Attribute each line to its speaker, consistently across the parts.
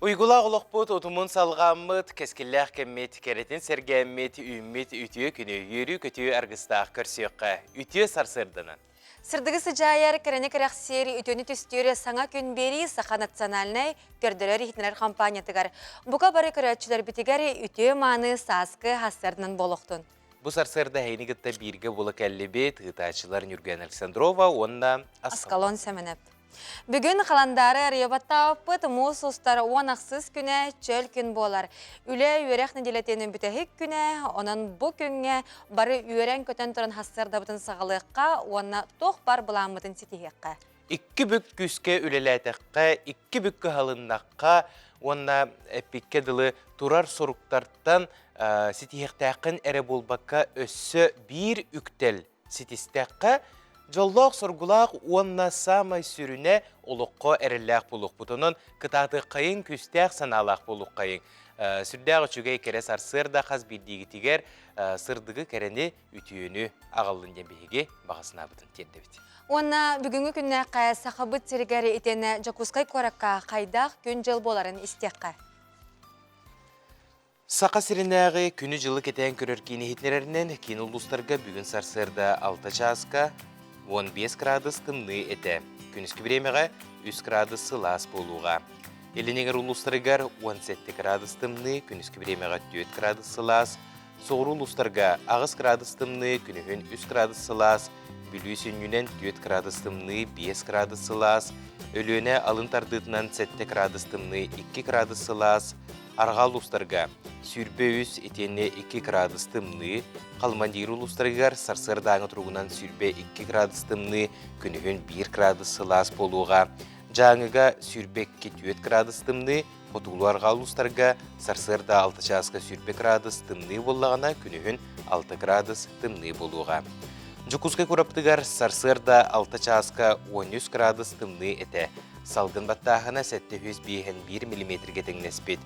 Speaker 1: Уйгулаах олохпут утумун салҕааммыт, кэскиллээх кэммит, кэрэтин сэргээммит, үүммүт үтүө күнү, үөрүү-көтүү аргыстаах көрсүөххэ. Үтүө сарсыарданан!
Speaker 2: Сырдыгы сыдьаайар, кэрэни кэрэхсиир, үтүөнү түстүүр саҥа күн биэрии Саха национальнай көрдөрөр-иһитиннэрэр хампаанньатыгар бука бары көрөөччүлэрбитигэр үтүө-мааны сааскы сарсыарданан буолуохтун.
Speaker 1: Бу сарсыарда эһигини кытта бииргэ буола кэллибит ыытааччылар Ньургуяна Александрова уонна
Speaker 2: Аскалон Сэмэнэп. Бүгүн халандаары арыйабаттаабыппыт муус устар 10 ахсыс күнэ чөл күн буолар. Үлэ үөрэх нэдиэлэтин бүтэһик күнэ, онон бу күҥҥэ бары үөрэн-көтөн туран сарсыардабытын саҕалыахха уонна туох бар былааммытын ситиһиэххэ.
Speaker 1: Икки бүк күүскэ үлэлээтэххэ, икки бүк кыһалыннахха уонна эппиккэ дылы турар соруктартан ситиһиэхтээххин эрэ буолбакка өссө биир үктэл ситистэххэ, дьоллоох-соргулаах уонна саамай сүрүнэ олоххо эрэллээх буолуохпут. Онон кытаатыаххайыҥ, күүстээх санаалаах буолуоххайыҥ. Сүрдээх үчүгэй кэрэ сарсыарда хас биирдиигитигэр сырдыгы, кэрэни, үтүөнү аҕаллын диэн биһиги баҕа санаабытын тиэрдэбит.
Speaker 2: Уонна бүгүҥҥү күннээххэ Сахабыт сиригэр итиэннэ Дьокуускай куоракка хайдах күн-дьыл буоларын истиэххэ.
Speaker 1: Саха сиринээҕи күнү-дьылы кэтээн көрөр киин иһитиннэрэринэн, киин улуустарга бүгүн сарсыарда 6 чааска 15 градус тымныы этэ. Күнүскү бириэмэҕэ 3 градус сылаас буолуоҕа. Илин эҥэр улуустарыгар 17 градус тымныы, күнүскү бириэмэҕэ 4 градус сылаас, соҕуруу улуустарга 8 градус тымныы, күнүһүн 3 градус сылаас, Бүлүү сүнньүнэн 4 градус тымныы, 5 градус сылаас, Өлүөнэ алын тардыытынан 7 градус тымныы, 2 градус сылаас, Арҕаа улуустарга 23 итиэннэ 2 градус тымныы, Халмандиир улуустарыгар сарсыардааҥы туругунан 22 градус тымныы, күнүһүн 1 градус сылаас буолуоҕа. Дьааҥыга 22 4 градус тымныы, хотугулуу-арҕаа улуустарга сарсыарда 6 чааска 20 градус тымныы буоллаҕына, күнүһүн 6 градус тымныы буолуоҕа. Дьокуускай куораппытыгар сарсыарда 6 чааска 13 градус тымныы этэ. Салгын баттааһына 751 миллиметргэ тэҥнэспит.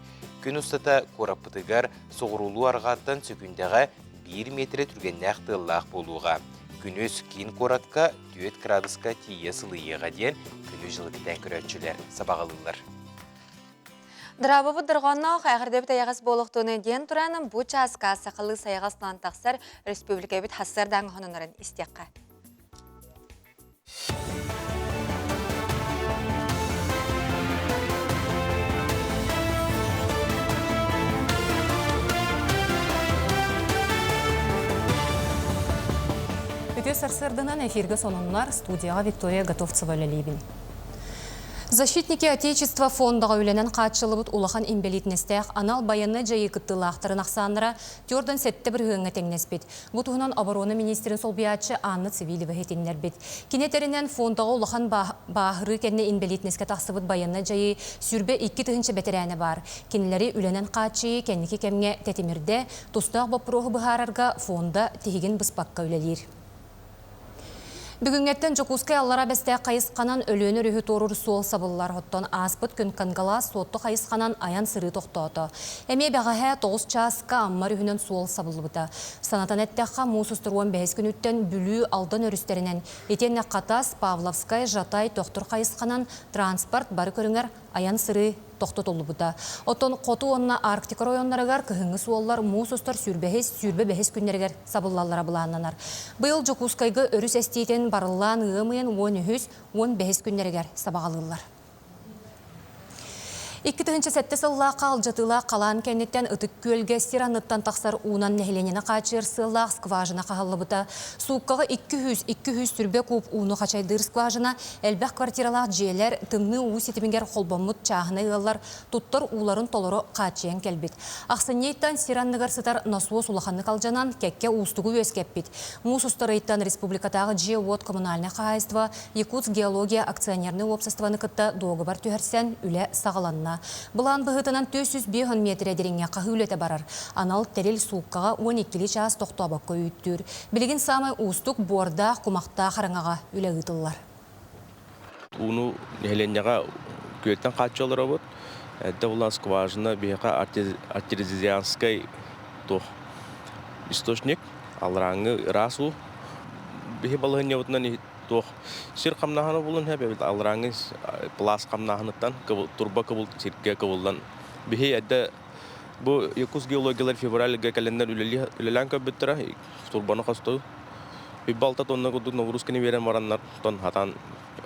Speaker 1: Күн устата куораппытыгар соҕуруулуу арҕааттан сөкүүндэҕэ 1 миэтэрэ түргэннээх тыаллаах буолуоҕа. Күнүс киин куоратка 4 градуска тиийэ сылыйыаҕа диэн күнү-дьылы кэтээн көрөөччүлэр сабаҕалыыллар.
Speaker 2: Дорообобут дорҕоонноох эҕэрдэбит эйэҕэс буолуохтуну диэн туран бу чааска сахалыы сайаҕас тылан тахсар республикабыт хассыардааҥы хононорун истиэххэ.
Speaker 3: Үтүө сарсыарданан эфиргэ сонуннар студияҕа Виктория Готовцева үлэлиибин. Защитники Отечества фондаҕа үлэнэн хааччыллыбыт улахан инбэлиитинэстээх анал байыаннай дьайыы кыттыылаахтарын ахсааннара 47 бырыһыаҥҥа тэҥнэспит. Бу туһунан оборона министрин солбуйааччы Анна Цивилева иһитиннэрбит. Кини этэринэн, фондаҕа улахан бааһырыы кэннэ инбэлиитинэскэ тахсыбыт байыаннай дьайыы 22 тыһыынча бэтэрээнэ баар. Кинилэри үлэнэн хааччыйыы кэнники кэмҥэ тэтимирдэ, тустаах боппуруоһу быһаарарга фонда тиһигин быспакка үлэлиир. Бүгүҥҥэттэн Дьокуускай Аллара Бэстээх хайысханан Өлүөнэ өрүһү туоруур суол сабыллар. Оттон ааспыт күн Кангалаас Суотту хайысханан айан-сырыы тохтоото. Эмиэ бэҕэһээ 9 чааска Амма өрүһүнэн суол сабыллыбыта. Санатан эттэххэ, муус устар 15 күнүттэн Бүлүү, Алдан өрүстэринэн, итиэннэ Хатас, Павловскай, Жатай, Төхтүр хайысханан транспорт бары көрүҥэр айан-сырыы тохтотуллубута. Оттон хоту уонна Арктика оройуоннарыгар кыһыҥҥы суоллар муус устар сүүрбэһис, 25-ис күннэригэр сабыллаллара былааннанар. Быйыл Дьокуускайга өрүс эстиитин барыллаан ыам ыйын 13-үс, 15-ис күннэригэр сабаҕалыыллар. 2007 сыллаахха алдьатыылаах халаан кэнниттэн Ытык Күөлгэ сир анныттан тахсар уунан нэһилиэнньэни хааччыйар сыаллаах скважина хаһыллыбыта. Сууккаҕа 200-200 түрбэ куб ууну хачайдыыр скважина элбэх квартиралаах дьиэлэр, тымныы уу ситимигэр холбоммут чааһынай ыаллар туттар ууларын толору хааччыйан кэлбит. Ахсынньы ыйтан сир анныгар сытар носуос улаханнык алдьанан, кэккэ уустугу үөскэппит. Муус устар ыйтан республикатааҕы дьиэ-уот коммунальнай хаһаайыстыба Якутск геология акционернай уопсастыбаны кытта дуогабар түһэрсэн, үлэ саҕаланна. Былаан быһыытынан 450 миэтэрэ дириҥҥэ хаһыы үлэтэ барар. Анал тэрил сууккаҕа 12 чаас тохтообокко үүттүүр. Билигин саамай уустук буордаах, кумахтаах араҥаҕа үлэ ыытыллар.
Speaker 4: Ууну нэһилиэнньэҕэ күөлтэн хааччы олоробут. Эрдэ булан скважина биһиэхэ артезианскай туох источник, алларааҥҥы ыраас уу. Биһи балаһыанньабытынан. Туох сир хамнаһына булун хэп алраңы пласт хамнаһыныттан турба кыбыл сиргэ кыбыллан биһи эдде бу Якутск геологиялар февральга кэлэннэр үлэлээн көрбүттэрэ турбаны хостуу 6 тонна курдук нагрузканы биэрэн бараннар тон хатан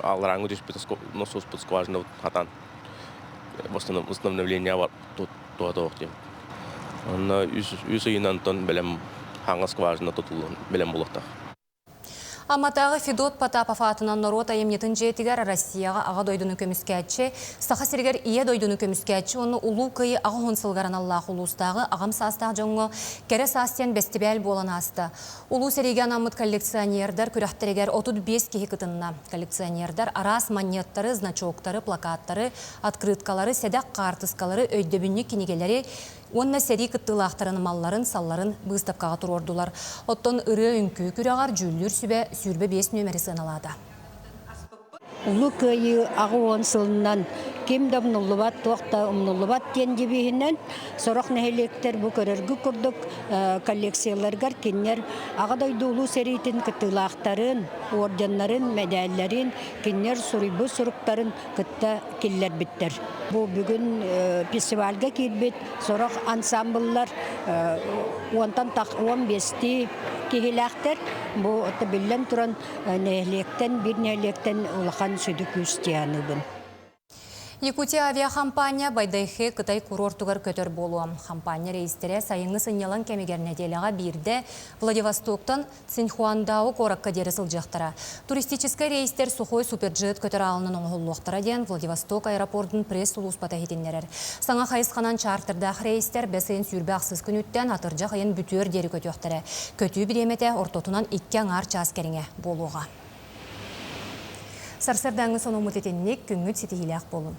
Speaker 4: алраңы түспүт насоспут скважина хатан восстановление бар туһатоох диэн онно үс ыйынан тон бэлэм хаҥас скважина тутуллан бэлэм буолуохтаах
Speaker 3: Амматааҕы Федот Потапов аатынан норуот айымньытын дьиэтигэр Россияҕа Аҕа дойдуну көмүскээччи, Саха сиригэр Ийэ дойдуну көмүскээччи уонна Улуу Кыайыы 80 сылыгар аналлаах улуустааҕы аҕам саастаах дьоҥҥо Кэрэ саас диэн бэстибээл буолан ааста. Улуу сэриигэ анаммыт коллекционердар күрэхтэригэр 35 киһи кытынна. Коллекционердар араас манньыаттары, значоктары, плакаттары, открыткалары, сэдэх хаартыскалары, өйдөбүнньүк кинигэлэри, Уонна сэрии кыттыылаахтарын малларын-салларын быыстапкаҕа туруордулар. Оттон ырыа-үҥкүү күрэҕэр дьүүллүүр сүбэ 25 нүөмэри сыаналаата.
Speaker 5: Улуу Кыайыы 80 сылынан ким да умнуллубат, туох да умнуллубат диэн девиһинэн сорох нэһилиэктэр бу көрөргү курдук коллекцияларыгар кинилэр Аҕа дойду Улуу сэриитин кыттыылаахтарын, орденнарын, мэдээллэрин, кинилэр суруйбут суруктарын кытта киллэрбиттэр. Бу бүгүн фестивальга киирбит сорох ансамбллар уонтан 15-тии киһилээхтэр. Бу биллэн туран нэһилиэктэн, биир нэһилиэктэн улахан сүдү күүс дии
Speaker 3: Якутия авиахампаанньа Байдайхэ Кытай курортугар көтөр буолуо. Хампаанньа рейстэрэ сайыҥҥы сынньалаҥ кэмигэр нэдиэлэҕэ биирдэ Владивостоктан Циньхуандао куоракка диэри сылдьыахтара. Туристическай рейстэр Сухой Суперджет көтөр аалынан оҥоһуллуохтара диэн Владивосток аэропордун пресс-сулууспата иһитиннэрэр. Саҥа хайысханан чартердаах рейстэр бэс ыйын 26 күнүттэн атырдьах ыйын бүтүөр диэри көтүөхтэрэ. Көтүү бириэмэтэ ортотунан икки аҥаар чаас кэриҥэ буолуоҕа. Сарсыардааҥҥы сонуммут итинник, күҥҥүт ситиһиилээх буолун.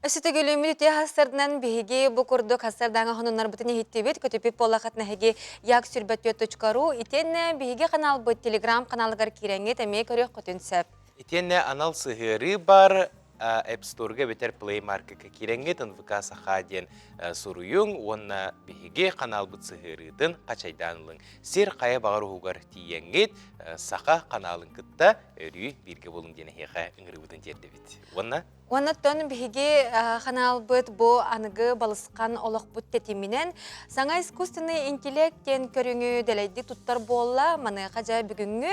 Speaker 2: Өссө төгүлүммүт үтүө хассарынан биһиги бу курдук хассардааҥа хонуннарбытын иһиттибит. Көтүпүт буоллахытына эһиги як сүрбэттүөт.ру итиэннэ биһиги каналбыт телеграм каналыгар киирэҥҥит эмиэ көрүөххүтүн сөп.
Speaker 1: Итиэннэ анал сыһыарыы бар App Store-га эбэтэр Play Market-ка киирэҥҥит НВК Саха диэн суруйуҥ уонна биһиги каналбыт сыһыарыытын хачайдаан ылыҥ. Сир хайа баҕар уһугар тиийэҥҥит Саха каналын кытта өрүү бииргэ буолуҥ диэн эһиэхэ ыҥырыыбытын тиэрдэбит. Уонна
Speaker 2: Оннуттан биһиги ханаалбыт бу аныгы балысхан олохпут тэтиминэн саҥа искусственный интеллект диэн көрүҥү дэлэйдик туттар буолла. Маныаха дьэ бүгүҥҥү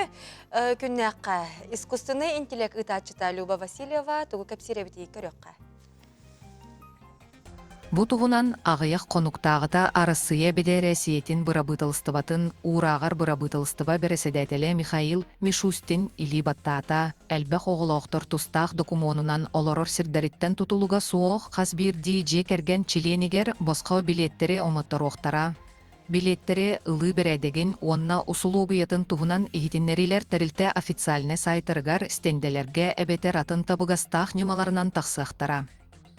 Speaker 2: күннээххэ искусственный интеллект ыытааччыта Люба Васильева тугу кэпсиир эбитий көрүөххэ.
Speaker 6: Бу туһунан аҕыйах хонуктааҕыта Арассыыйа Бэдэрээссийэтин бырабыыталыстыбатын уурааҕар бырабыыталыстыба бэрэссэдээтэлэ Михаил Мишустин илии баттаата. Элбэх оҕолоохтор тустаах докумуонунан олорор сирдэриттэн тутулуга суох хас биирдии дьиэ кэргэн чилиэнигэр босхо билиэттэри оҥотторуохтара. Билиэттэри ылыы бэрээдэгин уонна усулуобуйатын туһунан иһитиннэриилэр тэрилтэ официальнай саайтарыгар, стендэлэргэ эбэтэр атын табыгастаах ньымаларынан тахсыахтара.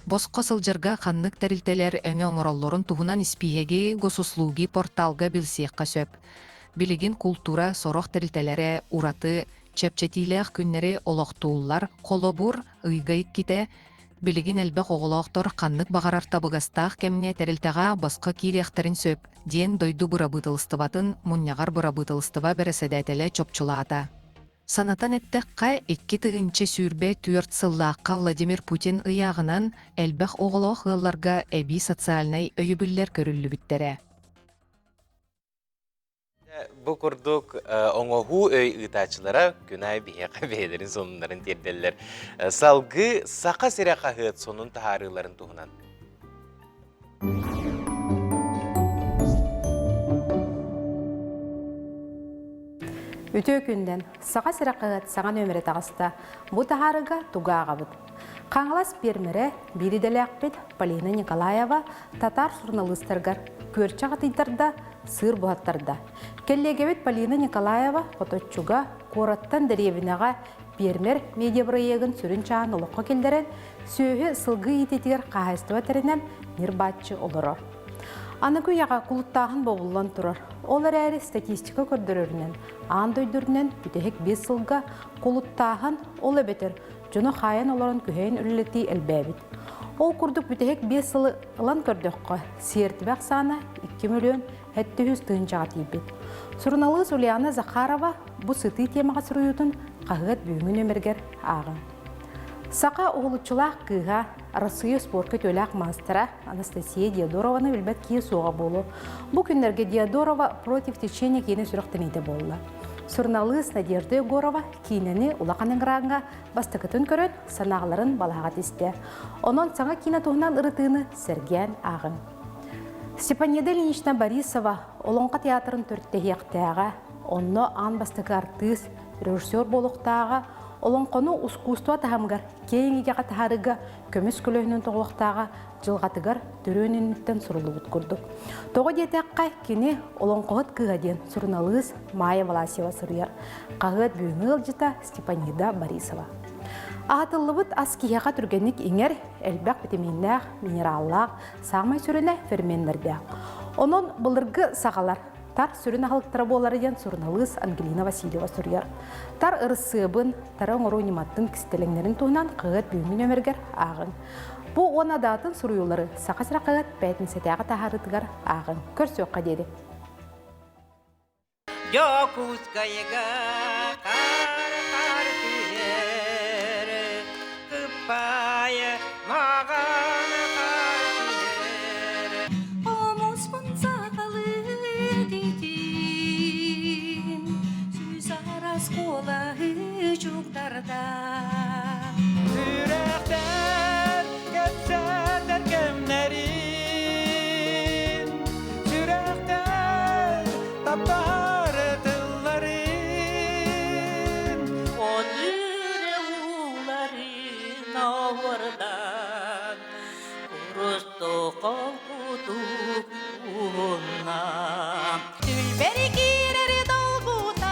Speaker 6: Босхо сылдьарга ханнык тэрилтэлэр өҥө оҥороллорун туһунан испииһэги Госуслуги порталга билсиэххэ сөп. Билигин култуура сорох тэрилтэлэрэ ураты, чэпчэтиилээх күннэри олохтууллар, холобур, ыйга иккитэ. Билигин элбэх оҕолоохтор ханнык баҕарар табыгастаах кэмҥэ тэрилтэҕэ босхо киириэхтэрин сөп, диэн дойду бырабыыталыстыбатын мунньаҕар бырабыыталыстыба бэрэссэдээтэлэ чопчулаата. Санатан эттэххэ, 2024 сыллаахха Владимир Путин ыйааҕынан элбэх оҕолоох ыалларга эбии социальнай өйөбүллэр көрүллүбүттэрэ.
Speaker 1: Бу курдук оҥоһуу өй ыытааччылара күн аайы биһиэхэ бэйэлэрин сонуннарын тиэрдэллэр. Салгыы Саха сирэ хаһыат сонун таһаарыыларын туһунан.
Speaker 7: Үтүө күндэн Саха сирэ хаһыат саҥа нүөмэрэ таҕыста. Бу таһаарыыга тугу ааҕабыт? Хаҥалас пиэрмэрэ, биир идэлээхпит Полина Николаева татаар суруналыыстарыгар күөрчэх атыйдарда, сыыр буһаттарда. Кэллиэгэбит Полина Николаева Хоточчуга куораттан дэриэбинэҕэ пиэрмэр медиабырайыагын сүрүн чааһын олоххо киллэрэн, сүөһү сылгы иитиитигэр хаһаайыстыба тэринэн ньир-бааччы олорор. Аныгы үйэҕэ кулуттааһын бобуллан турар. Ол эрээри статистика көрдөрөрүнэн, аан дойду үрдүнэн бүтэһик биэс сылга кулуттааһын, ол эбэтэр дьону хаайан олорон күһэйэн үлэлэтии элбээбит. Ол курдук бүтэһик биэс сылы ылан көрдөххө, сиэртибэ ахсаана 2 миллион. 700 тыһыынчаҕа тиийбит. Суруналыыс Ульяна Захарова бу сытыы темаҕа суруйуутун хаһыат бүгүҥҥү нүөмэригэр ааҕыҥ. Саха уһулуччулаах кыыһа, Арассыыйа спорка үтүөлээх маастара Анастасия Диодорованы билбэт киһи суоҕа буолуо. Бу күннэргэ Диодорова «Против течения» киинэ сүрэхтэниитэ буолла. Суруналыыс Надежда Егорова киинэни улахан экраҥҥа бастакытын көрөн, санааларын балаһаҕа тистэ. Онон саҥа киинэ туһунан ырытыыны сэргээн ааҕыҥ. Степанида Ильинична Борисова Олоҥхо театрын төрүттэһиэхтээҕэ, онно аан бастакы артыыс, режиссер буолуохтааҕа, олоҥхону ускуустуба таһымыгар киэҥ эйгэҕэ таһаарыыга көмүс көлөһүнүн тоҕуохтааҕа дьылҕатыгар төрүөн инниттэн суруллубут курдук. Тоҕо диэтэххэ, кини Олоҥхоһут кыыһа диэн суруналыыс Майя Власьева суруйар. Хаһыат бүгүҥҥү ыалдьыта Степанида Борисова. Аһатыллыбыт ас киһиэхэ түргэнник иҥэр, элбэх битэмииннээх, минераллаах, саамай сүрүнэ ферменнэрдээх. Онон былыргы саҕалар тар сүрүн аһылыктара буолара диэн суруналыыс Ангелина Васильева суруйар. Тар ырысыабын, тары оҥоруу ньыматын кистэлэҥнэрин туһунан хаһыат бүгүҥҥү нүөмэригэр ааҕыҥ. Бу уонна даатын суруйуулары Саха сирэ хаһыат бээтинсэтээҕи таһаарыытыгар ааҕыҥ. Көрсүөххэ диэри.
Speaker 8: Дьокуускайга хаар-хаар түһэр, кыппаайы маҕан хаар түһэр.
Speaker 9: Хомуспун сахалыы дитин, сүүс араас куолаһы чугдарда.
Speaker 8: Сүрэхтэр кэпсэтэр кэмнэрин, сүрэхтэр таптаһар тылларын.
Speaker 9: Одүрэ ууларын оһуордан, курустук холкутук уһунна. Түлбэри киирэр долгутар,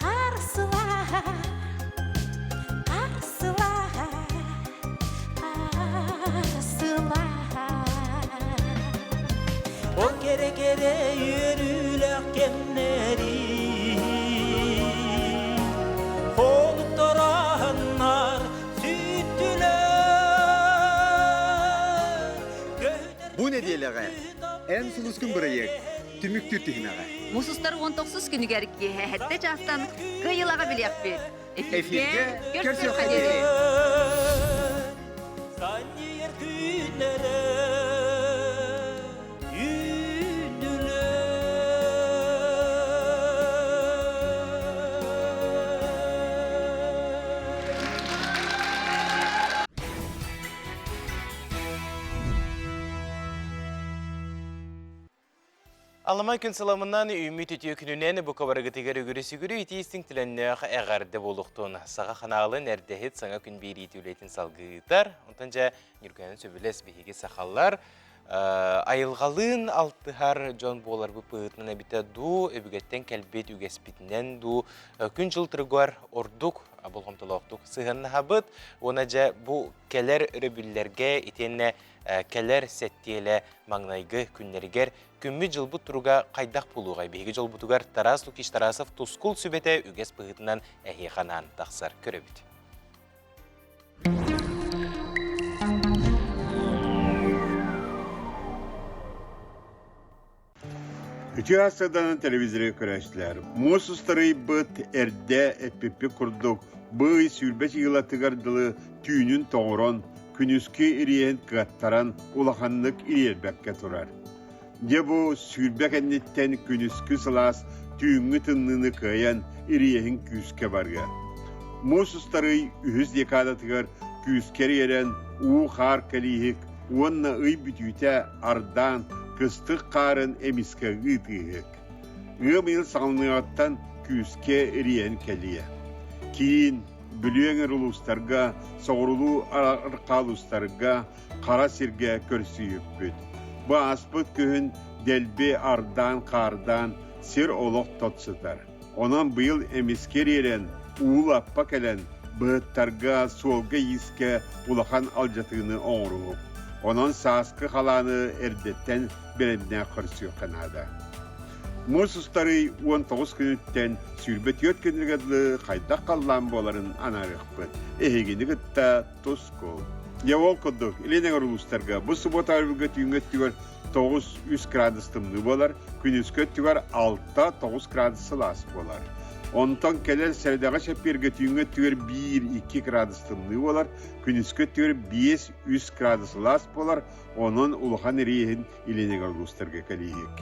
Speaker 9: харсылаһар, харсылаһар, харсылаһар.
Speaker 8: Ол кэрэ-кэрэ үөрүүлээх кэмнэри Холуктараһыннар сүттүлэр
Speaker 10: Бу нэдиэлэҕэ Эн сулускун бырайыак түмүктүүр түһүмэҕэ.
Speaker 11: Мусустар 19 күнүгэр киэһэ сэттэ чаастан кыайыылаҕа билиэхпит.
Speaker 10: Эфиргэ көрсүөххэ диэри!
Speaker 8: Санньыйар күннэрэ үүннүлэр.
Speaker 1: Аламай күн сыламынан үүммүт үтүө күнүнэн бу кабарыгытыгар үгүрү-сүгүрү итии-истиҥ түлэннээх эҕэрдэ буолуохтун. Саха ханаалын эрдэһит саҥа күн биэриити үлэтин салгыы ыытар. Онтон дьэ Ньургуйаны сөбүлэс биһиги сахалар айылҕалыын алтыһар дьон буоларбыт быһыытынан эбитэ дуу, өбүгэттэн кэлбит үгэспитинэн дуу күн-дьыл туругар ордук болҕомтолоохтук сыһыаннаһабыт. Уонна дьэ бу кэлэр өрөбүллэргэ итиэннэ кэлэр сэттиэлэ маҥнайгы күннэригэр күммүт-дьылбыт туруга хайдах буолуоҕай? Биһиги дьолбутугар Тарас Лукич Тарасов тускул сүбэтэ үгэс быһыытынан эһиэхэ анаан тахсар көрөбүт.
Speaker 12: Үтүө астарданан телевизоры көрөөччүлэр, муус устарыйбыт эрдэ эппиппит курдук, бу ый 20 чыылатыгар дылы түүнүн тоҥорон, күнүскү ириэһин кыаттаран улаханнык ириэрбэккэ турар. Дьэ бу 20 кэнниттэн күнүскү сылаас түүҥҥү тымныыны кыайан ириэһин күүскэ барыа. Муус устарый үһүс декадатыгар күүскэ ириэрэн уу-хаар кэлииһик уонна ый бүтүүтэ ардаан кыстык хаарын эмискэ ыытыыһык. Ыам ыйын саҕаланыаҕыттан күүскэ ириэн кэлиэ. Киин, Бүлүү эҥэр улуустарга, соҕурулуу арҕаа улуустарга хара сиргэ көрсүһүкпүт. Бу ааспыт күһүн дэлби ардаан-хаардаан сир олох тот сытар. Онон быйыл эмискэ ириэрэн, уу лаппа кэлэн, быһыттарга, суолга-иискэ улахан алдьатыыны оҥоруһук. Онон сааскы халааны эрдэттэн бэлэмнээх көрсүөххэ наада. Муус устарый 19 күнүттэн 24 күнүгэр дылы хайдах халлаан буоларын анаарыахпыт. Эһигини кытта тускул. Дьэ ол курдук, Илин эҥэр улуустарга бу субуота өрөбүлгэ түүҥҥү өттүгэр 9-3 градус тымныы буолар, күнүскү өттүгэр 6-9 градус сылаас буолар. Онтон кэлэр сэрэдэҕэ чэппиэргэ түүҥҥү өттүгэр 1-2 градус тымныы буолар, күнүскү өттүгэр 5-3 градус сылаас буолар, онон улахан ириэһин Илин эҥэр улуустарга кэлииһик.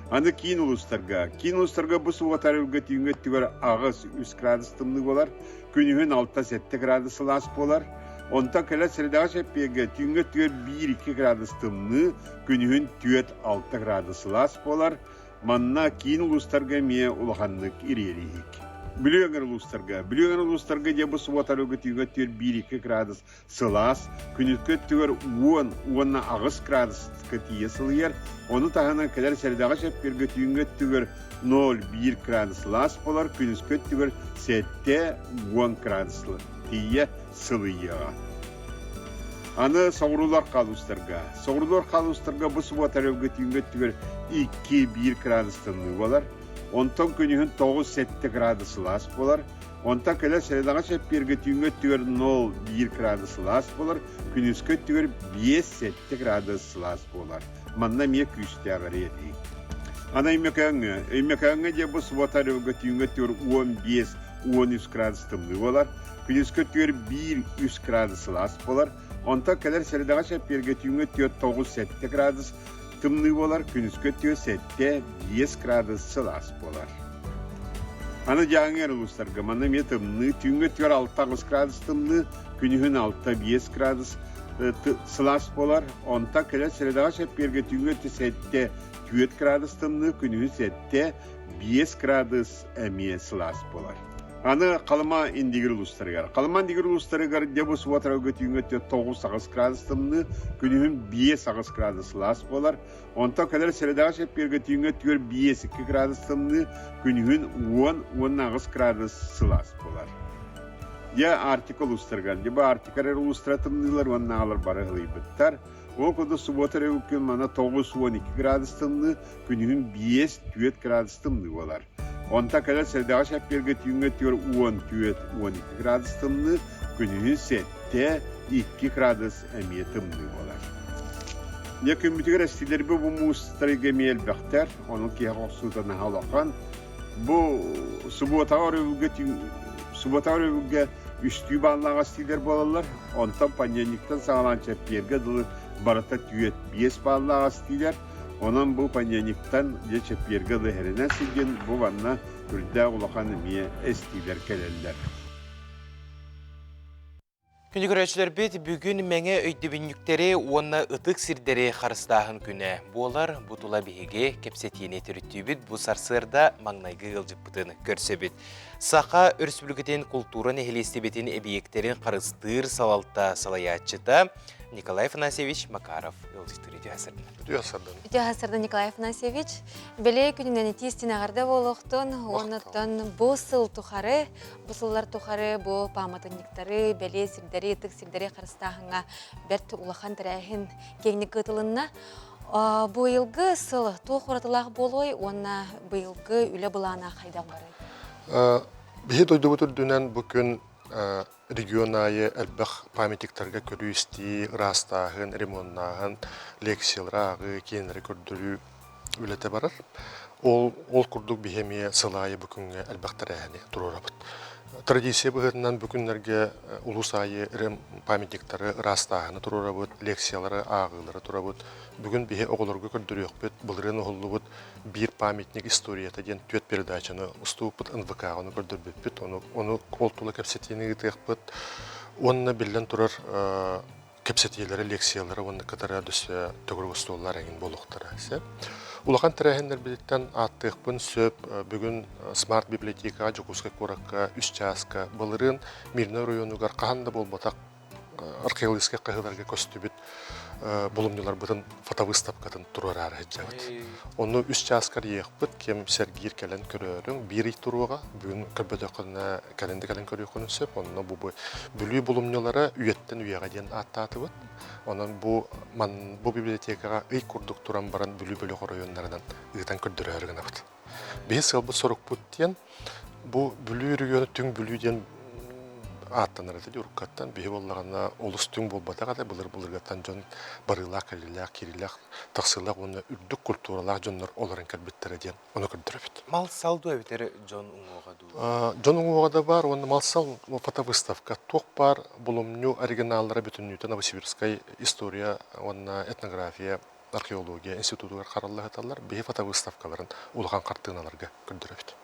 Speaker 12: Аны киин улуустарга. Киин улуустарга бу субуота өрөбүлгэ түүҥҥү өттүгэр 8-3 градус тымныы буолар, күнүһүн 6-7 градус сылаас буолар. Онтон кэлэр сэрэдэҕэ чэппиэргэ түүҥҥү өттүгэр 1-2 градус тымныы, күнүһүн 4-6 градус сылаас буолар. Манна киин улуустарга эмиэ улаханнык ириэрииһик. Бүлүү өҥөр улуустарга. Бүлүү өҥөр улуустарга дьэ бу субуота өрөбүлгэ түүҥҥү өттүгэр 1-2 градус сылаас, күнүскү өттүгэр 10 уонна 8 градуска тиийэ сылыйар. Ону таһынан кэлэр сэрэдэҕэ чэппиэргэ түүҥҥү өттүгэр 0,1 градус сылаас буолар, күнүскү өттүгэр 7-10 градус тиийэ сылыйыаҕа. Аны соҕуруулар хаалустарга. Соҕуруулар хаалустарга бу субуота өрөбүлгэ түүҥҥү өттүгэр 2-1 градус тымныы буолар. Онтон күнүһүн 9-7 градус сылаас буолар. Онтон кэлэр сэрэдэҕэ чэппиэргэ түүҥҥү өттүгэр 0-1 градус сылаас буолар, күнүскү өттүгэр 5-7 градус сылаас буолар. Манна эмиэ күүстээх эриэтии. Аны Өймөкөөҥҥө. Өймөкөөҥҥө дьэ бу субуота өрөбүлгэ түүҥҥү өттүгэр 15-13 градус тымныы буолар. Күнүскү өттүгэр 1-3 градус сылаас буолар. Онтон кэлэр сэрэдэҕэ чэппиэргэ түүҥҥү өттүгэр 9-7 градус тымныы буолар, күнүскү өттүгэр 7-5 градус сылаас буолар. Аны Дьааҥы эр улуустарга манна эмиэ тымныы, түүҥҥү өттүгэр 6-8 градус тымныы, күнүһүн 6-5 градус сылаас буолар. Онтон кэлэр сэрэдэҕэ чэппиэргэ түүҥҥү өттү 7-4 градус тымныы, күнүһүн 7-5 градус эмиэ сылаас буолар. Аны Халыма Индигир улуустарыгар. Халыма Индигир улуустарыгар дьэ бу субуотарга түүҥҥү өттү 9-8 градус тымныы, күнүһүн 5-8 градус сылаас буолар. Онтон кэлэр сэрэдэҕэ чэппиэргэ түүҥҥү өттүгэр 5-2 градус тымныы, күнүһүн 10 уонна 8 градус сылаас буолар. Дьэ Арктика улуустарыгар. Дьэ бу Арктика эрэ улуустара тымныылар уонна аҕалар бары ыһылыйбыттар. Ол курдук субуота эрэ күн мана 9-12 градус тымныы, күнүһүн 5-4 градус тымныы буолар. Онтон кэлэр сэрэдэҕэ чэппиэргэ түүҥҥү өттүгэр 14-12 градус тымныы, күнүһүн 7-2 градус эмиэ тымныы буолар. Дьэ күммүтүгэр эстилэрбит бу муустарга эмиэ элбэхтэр, онон киһи охсуута наһаа улахан. Бу субуотаҕа өрөбүлгэ субуотаҕа өрөбүлгэ үстүү бааллаах эстиилэр буолаллар. Онтон понедельниктан саҕалаан чэппиэргэ дылы барыта түөрт биэс бааллаах эстиилэр. Онон бу понедельниктан дьэ чэппиэргэ дылы эрэнэн сылдьан бу манна үрдээх улахан эмиэ эстиилэр кэлэллэр.
Speaker 1: Күнү көрөөччүлэрбит бүгүн мэҥэ өйдөбүнньүктэри уонна ытык сирдэри харыстааһын күнэ буолар. Бу тула биһиги кэпсэтиини төрүттүүбүт. Бу сарсыарда маҥнайгы ыалдьыппытын көрсөбүт. Саха Өрөспүүбүлүкэтин култуура нэһилиэстибэтин эбийиэктэрин харыстыыр салалта салайааччыта Николай Афанасьевич Макаров ыалдьыттыыр үтүө сарсыарда.
Speaker 13: Үтүө сарсыарда.
Speaker 2: Үтүө сарсыарда Николай Афанасьевич. Бэлиэ күнүнэн итии истин эҕэрдэ буолуохтун. Уоннаттан бу сыл тухары Бу сыллар тухары бу пааматынньыктары, бэлиэ сирдэри, ытык сирдэри харыстааһыҥҥа бэрт улахан тэрээһин киэҥник ыытылынна. Быйылгы сыл туох уратылаах буолуой уонна быйылгы үлэ былаана хайдах барый?
Speaker 13: Биһи дойдубут үрдүнэн бу күн регион аайы элбэх памятниктарга көрүү-истии, ыраастааһын, ремоннааһын, лекциялары ааҕыы, киинэлэри көрдөрүү үлэтэ барар. Ол, ол курдук биһи эмиэ сыл аайы бу күҥҥэ элбэх тэрээһини туруорабыт. Традиция быһыытынан бу күннэргэ улуус аайы памятниктары ыраастааһыны туруорабыт, лекциялары ааҕыылары турабыт. Бүгүн биһи оҕолорго көрдөрүөхпүт, былырыын уһуллубут биир памятник историята диэн түөрт передачаны устубуппут, НВК-ҕа ону көрдөрбүппүт, ону, ону ол тула кэпсэтиини ыытыахпыт. Уонна биллэн турар кэпсэтиилэри, лекциялары уонна кытары өссө төгүрүк остуоллар эҥин буолуохтара. Сөп. Улахан тэрээһиннэрбититтэн ааттыахпын сөп. Бүгүн смарт библиотекаҕа Дьокуускай куоракка үс чааска былырыын Мирнэй оройуонугар хаһан да буолбатах археологическай хаһыыларга көстүбүт булумньуларбытын фотовыставкатын туруораары сылдьабыт. Ону үс чааскар иэхпит, ким сэргиир кэлэн көрөөрүҥ, биир ый туруоҕа, бүгүн көрбөтөххүнэ кэлин да кэлэн көрүөххүнүн сөп. Онно бу Бүлүү булумньулара үйэттэн үйэҕэ диэн ааттаатыбыт. Онон бу ман бу библиотекаҕа ый курдук туран баран Бүлүү бөлөх оройуоннарынан ыытан көрдөрөөрү гынабыт. Биһи сыалбыт сорукпут диэн бу Бүлүү региона Түҥ Бүлүү диэн ааттанар этэ уруккаттан биһи буоллаҕына олус түҥ буолбатах этэ былыр-былыргаттан дьон барыылаах-кэлиилээх, киириилээх, тахсыылаах уонна үрдүк культуралаах дьоннор олорон кэлбиттэрэ диэн ону көрдөрөбүт.
Speaker 1: Мал-сал дуо эбэтэр дьон уҥуоҕа дуу?
Speaker 13: Дьон уҥуоҕа да баар уонна мал-сал фотовыставка туох баар булумньу оригиналлара бүтүннүүтэ Новосибирскай история уонна этнография археология институтугар харалла сыталлар. Биһи фотовыставкаларын улахан хартыыналарга көрдөрөбүт.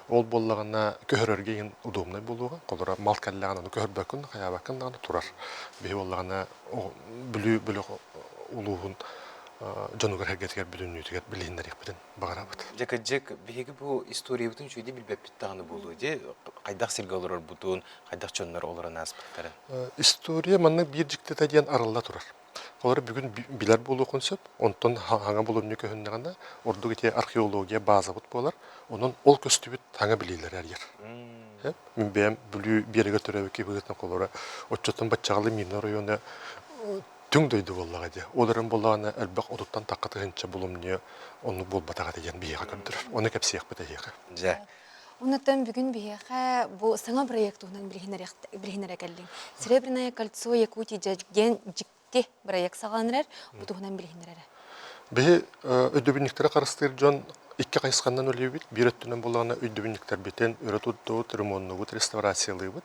Speaker 13: Ол буоллаҕына көһөрөргө иһин удобнай буолуоҕа. Холобура мал кэллэҕинэ ону көһөрбөккүн, хайаабаккын даҕаны турар. Биһи буоллаҕына Бүлүү бөлөх улууһун дьонугар сэргэтигэр бүтүннүүтүгэр билиһиннэриэхпитин баҕарабыт.
Speaker 1: Дьэ кырдьык, биһиги бу историябытын үчүгэйдик билбэппит даҕаны буолуо дии. Хайдах сиргэ олорорбутун, хайдах дьоннор олорон ааспыттарын.
Speaker 13: История маннык биир дьиктитэ диэн арылла турар. Олор бүгүн билэр буолуохун сөп, онтон хаҥа булумньу көһүннэҕинэ, ордук ити археология базабыт буолар, онон ол көстүбүт хаҥа билиилэри арыйар. Мин бэйэм Бүлүү биэрэгэр төрөөбүт киһи быһыытынан холобура, оччоттон баччаҕалы Мирный оройуона түҥ дойду буоллаҕа дии. Ол эрэн буоллаҕына элбэх отуттан тахха тыһыынча булумньу оннук буолбатах этэ диэн биһиэхэ көрдөрөр. Ону кэпсиэхпит эһиэхэ.
Speaker 1: Дьэ.
Speaker 2: Оннуттан бүгүн биһиэхэ бу саҥа проект туһунан билиһиннэрэ кэллиҥ. Серебряное кольцо Якутии диэн дьикти проект саҕаланар, бу туһунан билиһиннэрэрэ.
Speaker 13: Биһи өйдөбүнньүктэри харыстыыр дьон икки хайысханан үлэлиибит. Биир өттүнэн буоллаҕына өйдөбүнньүктэрбитин өрө туттубут, ремоннуубут, реставрациялыыбыт.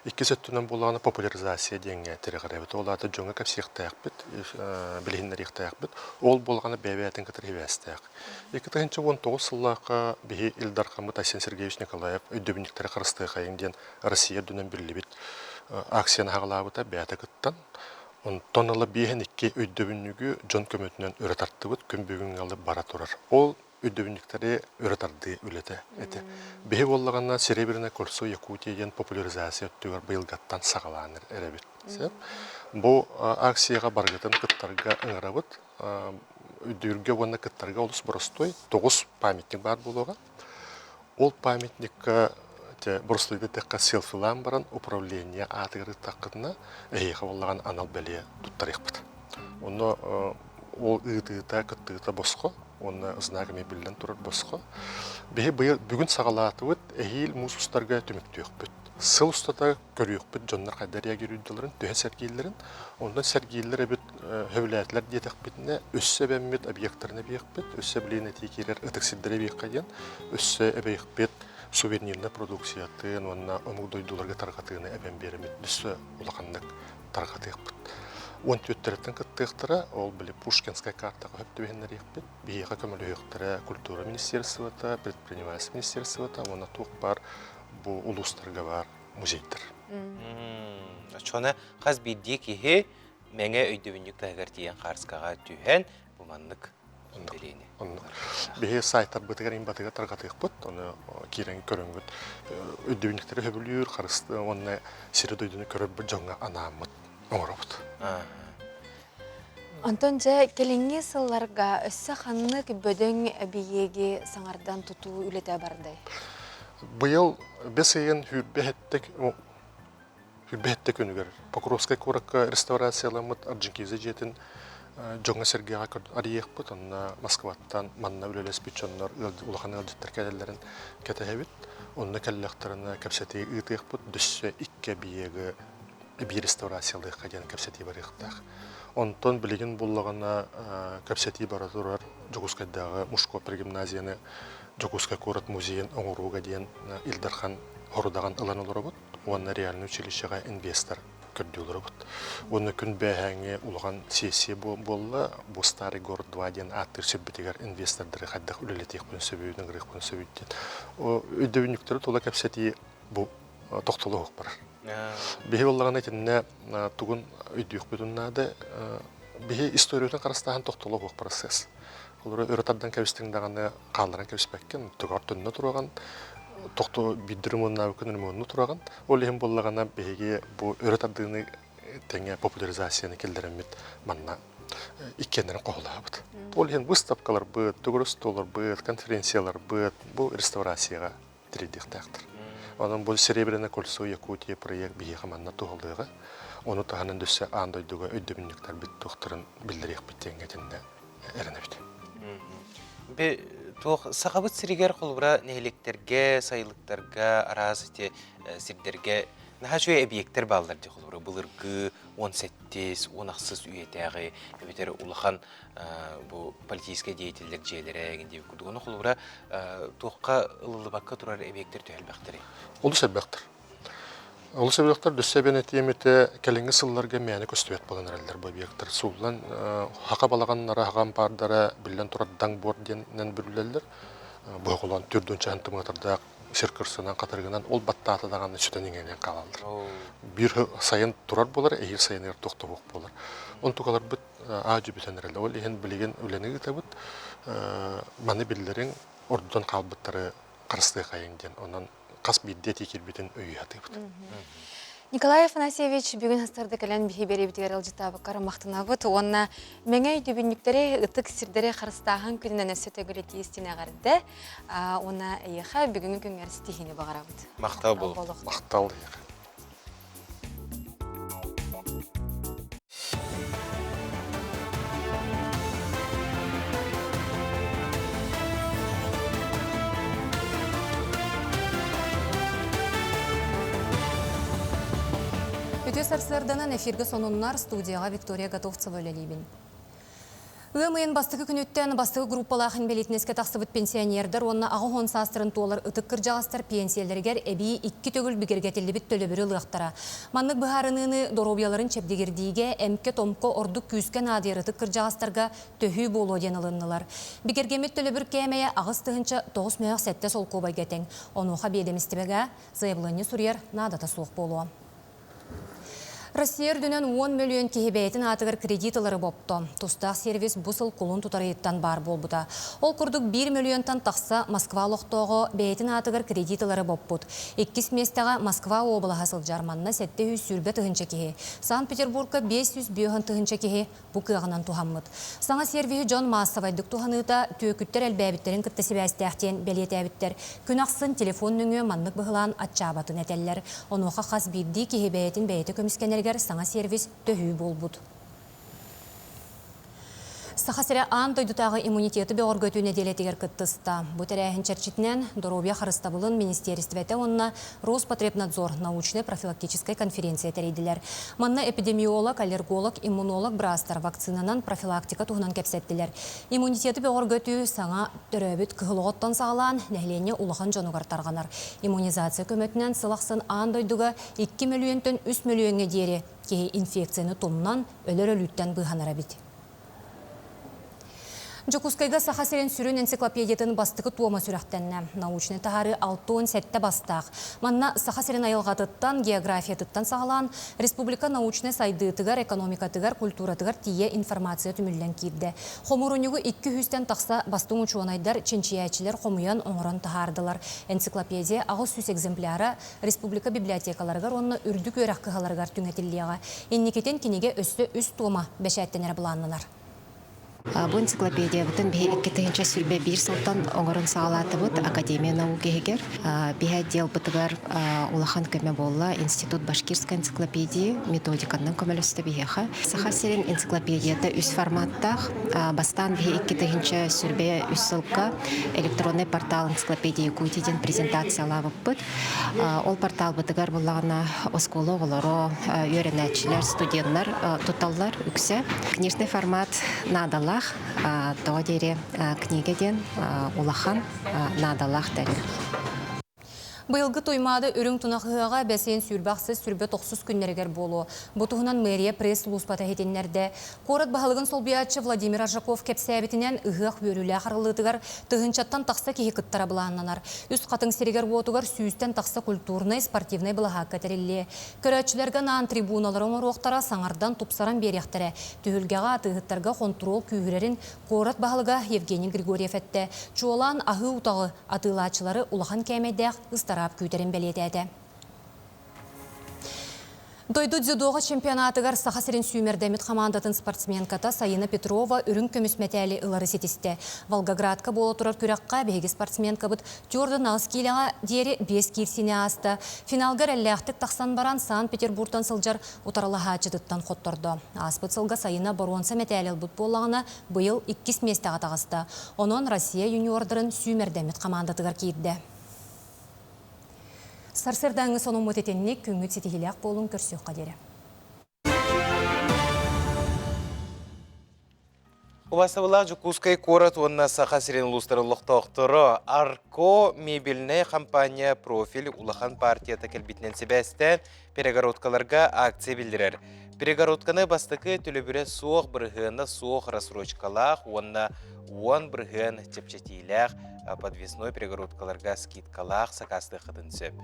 Speaker 13: Иккис өттүнэн буоллаҕына популяризация диэҥҥэ тирэҕирэбит. Ол аата дьоҥҥо кэпсиэхтээхпит, билиһиннэриэхтээхпит. Ол буоллаҕына бэйэ-бэйэтин кытары сибээстээх. 2019 сыллаахха биһи Ил Дархаммыт Айсен Сергеевич Николаев өйдөбүнньүктэри харыстыахайыҥ диэн Россия үрдүнэн биллибит акцияны аҕалаабыта бэйэтэ кыттан. Онтон ыла биэһин икки өйдөбүнньүгү дьон көмөтүнэн өрө тартыбыт, күн бүгүҥҥэ ылы бара турар. Ол өйдөбүнньүктэри өрө тардыы үлэтэ этэ. Биһи буоллаҕына Серебряное кольцо Якутии диэн популяризация өттүгэр быйылгаттан саҕалаан эрэбит. Бу акцияҕа барыгытын кыттарга ыҥырабыт. Үрдүүргэ уонна кыттарга олус боростуой тоҕус памятник баар буолуоҕа. Ол памятникка боростуойда эттэххэ селфилаан баран управление аатыгар ыыттаххытына эһиэхэ буоллаҕына анал бэлиэ туттарыахпыт. Онно ол ыытыыта, кыттыыта босхо уонна знак эмиэ биллэн турар босхо. Биһи быйыл бүгүн саҕалаатыбыт, эһиил муус устарга түмүктүөхпүт. Сыл устата көрүөхпүт дьоннор хайда реагируйдаларын, төһө сэргииллэрин. Онтон сэргииллэр эбит сөбүлээтилэр диэтэхпитинэ, өссө эбэммит объектарын эбиэхпит, өссө билигин этии киирэр ытык сирдэри эбиэххэ диэн, өссө эбиэхпит сувенирнай продукциятын уонна омук дойдуларга тарҕатыыны эбэн биэрэммит өссө улаханнык тарҕатыахпыт. Уон түөртэриттэн кыттыахтара, ол били Пушкинскай картаҕа сөп түбэһиннэриэхпит. Биһиэхэ көмөлөһүөхтэрэ культура министерствота, предпринимательство министерствота уонна туох баар бу улуустарга баар музейдар.
Speaker 1: Оччоҕуна хас биирдии киһи мэҥэ өйдөбүнньүк таһыгар тиийэн хаарскаҕа түһэн бу маннык бэлиэни.
Speaker 13: Биһи сайтарбытыгар инбатыгар тарҕатыахпыт, ону киирэн көрөҥҥүт өйдөбүнньүктэри сөбүлүүр, харысты уонна сири-дойдуну көрөрбүт дьоҥҥо анааммыт оҥоробут.
Speaker 2: Онтон дьэ кэлиҥҥи сылларга өссө ханнык бөдөҥ эбийиэги саҥардан тутуу үлэтэ бардай?
Speaker 13: Быйыл бэс ыйын сүүрбэ сэттэ күнүгэр Покровскай куоракка реставрацияламмыт Орджоникидзе дьиэтин дьоҥҥо-сэргэҕэ арыйыахпыт. Онно Москваттан манна үлэлэспит дьоннор улахан ыалдьыттар кэлэллэрин кэтэһэбит. Онно кэллэхтэринэ кэпсэтии ыытыахпыт. Өссө икки эбийиэги эбии реставрациялыахха диэн кэпсэтии барыахтаах. Онтон билигин буллаҕына кэпсэтии бара турар Дьокуускайдааҕы Мушко гимназияны Дьокуускай куорат музейын оҥорууга диэн Ил Дархан хорудаҕын ылан олоробут уонна реальнай училищеҕа инвестор көрдүү олоробут. Уонна күн бээһээҥҥи улахан сессия буолла, бу Старый город 2 диэн ааттыыр сирбитигэр инвестордары хайдах үлэлэтиэхпин сөбүй, ыҥырыахпын сөбүй диэн. Өйдөбүнньүктэри тула кэпсэтии бу тохтоло суох барар. Биһи буоллаҕына итиннэ тугун өйдүөхпүтүн наада, биһи историятын харыстааһын тохтоло суох процесс. Олору өрө тардан кэбистиҥ даҕаны хаалларан кэбиспэккин, тугар төннө тураҕын, тохто биирдэ ремоннаабыккын ремонну тураҕын. Ол иһин буоллаҕына биһиги бу өрө тардыыны тэҥэ популяризацияны киллэрэммит манна иккиэннэрин хоһулаабыт. Ол иһин выставкаларбыт, төгүрүк остуолларбыт, конференцияларбыт бу реставрацияҕа тириэрдиэхтээхтэр. Онон бу Серебряное кольцо Якутии проект биһиэхэ манна туһалыаҕа. Ону таһынан өссө аан дойдуга өйдөбүнньүктэрбит туохтарын биллэриэхпит диэҥҥэ итиннэ эрэнэбит.
Speaker 1: Бе туох Сахабыт сиригэр холобура нэһилиэктэргэ, сайылыктарга, араас ити сирдэргэ. Наһаа үчүгэй эбийиэктэр бааллар дии холобура былыргы 17 16 үйэтээҕи эбэтэр улахан бу политическай деятеллэр дьиэлэрэ эҥин диэбит курдук. Ону холобура туохха ылыллыбакка турар эбийиэктэр төһө элбэхтэрий?
Speaker 13: Олус элбэхтэр. Олус элбэхтэр дөссө эбэн этиэм этэ кэлиҥҥи сылларга мээнэ көстүбэт буолан эрэллэр бу объектар. Сууллан хака балаҕаннара, хака ампаардара биллэн турар даҥ буор диэнинэн бүрүллэллэр. Быһа холоон төрдүн чаһын тымыатардаах сир кырсынан хатырыгынан ол баттаата даҕаны сүтэн иҥэнэн хаалаллар. Биир сайын турар буолар, эһиил сайыныгар туох да суох буолар. Онтукаларбыт аа-дьуо бүтэн эрэллэр. Ол иһин билигин үлэни ыытабыт. Маны биллэриҥ ордон хаалбыттары харыстыахайыҥ диэн. Онон хас биирдии этии киирбитин өйүү сатыыбыт.
Speaker 2: Николай Афанасьевич бүгүн састарда кэлэн биһи биэриибитигэр ыалдьыттаабыккар махтанабыт уонна Мэҥэ өйдөбүнньүктэри ытык сирдэри харыстааһын күнүнэн өссө төгүл итии истин эҕэрдэ уонна эйиэхэ бүгүҥҥү күҥҥэр ситиһиини баҕарабыт.
Speaker 1: Махтал болу.
Speaker 13: Махтал эйиэхэ.
Speaker 3: Үтүө сарсыарданан эфиргэ сонуннар студияҕа Виктория Готовцева үлэлиибин. Ыам ыйын бастакы күнүттэн бастакы группалаах инбэлиитинэскэ тахсыбыт пенсионердар уонна 80 саастарын туолар ытык кырдьаҕастар пенсиялэригэр эбии икки төгүл бигэргэтиллибит төлөбүрү ылыахтара. Маннык быһаарыныыны доруобуйаларын чэбдигирдиигэ эмкэ-томко ордук күүскэ наадыйар ытык кырдьаҕастарга төһүү буолуо диэн ылыннылар. Бигэргэммит төлөбүр кээмэйэ 8 907 солкуобайга тэҥ. Онуоха биэдэмистибэҕэ сайабылыанньа суруйар наадата суох буолуо. Россия үрдүнэн 10 мөлүйүөн киһи бэйэтин аатыгар кредит ылары бопто. Тустаах сервис бу сыл кулун тутарыйыттан баар буолбута. Ол курдук 1 мөлүйүөнтэн тахса Москва олохтооҕо бэйэтин аатыгар кредит ылары боппут. Иккис миэстэҕэ Москва уобалаһа сылдьар, манна 720 тыһыынча киһи. Санкт-Петербургка 505 тыһыынча киһи бу кыаҕынан туһаммыт. Саҥа сервиһи дьон маассабайдык туһаныыта түөкүттэр элбээбиттэрин кытта сибээстээх диэн бэлиэтээбиттэр. Күн ахсын телефон нөҥүө маннык быһылаан аччаабатын этэллэр. Онуоха хас биирдии киһи бэйэтин бэйэтэ көмүскэнэригэр саҥа сервис төһүү буолбут. Саха сирэ аан дойдутааҕы иммунитеты бөҕөргөтүү нэдиэлэтигэр кыттыста. Бу тэрээһин чэрчитинэн Доруобуйа харыстабылын министиэристибэтэ уонна Роспотребнадзор научнай-профилактическай конференция тэрийдилэр. Манна эпидемиолог, аллерголог, иммунолог быраастар вакцинанан профилактика туһунан кэпсэттилэр. Иммунитеты бөҕөргөтүү саҥа төрөөбүт кыһыл оҕоттон саҕалаан нэһилиэнньэ улахан дьонугар тарҕанар. Иммунизация көмөтүнэн сыл ахсын аан дойдуга 2 мөлүйүөнтэн 3 мөлүйүөҥҥэ диэри киһи инфекцияны тумнан, өлөр өлүүттэн быыһанар эбит. Дьокуускайга Саха сирин сүрүн энциклопедиятын бастакы туома сүрэхтэннэ. Научнай таһаарыы 67 бастаах. Манна Саха сирин айылҕатыттан, географиятыттан саҕалаан, республика научнай сайдыытыгар, экономикатыгар, культуратыгар тиийэ информация түмүллэн киирдэ. Хомуурунньугу 200-тэн тахса бастыҥ учуонайдар, чинчийээччилэр хомуйан оҥорон таһаардылар. Энциклопедия 800 экземпляра республика библиотекаларыгар уонна үрдүк үөрэх кыһаларыгар түҥэтиллиэҕэ. Инникитин кинигэ өссө үс туома бэчээттэнэрэ былааннанар.
Speaker 14: Бу энциклопедиябытын биһи 2021 сылтан оҥорон саҕалаатыбыт Академия наук иһигэр. Биһи отделбытыгар улахан көмө буолла Институт башкирской энциклопедии методиканнан көмөлөстө биһиэхэ. Саха сирин энциклопедията үс форматтаах. Бастаан биһи 2023 сылга электронный портал энциклопедия Якутии диэн презентациялаабыппыт. Ол порталбытыгар буллаҕына оскуола оҕолоро, үөрэнээччилэр, студеннар туталлар үксэ. Книжный формат наадалаах, тоҕо диэри книга диэн улахан наадалаах тэрил.
Speaker 3: Быйылгы Туймаада үрүҥ тунах ыһыаҕа бэсиэн сүүрбэ ахсыс сүүрбэ тохсус күннэригэр буолуо. Бу туһунан мэрия пресс-сулууспата иһитиннэрдэ. Куорат баһылыгын солбуйааччы Владимир Аржаков кэпсээбитинэн, ыһыах үөрүүлээх арыллыытыгар тыһыынчаттан тахса киһи кыттара былааннанар. Үс хатыҥ сиригэр-уотугар сүүстэн тахса культурнай, спортивнай былаһаакка тэриллиэ. Көрөөччүлэргэ анаан трибуналары оҥоруохтара, саҥардан, тупсаран биэриэхтэрэ. Түһүлгэҕэ атыыһыттарга хонтуруол күүһүрэрин куорат баһылыга Евгений Григорьев эттэ. Чуолаан аһыы утаҕы атыылааччылары улахан кээмэйдээх ыстараап күүтэрин бэлиэтээтэ. Дойду дзюдоҕа чемпионатыгар Саха сирин сүүмэрдэммит хамаандатын спортсменката Сайына Петрова үрүҥ көмүс мэтээли ылары ситистэ. Волгоградка буола турар күрэххэ биһиги спортсменкабыт түөрт аҕыс киилэҕэ диэри биэс киирсиини ааста. Финалга эрэллээхтик тахсан баран Санкт-Петербургтан сылдьар утарылаһааччытыттан хоттордо. Ааспыт сылга Сайына боруонса мэтээли ылбыт буоллаҕына, быйыл иккис миэстэҕэ таҕыста. Онон Россия юниордарын сүүмэрдэммит хамаандатыгар киирдэ. Сарсыардааҥҥы сонуммут итинник күҥҥүт ситиһиилээх буолуҥ көрсүөххэ диэри.
Speaker 1: Убастабылаах Дьокуускай куорат уонна Саха сирин улуустарын олохтоохторо Арко мебельнай компания «Профиль» улахан партията кэлбитинэн сибээстээн перегородкаларга акция биллэрэр. Перегородканы бастакы төлөбүрэ суох, бырыһыана суох рассрочкалаах уонна 10% чэпчэтиилээх подвесной перегородкаларга скидкалаах сакаастыаххытын сөп.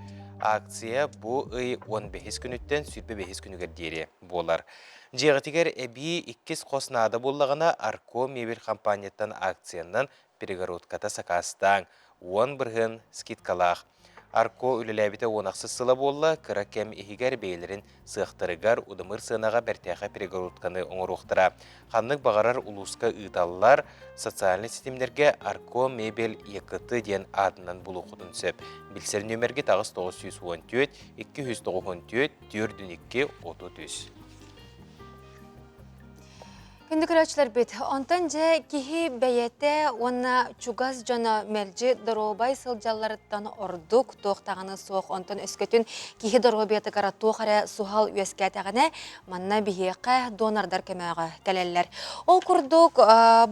Speaker 1: Акция бу ый 15 күнүттэн 25 күнүгэр диэри буолар. Дьиэҕитигэр эбии иккис хос наада буоллаҕына, Арко мебель компанияттан акциянан перегородката сакаастааҥ, 10% скидкалаах. Арко үлэлээбитэ 16 сыла буолла, кыра кэм иһигэр бэйэлэрин сыахтарыгар удамыр сыанаҕа бэртээхэй перегородканы оҥоруохтара. Ханнык баҕарар улууска ыыталлар, социальнай ситимнэргэ Арко мебель ЕКТ диэн аатынан булуоххутун сөп. Билсэр нүөмэргит 8914 294 42 33.
Speaker 2: Күндү көрөөччүлэрбит, онтон дьэ киһи бэйэтэ уонна чугас дьоно мэлдьи доруобай сылдьалларыттан ордук туох даҕаны суох. Онтон өскөтүн киһи доруобуйатыгар туох эрэ суһал үөскээтэҕинэ, манна биһиэхэ донордар көмөҕө кэлэллэр. Ол курдук,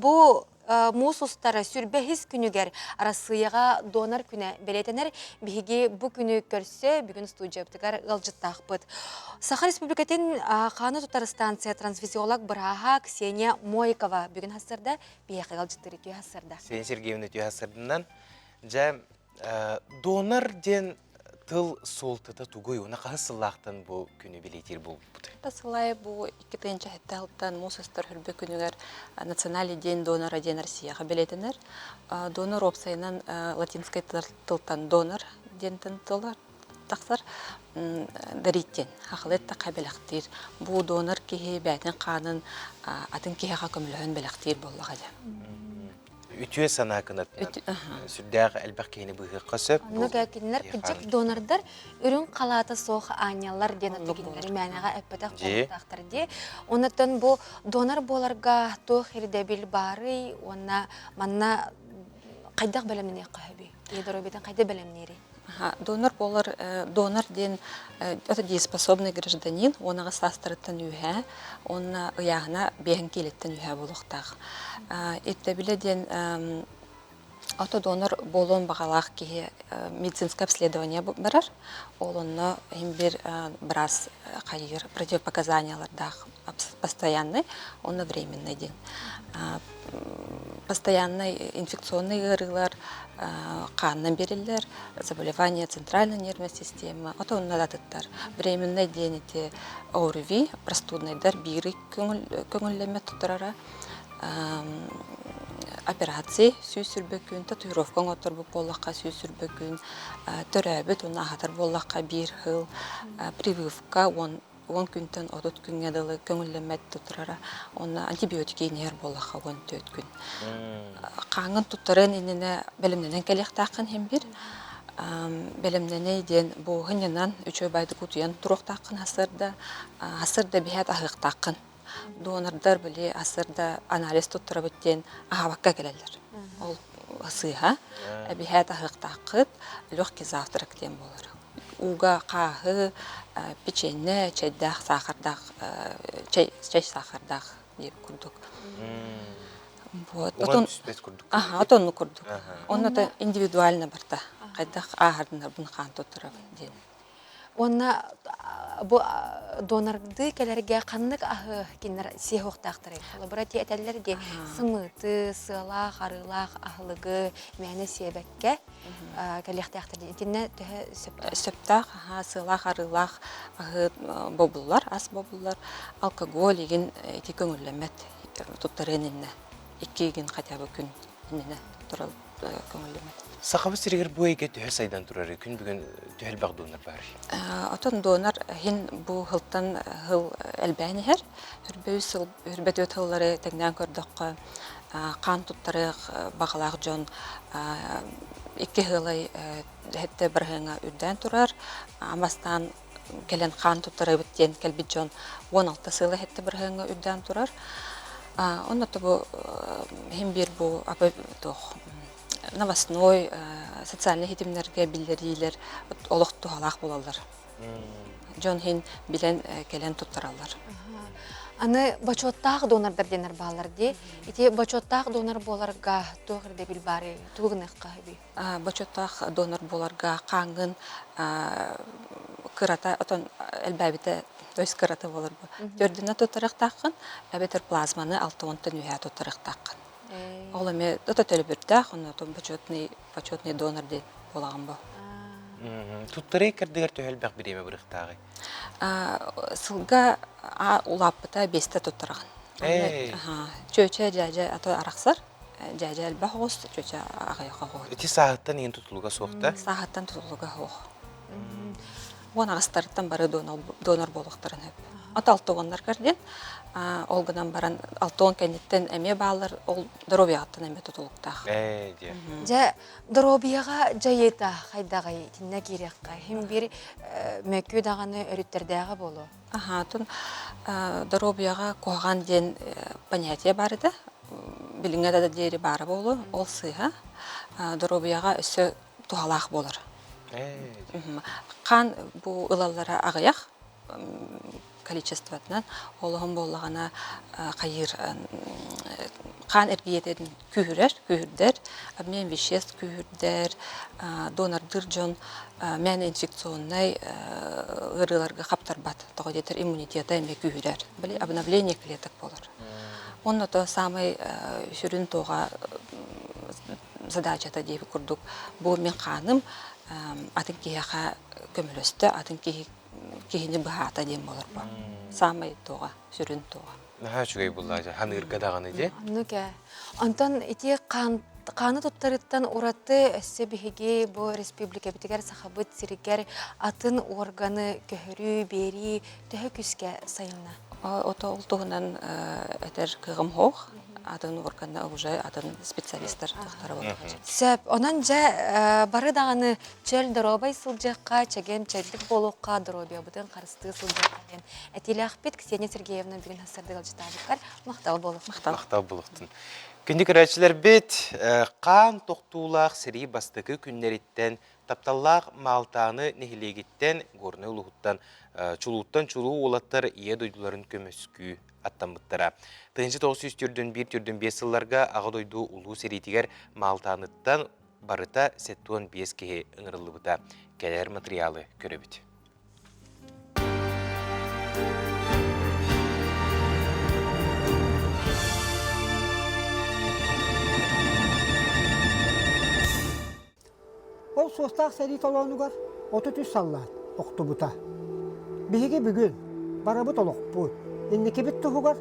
Speaker 2: бу муус устара сүрбэһис күнүгэр Арассыыйаҕа донор күнэ бэлиэтэнэр. Биһиги бу күнү көрсө бүгүн студиябытыгар ыалдьыттаахпыт. Саха Республикатын хааны тутар станция трансфизиолог бырааһа Ксения Моикова бүгүн хассарда биһиэхэ ыалдьыттыр үтүө хассарда.
Speaker 1: Ксения Сергеевна үтүө хассардынан. Дьэ, донор диэн тыл суолтата тугуй? Уна хаһыс сыллаахтан бу күнү бэлиэтиир буолбут?
Speaker 15: Сылай бу 2007 сылтан муус устар хүрбэ күнүгэр Национальный день донора диэн Россияҕа бэлиэтэнэр. Донор уопсайынан латинскай тылтан донор диэнтэн тылар тахсар дарить диэн хахалы эттэххэ бэлэхтиир. Бу донор киһи бэйэтин хаанын атын киһиэхэ көмөлөһөн бэлэхтиир буоллаҕа дьэ.
Speaker 1: Үтүө санаа кынатынан сүрдээх элбэх киһини быыһыахха сөп.
Speaker 2: Онно кинилэр кырдьык донордар үрүҥ халаата суох аанньаллар диэн аты кинилэри мээнэҕэ эппэтэх буолуохтаахтар дии. Оннуттан бу донор буоларга туох ирдэбил баарый уонна манна хайдах бэлэмниэххэ сөбүй? Киһи доруобуйатын хайдах бэлэмниирий?
Speaker 15: Донор буолар донор диэн это дееспособный гражданин уонаҕа саастарыттан үөһээ уонна ыйааһына биэһин киилэттэн үөһээ буолуохтаах. Ирдэбилэ диэн ото донор буолуон баҕалаах киһи медицинское обследование барар. Ол онно иһин бир быраас хайыыр противопоказаниялардаах постоянный уонна временный диэн. Постоянный инфекционный ыарыылар хаанынан бериллэр, заболевание центральной нервной системы, отонна да атыттар. Временный диэн ити ОРВИ, простуднайдар биири көҥүллэммэт туттарара операции 120 күн, татуировка оҥотторбут буоллахха 120 күн, төрөөбүт уонна аһатар буоллахха биир сыл, прививка 10 күнтэн 30 күҥҥэ дылы көҥүллэммэт туттарара уонна антибиотик иһэр буоллахха 14 күн. Хааҥҥын туттарыан иннинэ бэлэмнэнэн кэлиэхтааххын иһин бир. Бэлэмнэнэй диэн бу сынньанан үчүгэй баайдык утуйан туруохтааххын сарсыарда сарсыарда биһээт аһыахтааххын. Донордар били сарсыарда анализ туттарабыт диэн аһаабакка кэлэллэр. Ол сыыһа. Эбиһээт аһыахтааххыт, легкий завтрак диэн буолар. Ууга хааһы, печенье, чэйдээх, саахардаах, чэй, чэй саахардаах диир курдук. Вот.
Speaker 1: Отон, курдук.
Speaker 15: Аха, отонну курдук. Онно индивидуально барта. Хайдах ааһардынарбын хаан туттарабын диэн.
Speaker 2: Уонна бу донордыы кэлэргэ ханнык аһы кинилэр сиэһуохтаахтарый? Холобура, ти этэллэр дии, сымыыты, сыалаах, арыылаах аһылыгы мээнэ сиэбэккэ кэлиэхтээхтэр диэн. Итиннэ төһө сөптөөх?
Speaker 15: Сөптөөх, аһа, сыалаах, арыылаах аһы бобуллар, ас бобуллар. Алкоголь игин ити көҥүллэммэт туттарыан иннэ. Икки игин хотя бы күн иннинэ туттарал көҥүллэммэт.
Speaker 1: Сахабыт сиригэр бу эйгэ төһө сайдан турарый? Күн бүгүн төһө элбэх донор баарый?
Speaker 15: Отон донор иһин бу сылтан сыл элбээн иһэр. Хүрбэ үс сыл, хүрбэ түөрт сыллары тэҥнээн көрдөххө, хаан туттарыах баҕалаах дьон икки сылай эһэттэ бырыһыаҥа үрдээн турар. Бастаан кэлэн хаан туттарабыт диэн кэлбит дьон 16 сыл эһэттэ бырыһыаҥа үрдээн турар. Онно бу иһин биир бу туох. Новостной социальнай хитимнэргэ биллэриилэр олох туһалаах буолаллар. Дьон иһин билэн кэлэн туттараллар.
Speaker 2: Аны бочуоттаах донордар диэннэр бааллар дии. Ити бочуоттаах донор буоларга туох ирдэбил баарый? Тугу гыныахха сөбүй?
Speaker 15: Бочуоттаах донор буоларга хааҥҥын кырата, отон элбээбитэ, то есть кырата буолар бу. Төрдүнэ туттарыахтааххын, эбэтэр плазманы 6 үһээ туттарыахтааххын. Ол эмиэ ото төлөбүрдээх, онно почетный почетный донор диэн буолаҕын бу.
Speaker 1: Туттарыы кырдыгар төһө элбэх бириэмэ бырыхтааҕый?
Speaker 15: Сылга улааппыта биэстэ туттараҕын. Чүөчэ дьээдьэ ато арахсар. Дьээдьэ элбэх оҕус, чүөчэ аҕыйах оҕус.
Speaker 1: Ити сааһыттан иһин тутулуга суох да?
Speaker 15: Сааһыттан тутулуга суох. Уон аҕыстарыттан бары донор буолуохтарын сөп. От алтуоннаргар диэн, ол гынан баран алтуон кэнниттэн эмиэ бааллар, ол доруобуйаҕыттан эмиэ тутулуктаах.
Speaker 1: Ээ диэ.
Speaker 2: Дьэ, доруобуйаҕа дьайыыта хайдаҕый итиннэ киириэххэ. Иһин биир мөкү даҕаны өрүттэрдээҕэ буолуо.
Speaker 15: Аха, отон доруобуйаҕа куһаҕан диэн понятие баар этэ. Билиҥҥэ да диэри баара буолуо, ол сыыһа. Доруобуйаҕа өссө туһалаах буолар. Хаан бу ылаллара аҕыйах количествотынан олоһун буоллаҕына хайыыр хаан эргийэтин күүһүрэр, күүһүрдэр, обмен веществ күүһүрдэр, донордыыр дьон мээнэ инфекционнай ыарыыларга хаптарбат, тоҕо диэтэр иммунитета эмиэ күүһүрэр, били обновление клеток буолар. Онно то самый сүрүн туоҕа задачата диэбит курдук бу мин хааным атын киһиэхэ көмөлөстө, атын киһи киһини быһаата диэн буолар бу. Саамай туоҕа, сүрүн туоҕа.
Speaker 1: Наһаа үчүгэй буллаа дьэ, ханыырга даҕаны дьэ.
Speaker 2: Оннук ээ. Онтон ити хаан хааны туттарыттан ураты өссө биһиги бу республикабытыгар Сахабыт сиригэр атын органы көһөрүү, биэрии төһө күүскэ сайынна?
Speaker 15: Ото ол туһунан этэр кыаҕым суох. Атын органна уже атын специалистар тохтара болуохха
Speaker 2: Сөп. Онон дьэ бары даҕаны чөл доруобай сылдьыахха, чэгиэн-чэбдик буолуохха, доруобуйабытын харыстыы сылдьыахха диэн этиилээхпит. Ксения Сергеевна бүгүн сарсыарда ыалдьытаабыккар махтал буолуохтун.
Speaker 1: Махтал. Махтал буолуохтун. Күндү көрөөччүлэрбит, хаан тохтуулаах сэрии бастакы күннэриттэн тапталлаах Маалтааны нэһилиэгиттэн, Горнай улууһуттан чулууттан чулуу уолаттар ийэ дойдуларын көмүскүү аттаммыттара. 1941 сылларга Аҕа дойду Улуу сэриитигэр Маалтааныттан барыта 75 киһи ыҥырыллыбыта. Кэлэр матырыйаалы көрөбүт.
Speaker 16: Ол суостаах сэрии толоонугар 33 саллаат охтубута. Биһиги бүгүн барыбыт олохпут, инникибит туһугар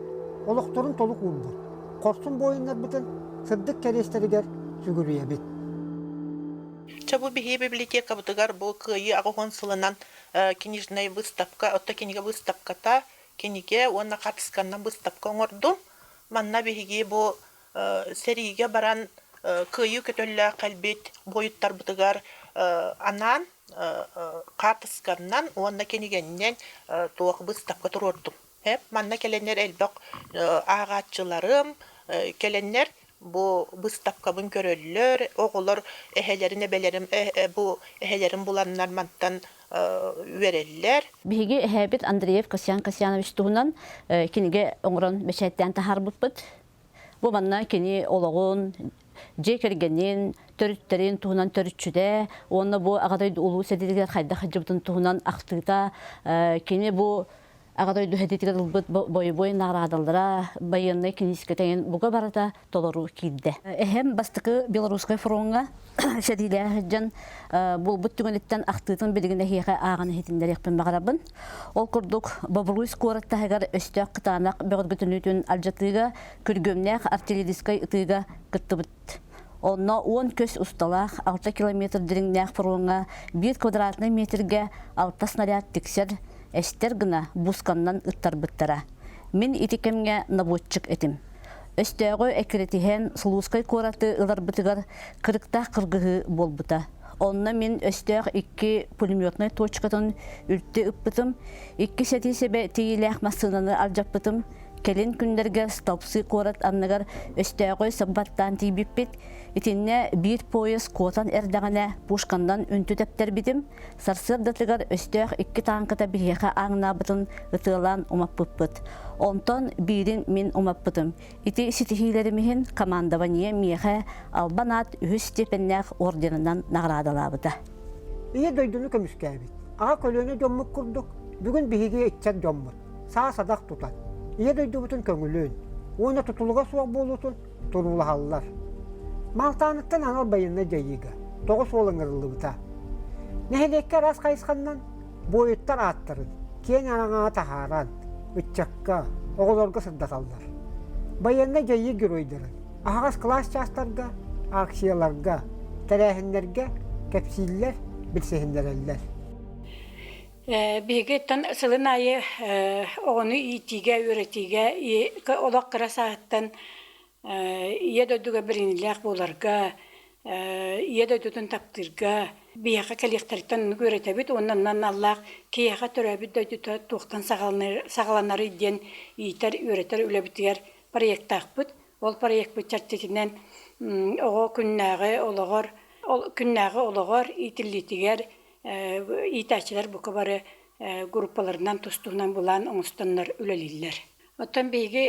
Speaker 16: олохторун толук уурбут, хорсун буойуннарбытын сырдык кэриэстэригэр сүгүрүйэбит.
Speaker 17: Чэ бу биһиги библиотекабытыгар бу Кыайыы 80 сылынан книжная выставка, отто кинигэ выставката, кинигэ уонна хапсканнан выставка оҥордум. Манна биһиги бу сэриигэ баран кыайыы көтөллөөх кэлбит буойуттарбытыгар анаан хаартысканнан уонна кинигэннэн туох быыстапка туруордум. Манна кэлэннэр элбэх ааҕааччыларым кэлэннэр бу быыстапкабын көрөллөр, оҕолор эһэлэрин эбэлэрим бу эһэлэрин буланнар мантан үөрэллэр.
Speaker 18: Биһиги эһээбит Андреев Касьян Касьянович туһунан кинигэ оҥорон бэчээттээн таһаарбыппыт. Бу манна кини олоҕун, дьиэ кэргэнин, төрүттэрин туһунан төрүччүтэ уонна бу Аҕа дойду улуу сэриитигэр хайдах сылдьыбытын туһунан ахтыыта кини бу Аҕа дойду сэриитигэр ылбыт бойобуой наҕараадалара, байыаннай киниискэтэ бука барыта толору киирдэ. Эһэм бастакы Белорусскай фроҥҥа сэриилээх сылдьан буолбут түгэниттэн ахтыытын билигин эһиэхэ ааҕан иһитиннэриэхпин баҕарабын. Ол курдук, Бобруйск куорат таһыгар өстөөх кытаанах бөҕөргөтүнүүтүн алдьатыыга күргүөмнээх артиллерийскай ытыыга кыттыбыт. Онно 10 көс усталаах 6 километр дириҥнээх фроҥҥа 1 квадратнай метргэ 6 снаряд тиксэр, эстэр гына бусканнан ыттарбыттара. Мин ити кэмҥэ наводчик этим. Өстөөҕү эккирэтиһэн Сулуускай куораты ыларбытыгар кырыктаах кыргыһыы буолбута. Онно мин өстөөх икки пулеметнай точкатын үлтү ыппытым, икки сэтии сэбэ тиийилээх массыынаны алдьаппытым, Кэлин күннэргэ Столбцы куорат анныгар өстөөҕү саббаттаан тиийбиппит. Итиннэ биир поезд куотан эрдэҕинэ пушканнан үнтү тэптэрбитим. Сарсыардатыгар өстөөх икки тааҥката биһиэхэ ааҥнаабытын ытыалаан умаппыппыт. Онтон биирин мин умаппытым. Ити ситиһиилэрим иһин командование миэхэ Албан аат үһүс степеннээх орденынан наҕараадалаабыта.
Speaker 16: Ийэ дойдуну көмүскээбит, аҕа көлүөнэ дьоммут курдук бүгүн биһиги ыччат дьоммут саа-садах тутан, Ийэ дойдубутун көҥүлүн уонна тутулуга суох буолуутун туруулаһаллар. Маалтааныттан анал байыаннай дьайыыга 9 уол ыҥырыллыбыта. Нэһилиэккэ араас хайысханнан буойуттар ааттарын киэҥ араҥаҕа таһааран, ыччакка, оҕолорго сырдаталлар. Байыаннай дьайыы геройдарын аһаҕас кылаас чаастарга, акцияларга, тэрээһиннэргэ кэпсииллэр, билсиһиннэрэллэр.
Speaker 19: Биһиги сылын аайы оҕону иитиигэ, үөрэтиигэ олох кыра сааһыттан Ийэ дойдуга бэриниилээх буоларга, Ийэ дойдутун таптыырга биһиэхэ кэлиэхтэриттэн оннук үөрэтэбит уонна онно аналлаах киһиэхэ төрөөбүт дойдута туохтан саҕаланарый диэн иитэр, үөрэтэр үлэбитигэр проектаахпыт. Ол проекпыт чэрчитинэн оҕо күннээҕи олоҕор, күннээҕи олоҕор иитиллиитигэр иитээччилэр бука бары группаларынан тус-туһунан былаан оҥостоннор үлэлииллэр. Оттон биһиги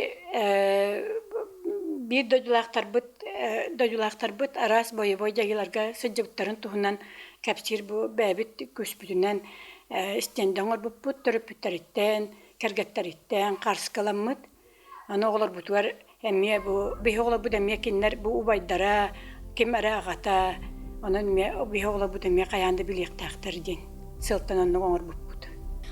Speaker 19: биир дойдулаахтарбыт дойдулаахтарбыт араас бойобуой дьайыыларга сылдьыбыттарын туһунан кэпсиир бу бэйэбит күүспүтүнэн стендэ оҥорбуппут төрөппүттэриттэн, кэргэттэриттэн харыскаламмыт. Аны оҕолорбутугар эмиэ бу биһи оҕолорбут эмиэ кинилэр бу убайдара, ким эрэ аҕата, онон эмиэ биһи оҕолорбут эмиэ хайаан да билиэхтээхтэр диэн сыалтан оннук оҥорбуппут.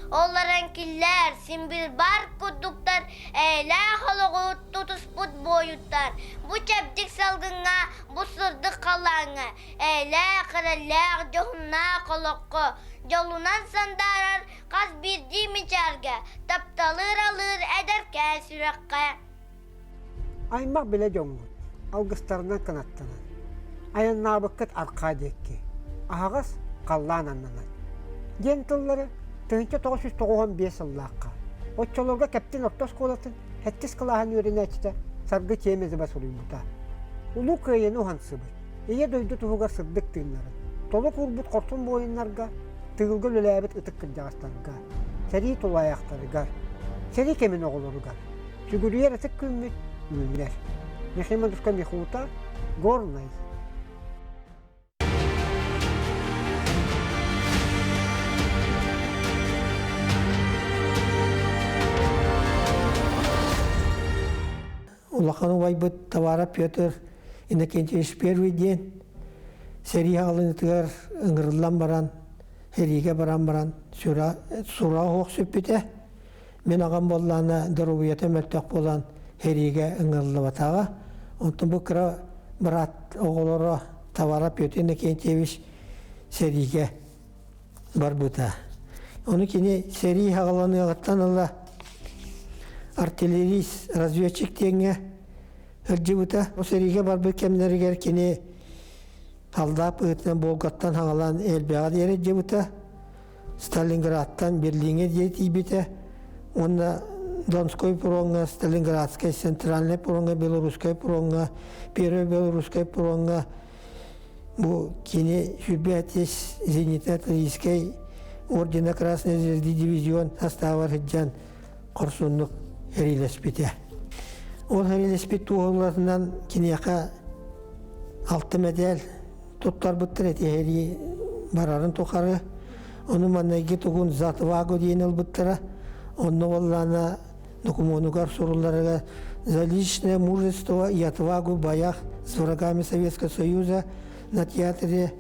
Speaker 20: Олорон киллэр, син бир бар курдуктар, эйэлээх олоҕу тутуспут буойуттар. Бу чэбдик салгыҥҥа, бу сырдык халлааҥҥа, эйэлээх, эрэллээх, дьоһуннаах олоххо, дьолунан сандаарар хас биирдии мичээргэ, тапталыыр-алыыр эдэркээн сүрэххэ.
Speaker 16: Аймах билэ дьоҥҥут алгыстарынан кынаттанан, айаннаабыккыт архаа диэки, аһаҕас халлаан аннынан диэн тыллары 1995 сыллаахха оччолорго Кэптин орто оскуолатын сэттис кылааһын үөрэнээччитэ Саргы Чемезова суруйбута. Улуу Кыайыыны уһансыбыт, Ийэ дойду туһугар сырдык тыыннарын, толук уурбут хорсун буойуннарга, тыылга үлэлээбит ытык кырдьаҕастарга, сэрии тулаайахтарыгар, сэрии кэмин оҕолоругар Сүгүрүйэр ытык күммүт үүнэр. Нехимовка Михута, Горнай.
Speaker 21: Улахан убайбыт Товара Петр Иннокентьевич Первый диэн сэрии аҕалынытыгар ыҥырыллан баран, сэриигэ баран баран сүра сура сүппүтэ. Мин аҕам буоллаҕына доруобуйата мөлтөх буолан сэриигэ ыҥырыллыбатаҕа. Онтон бу кыра быраат оҕолоро Тавара Петр Иннокентьевич сэриигэ барбыта. Ону кини сэрии саҕаланыаҕыттан ыла артиллерист, разведчик диэҥҥэ сылдьыбыта. Бу сэриигэ барбыт кэмнэригэр кини халдаап быһыытынан Волгаттан хаҥалаан элбэҕи диэри илдьибитэ. Сталинградтан Берлиҥҥэ диэри тиийбитэ уонна Донской пуроҥҥа, Сталинградскай центральнай пуроҥҥа, Белорусскай пуроҥҥа, Первый Белорусскай пуроҥҥа бу кини 105 зенитно-артиллерийскай ордена Красной Звезды дивизион састаабар сылдьан хорсуннук эриилэспитэ. Ол эриилэспит туоһуларынан киниэхэ алта мэдээл туттарбыттар этиһэрии барарын тухары ону маннайгы тугун за отвагу диэн ылбыттара онно буоллаана докумуонугар сурулларыгар за личное мужество и отвагу в боях с врагами Советского Союза на театре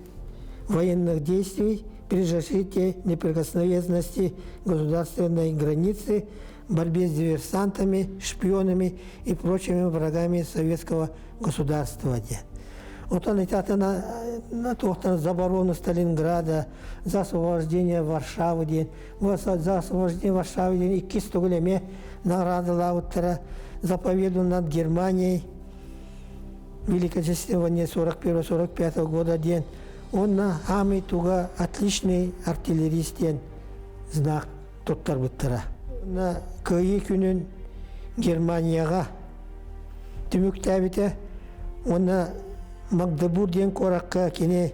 Speaker 21: военных действий при защите неприкосновенности государственной границы, борьбе с диверсантами, шпионами и прочими врагами советского государства диэн. Отон итатына туохтан за оборону Сталинграда, за освобождение Варшавы диэн, за освобождение Варшавы диэн иккис төгүл эмиэ наҕараадалаабыттара за победу над Германией Великой Отечественной войне 41-45 года диэн уонна Аамый туга отличный артиллерист диэн знак туттарбыттара. Кыайыы күнүн Германияҕа түмүктээбитэ уонна Магдебург диэн куоракка кини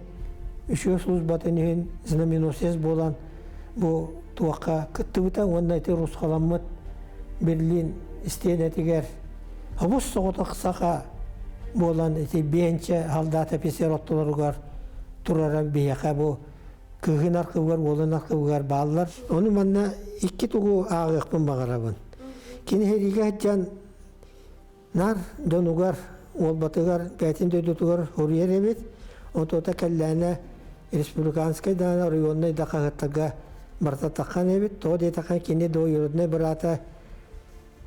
Speaker 21: үчүгэй службатын иһин знаменосец буолан бу туохха кыттыбыта уонна ити русхаламмыт Берлин истиэнэтигэр обус соҕотох саха буолан ити биэнчэ солдат офицер оттолоругар турара биһиэхэ бу кыыһын архыыбыгар, уолун архыыбыгар бааллар. Ону манна икки тугу ааҕыахпын баҕарабын. Кини сэриигэ сылдьан наар дьонугар, уолбатыгар, бэйэтин дойдутугар суруйар эбит. Онтуота кэллээнэ республиканскай да районнай да хаһыаттарга барыта таххан эбит. Тоҕо диэтэххэ кини двоюроднай быраата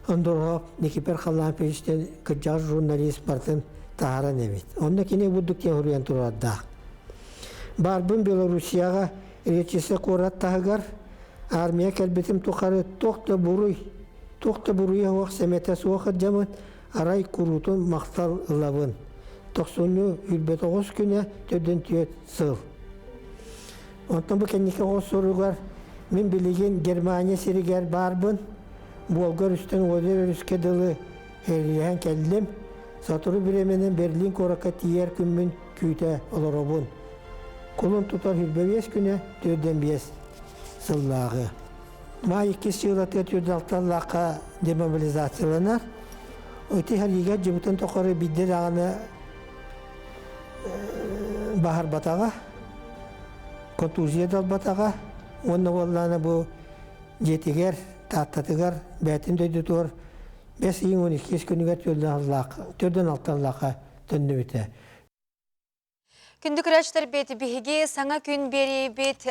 Speaker 21: Ондорһоп Никипер Харлампьевич диэн кырдьаҕас журналист барытын таһааран эбит. Онно кини бурдук диэн суруйан турардаах. Барбын Белоруссияҕа Речица куорат таһыгар армия кэлбитим тухары туох да буруй, туох да буруйа суох сэмэтэ суох сылдьабын, арай куруутун махтал ылабын. Тохсунньу 29 күнэ төрдүн түөрт сыл. Онтон бу кэнники оҕо суругар мин билигин Германия сиригэр баарбын, Волга өрүстэн Одер өрүскэ дылы эрийэн кэллим. Сотору бириэмэнэн Берлин куоракка тиийэр күммүн күүтэ олоробун. Кулун тутар 25 күнэ 45 сыллааҕы. Маай иккис сыылатыгар түрдалталлаахха демобилизацияланар. Ити сэриигэ дьыбытын тухары биирдэ даҕаны баһарбатаҕа, контузия да ылбатаҕа уонна уоллаана бу дьиэтигэр, Тааттатыгар, бэйэтин дойдутугар бэс ыйын 12 күнүгэр төрдөн алталлаахха төннүбүтэ.
Speaker 2: Күндү көрөөччүлэрбит, биһиги саҥа күн биэриибит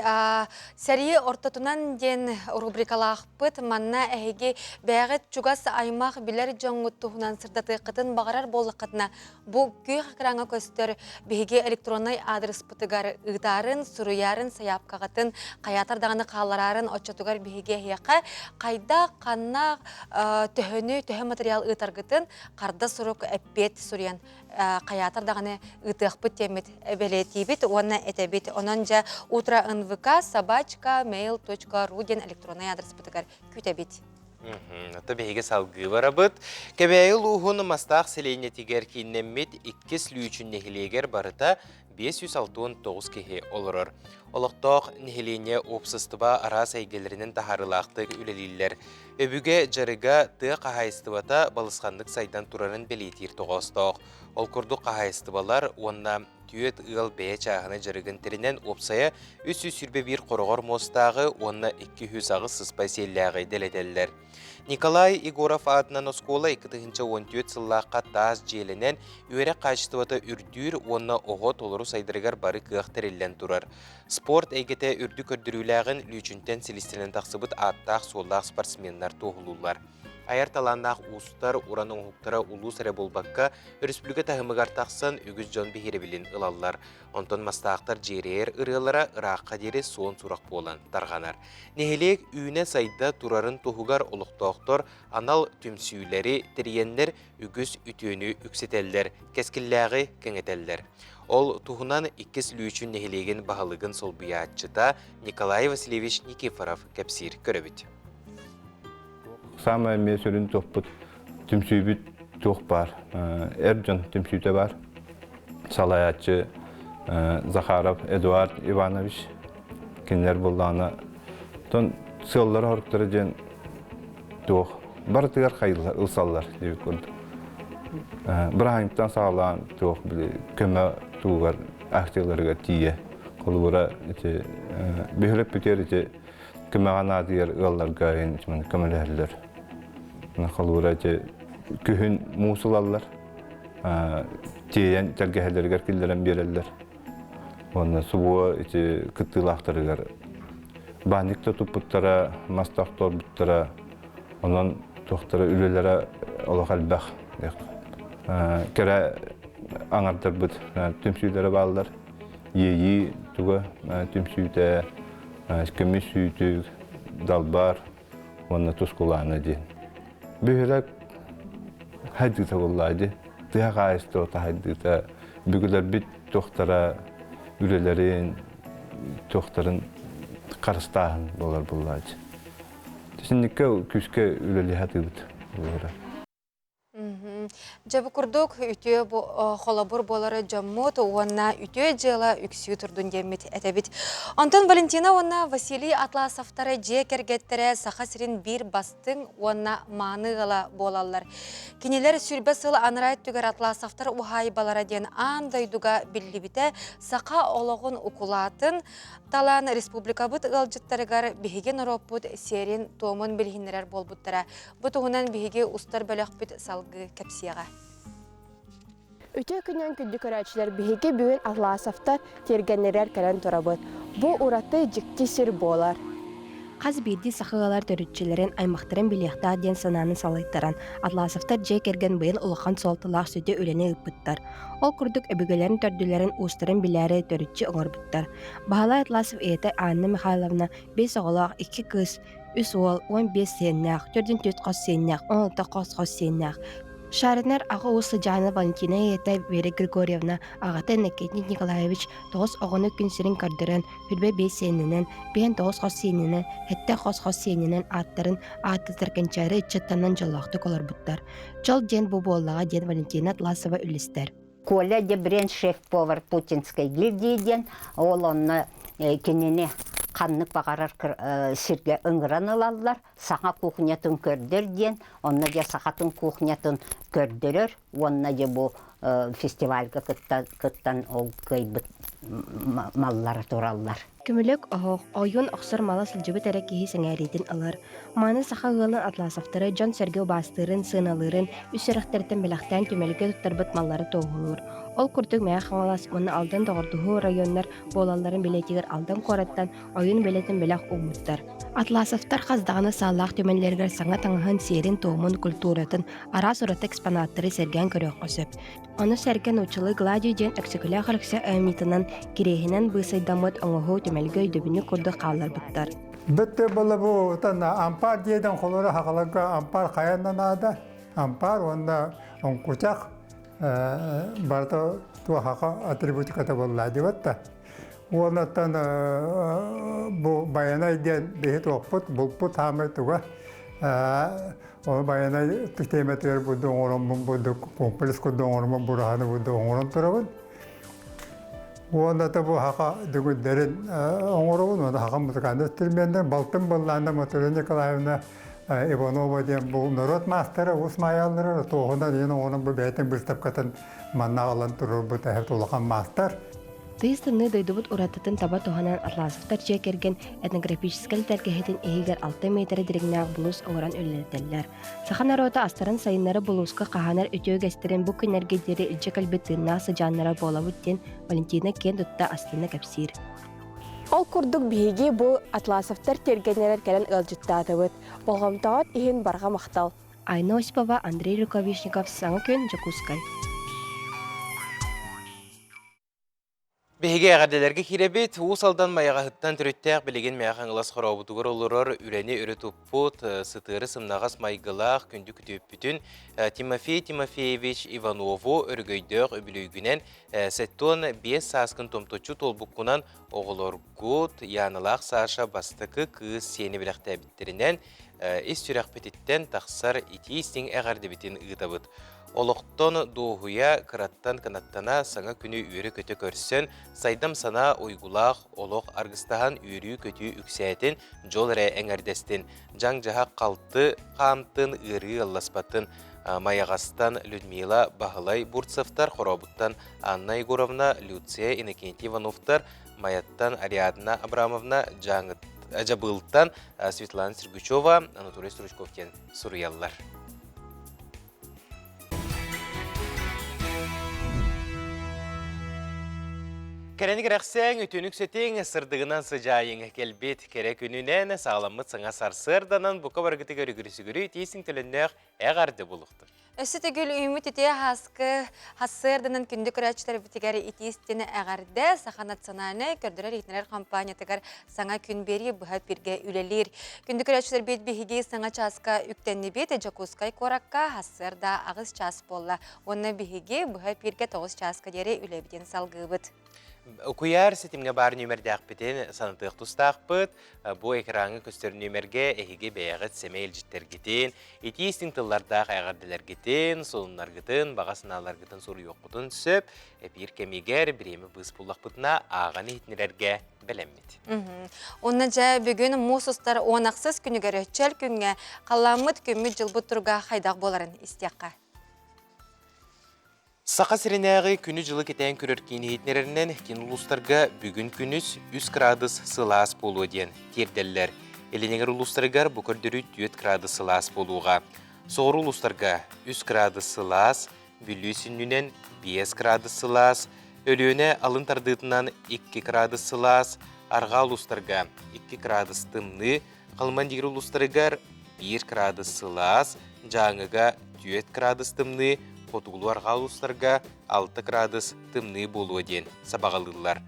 Speaker 2: сэрии ортотунан диэн рубрикалаахпыт. Манна эһиги бэйэҕит чугас аймах билэр дьоҥҥут туһунан сырдатыаххытын баҕарар буоллаххытына, бу күөх экраҥҥа көстөр биһиги электроннай аадырыспытыгар ыытаарын, суруйаарын, сайаапкаҕытын хайаатар даҕаны хааллараарын оччотугар биһиги эһиэхэ хайдах, ханна, төһөнү, төһө материал ыытаргытын харда сурук эппиэт суруйан хайаатар даҕаны ыытыахпыт диэммит бэлиэтиибит уонна этэбит. Онон дьэ утро нвк собачка mail.ru диэн электроннай аадырыспытыгар күүтэбит.
Speaker 1: Ата биһиги салгыы барабыт. Кэбээйи улууһун Мастаах сэлиэнньэтигэр кииннэммит иккис Лүүчүн нэһилиэгэр барыта 569 киһи олорор. Олохтоох нэһилиэнньэ уопсастыба араас эйгэлэринэн таһаарыылаахтык үлэлииллэр. Өбүгэ дьарыга тыа хаһаайыстыбата балысханнык сайдан турарын бэлиэтиир тоҕоостоох. Ол курдук хаһаайыстыбалар уонна түөрт ыал бэйэ чааһынай дьарыгын тэринэн уопсайа 321 хороҕор муостааҕы уонна 208 сыспай сиэллээҕи дэлэтэллэр. Николай Егоров аатынан оскуола 2014 сыллаахха таас дьиэлэнэн үөрэх хаачыстыбата үрдүүр уонна оҕо толору сайдарыгар бары кыах тэриллэн турар. Спорт эйгэтэ үрдүк көрдөрүүлээҕин Лүүчүнтэн силистэнэн тахсыбыт ааттаах-суоллаах спортсменнар туоһулууллар. Айар талааннаах уустар уран оҥоһуктара улуус эрэ буолбакка, өрөспүүбүлүкэ таһымыгар тахсан үгүс дьон биһирэбилин ылаллар. Онтон мастаахтар дьиэрэйэр ырыалара ыраахха диэри суон сурах буолан тарҕанар. Нэһилиэк үүнэ-сайда турарын туһугар олохтоохтор анал түмсүүлэри тэрийэннэр үгүс үтүөнү үксэтэллэр, кэскиллээҕи кэҥэтэллэр. Ол туһунан иккис Лүүчүн нэһилиэгин баһылыгын солбуйааччыта Николай Васильевич Никифоров кэпсиир көрөбүт.
Speaker 4: Саамай эмиэ сүрүн туохпут түмсүүбүт туох баар. Эр дьон түмсүүтэ баар. Салайааччы Захаров Эдуард Иванович кинилэр буоллаҕына тон сыаллара-соруктара диэн туох барытыгар хайыллар ылсаллар диэбит курдук. Бырааһынньыктан саҕалаан туох били көмө тугугар акцияларыгар тиийэ холобура ити бөһүөлэк бүтүөр ити көмөҕө наадыйар ыалларга көмөлөһөллөр. Холобура ити күһүн муус ылаллар, тиэйэн тэлгэһэлэригэр киллэрэн биэрэллэр. Уонна субуо ити кыттыылаахтарыгар баанньык да туппуттара, мас да охторбуттара, онон туохтара үлэлэрэ олох элбэх. Кэрэ аҥардарбыт түмсүүлэрэ бааллар. Иэйии туга түмсүүтэ, көмүс үүтүк, далбар уонна тускулаана диэн. Бөһүөлэк хайдыыта буоллаа дии. Тыа хаһаайыстыбата хайдыыта бүгүлэрбит туохтара үлэлэрин туохтарын харыстааһын буолар буоллаа дии. Синниккэ күүскэ үлэлиһэ атыыбыт буолара.
Speaker 2: Дьэ бу курдук үтүө холобур буолары дьоммут уонна үтүө дьыала үксүү турдун диэммит этэбит. Онтон Валентина уонна Василий Атласовтары дьиэ кэргэттэрэ Саха сирин биир бастыҥ уонна мааны ыала буолаллар. Кинилэр сүрбэ сыл анараа өттүгэр Атласовтар уһаайбалара диэн аан дойдуга биллибитэ саха олоҕун укулаатын талаан республикабыт ыалдьыттарыгар биһиги норуоппут сиэрин-туомун билиһиннэрэр буолбуттара. Бу туһунан биһиги устар бөлөхпүт салгыы кэпсиэҕэ.
Speaker 5: Үтүө күнүнэн күндү көрөөччүлэр биһиги бүгүн Атласовтар тиэргэннэригэр кэлэн турабыт. Бу ураты дьикти сир буолар. Хас биирдии саха ыалар төрүччүлэрин, аймахтарын билиэхтээх диэн санааны салайтаран, Атласовтар дьиэ кэргэн быйыл улахан суолталаах сүдү үлэни ыыппыттар. Ол курдук өбүгэлэрин төрдүлэрин уустарын билээри төрүччү оҥорбуттар. Баһылай Атласов ийэтэ Анна Михайловна биэс оҕолоох икки кыыс, үс уол, 15 сиэннээх, төрдүн түөрт хос сиэннээх, 16 хос-хос сиэннээх. Шаринар аҕа уус сыдьаана Валентина ийэтэ Вера Григорьевна аҕата Иннокентий Николаевич тоҕус оҕону күн сирин көрдөрөн, хүрбэ биэс сиэнинэн, биэн тоҕус хос сиэнинэн, сэттэ хос-хос сиэнинэн ааттарын ааттатар кэнчээри ыччаттанан дьоллоохтук олорбуттар. Дьол диэн бу буоллаҕа диэн Валентина Атласова үллэстэр.
Speaker 22: Коля Дебрен шеф-повар Путинской гильдии диэн ол онно кинини ханнык баҕарар сиргэ ыҥыран ылаллар, саҥа кухнятын көрдөр диэн, онно дьэ сахатын кухнятын көрдөрөр уонна дьэ бу фестивальга кыттан ол кыайбыт маллара тураллар.
Speaker 5: Көмүлүөк оһох, ойуун охсор мала сылдьыбыт эрэ киһи сэҥээриитин ылар. Маны саха ыалын Атласовтары дьон-сэргэ убаастыырын, сыаналыырын үс сүрэхтэриттэн бэлэхтээн түмэлгэ туттарбыт маллары туоһулуур. Ол курдук Мэҥэ Хаҥалас уонна Алдан доҕордоһуу районнар буолалларын билиэтигэр Алдан куораттан ойуун бэлэтин бэлэх ууммуттар. Атласовтар хас даҕаны сааллаах түмэллэригэр саҥа таҥаһын, сиэрин-туомун, культуратын, араас ураты экспонаттары сэргээн көрүөххэ сөп. Ону сэргэ нууччалыы гладий диэн Өксөкүлээх Өлөксөй айымньытынан кириэһинэн быысайдаммыт оҥоһуу түмэлгэ өйдөбүнньүк курдук хаалларбыттар.
Speaker 23: Бөттө была бу ампаар диэден холоро хахаларга ампаар хайанна наада. Ампаар уонна оҥкучах барыта туохаха атрибутиката буолла дибатта. Уоннаттан бу Байанай диэн биһи туохпут, булпут хаамай туга. Ол Байанай тиэмэтигэр буду оҥороммун буду комплекс курдук оҥороммун бураһаны буду оҥорон турабын. Уонна да бу хака дүгүллэрин оҥоробун, уонна хака музыкальный инструменнар балтым быллаана Матрена Николаевна Иванова диэн бу норуот маастара уус маайаллара туоһунан иһин оҥорон бу бэйэтин быыстапкатын манна аҕалан туруорбут эһэт улахан маастар.
Speaker 5: Тыйыс тымныы дойдубут уратытын таба туһанан Атласовтар дьиэ кэргэн этнографическай тэлгэһэтин иһигэр 6 миэтэрэ дириҥнээх булуус оҥорон үлэлэтэллэр. Саха норуота астарын сайыннары булууска хаһаанар үтүө үгэстэрин бу күннэргэ диэри илдьэ кэлбит тыыннаах сыдьааннара буолабыт диэн Валентина киэн тутта астына кэпсиир. Ол курдук биһиги бу Атласовтар тиэргэннэрэр кэлэн ыалдьыттаатыбыт. Болҕомтоҕут иһин барҕа махтал. Айна Осипова, Андрей Рукавишников, Саҥа күн, Дьокуускай.
Speaker 1: Биһиги эҕэрдэлэргэ киирэбит. Уус Алдан Майаҕаһыттан төрүттээх билигин Мэҥэ Хаҥалас хорообутугар олорор үлэни өрө туппут, сытыары сымнаҕас майгылаах күндү күтүөппүтүн Тимофей Тимофеевич Иванову өрөгөйдөөх үбүлүөйгүнэн 75 сааскын томточчу туолбуккунан оҕолоргут Яналаах Саша бастакы кыыс сиэни бэлэхтээбиттэринэн ис сүрэхпититтэн тахсар итии-истиҥ эҕэрдэбитин ыытабыт. Олохтон дуоһуйа, кыраттан кынаттана саҥа күнү үөрэ-көтө көрсөн, сайдам санаа уйгулаах олох аргыстаһан үөрүү-көтүү үксээтин, дьол эрэ эҥэрдэстин, дьаҥ-дьаһах халты хаамтын, ыарыы ыалласпатын. Майаҕастан Людмила Баһылай Бурцевтар, Хорообуттан Анна Егоровна, Люция Иннокентий Ивановтар, Майаттан Ариадна Абрамовна, Дьабыылтан Светлана Сергучева, Анатолий Стручков диэн суруйаллар. Кэрэни кэрэхсээҥ, үтүөнү үксэтиҥ, сырдыгынан сыдьаайыҥ кэлбит кэрэ күнүнэн саҕаламмыт саҥа сарсыарданан бука барыгытыгар үгүрү-сүгүрү тиисиҥ төлөннөөх эҕэрдэ булуохтун.
Speaker 2: Өссө төгүл үүммүт итии аһааскы хассыарданан күндү көрөөччүлэрбитигэр итии истини эҕэрдэ Саха национальнай көрдөрөр-иһитиннэрэр компаниятыгар саҥа күн биэрии быһа эпииргэ үлэлиир. Күндү көрөөччүлэрбит биһиги саҥа чааска үктэннибит Дьокуускай куоракка хассыарда аҕыс чаас буолла. Уонна биһиги быһа эпииргэ тоҕус чааска диэри үлэбитин салгыыбыт.
Speaker 1: Куйаар ситимҥэ баар нүөмэрдээхпитин санатыах тустаахпыт. Бу экраҥҥа көстөр нүөмэргэ эһиги бэйэҕит сэмэй илдьиттэргитин, итии истиҥ тыллардаах эҕэрдэлэргитин, сонуннаргытын, баҕа санааларгытын суруйуоххутун сөп. Эпиир кэмигэр бириэмэ быыс буллахпытына ааҕан иһитиннэрэргэ бэлэммит.
Speaker 2: Онно дьэ бүгүн муус устар 16 күнүгэр чөл күҥҥэ халлааммыт күммүт-дьылбыт туруга хайдах буоларын истиэххэ.
Speaker 1: Саха сиринээҕи күнү-дьылы кэтээн көрөр киин иһитиннэрэринэн, киин улуустарга бүгүн күнүс 3 градус сылаас буолуо диэн тиэрдэллэр. Илиниҥэр улуустарыгар бу көрдөрүү 4 градус сылаас буолуоҕа. Соҕуруу улуустарга 3 градус сылаас, Бүлүү сүнньүнэн 5 градус сылаас, Өлүөнэ алын тардыытынан 2 градус сылаас, арҕаа улуустарга 2 градус тымныы, Халыман-Дигир улуустарыгар 1 градус сылаас, Дьааҥыга 4 градус тымныы, хотугулуу-арҕаа улуустарга 6 градус тымныы буолуо диэн сабаҕалыыллар.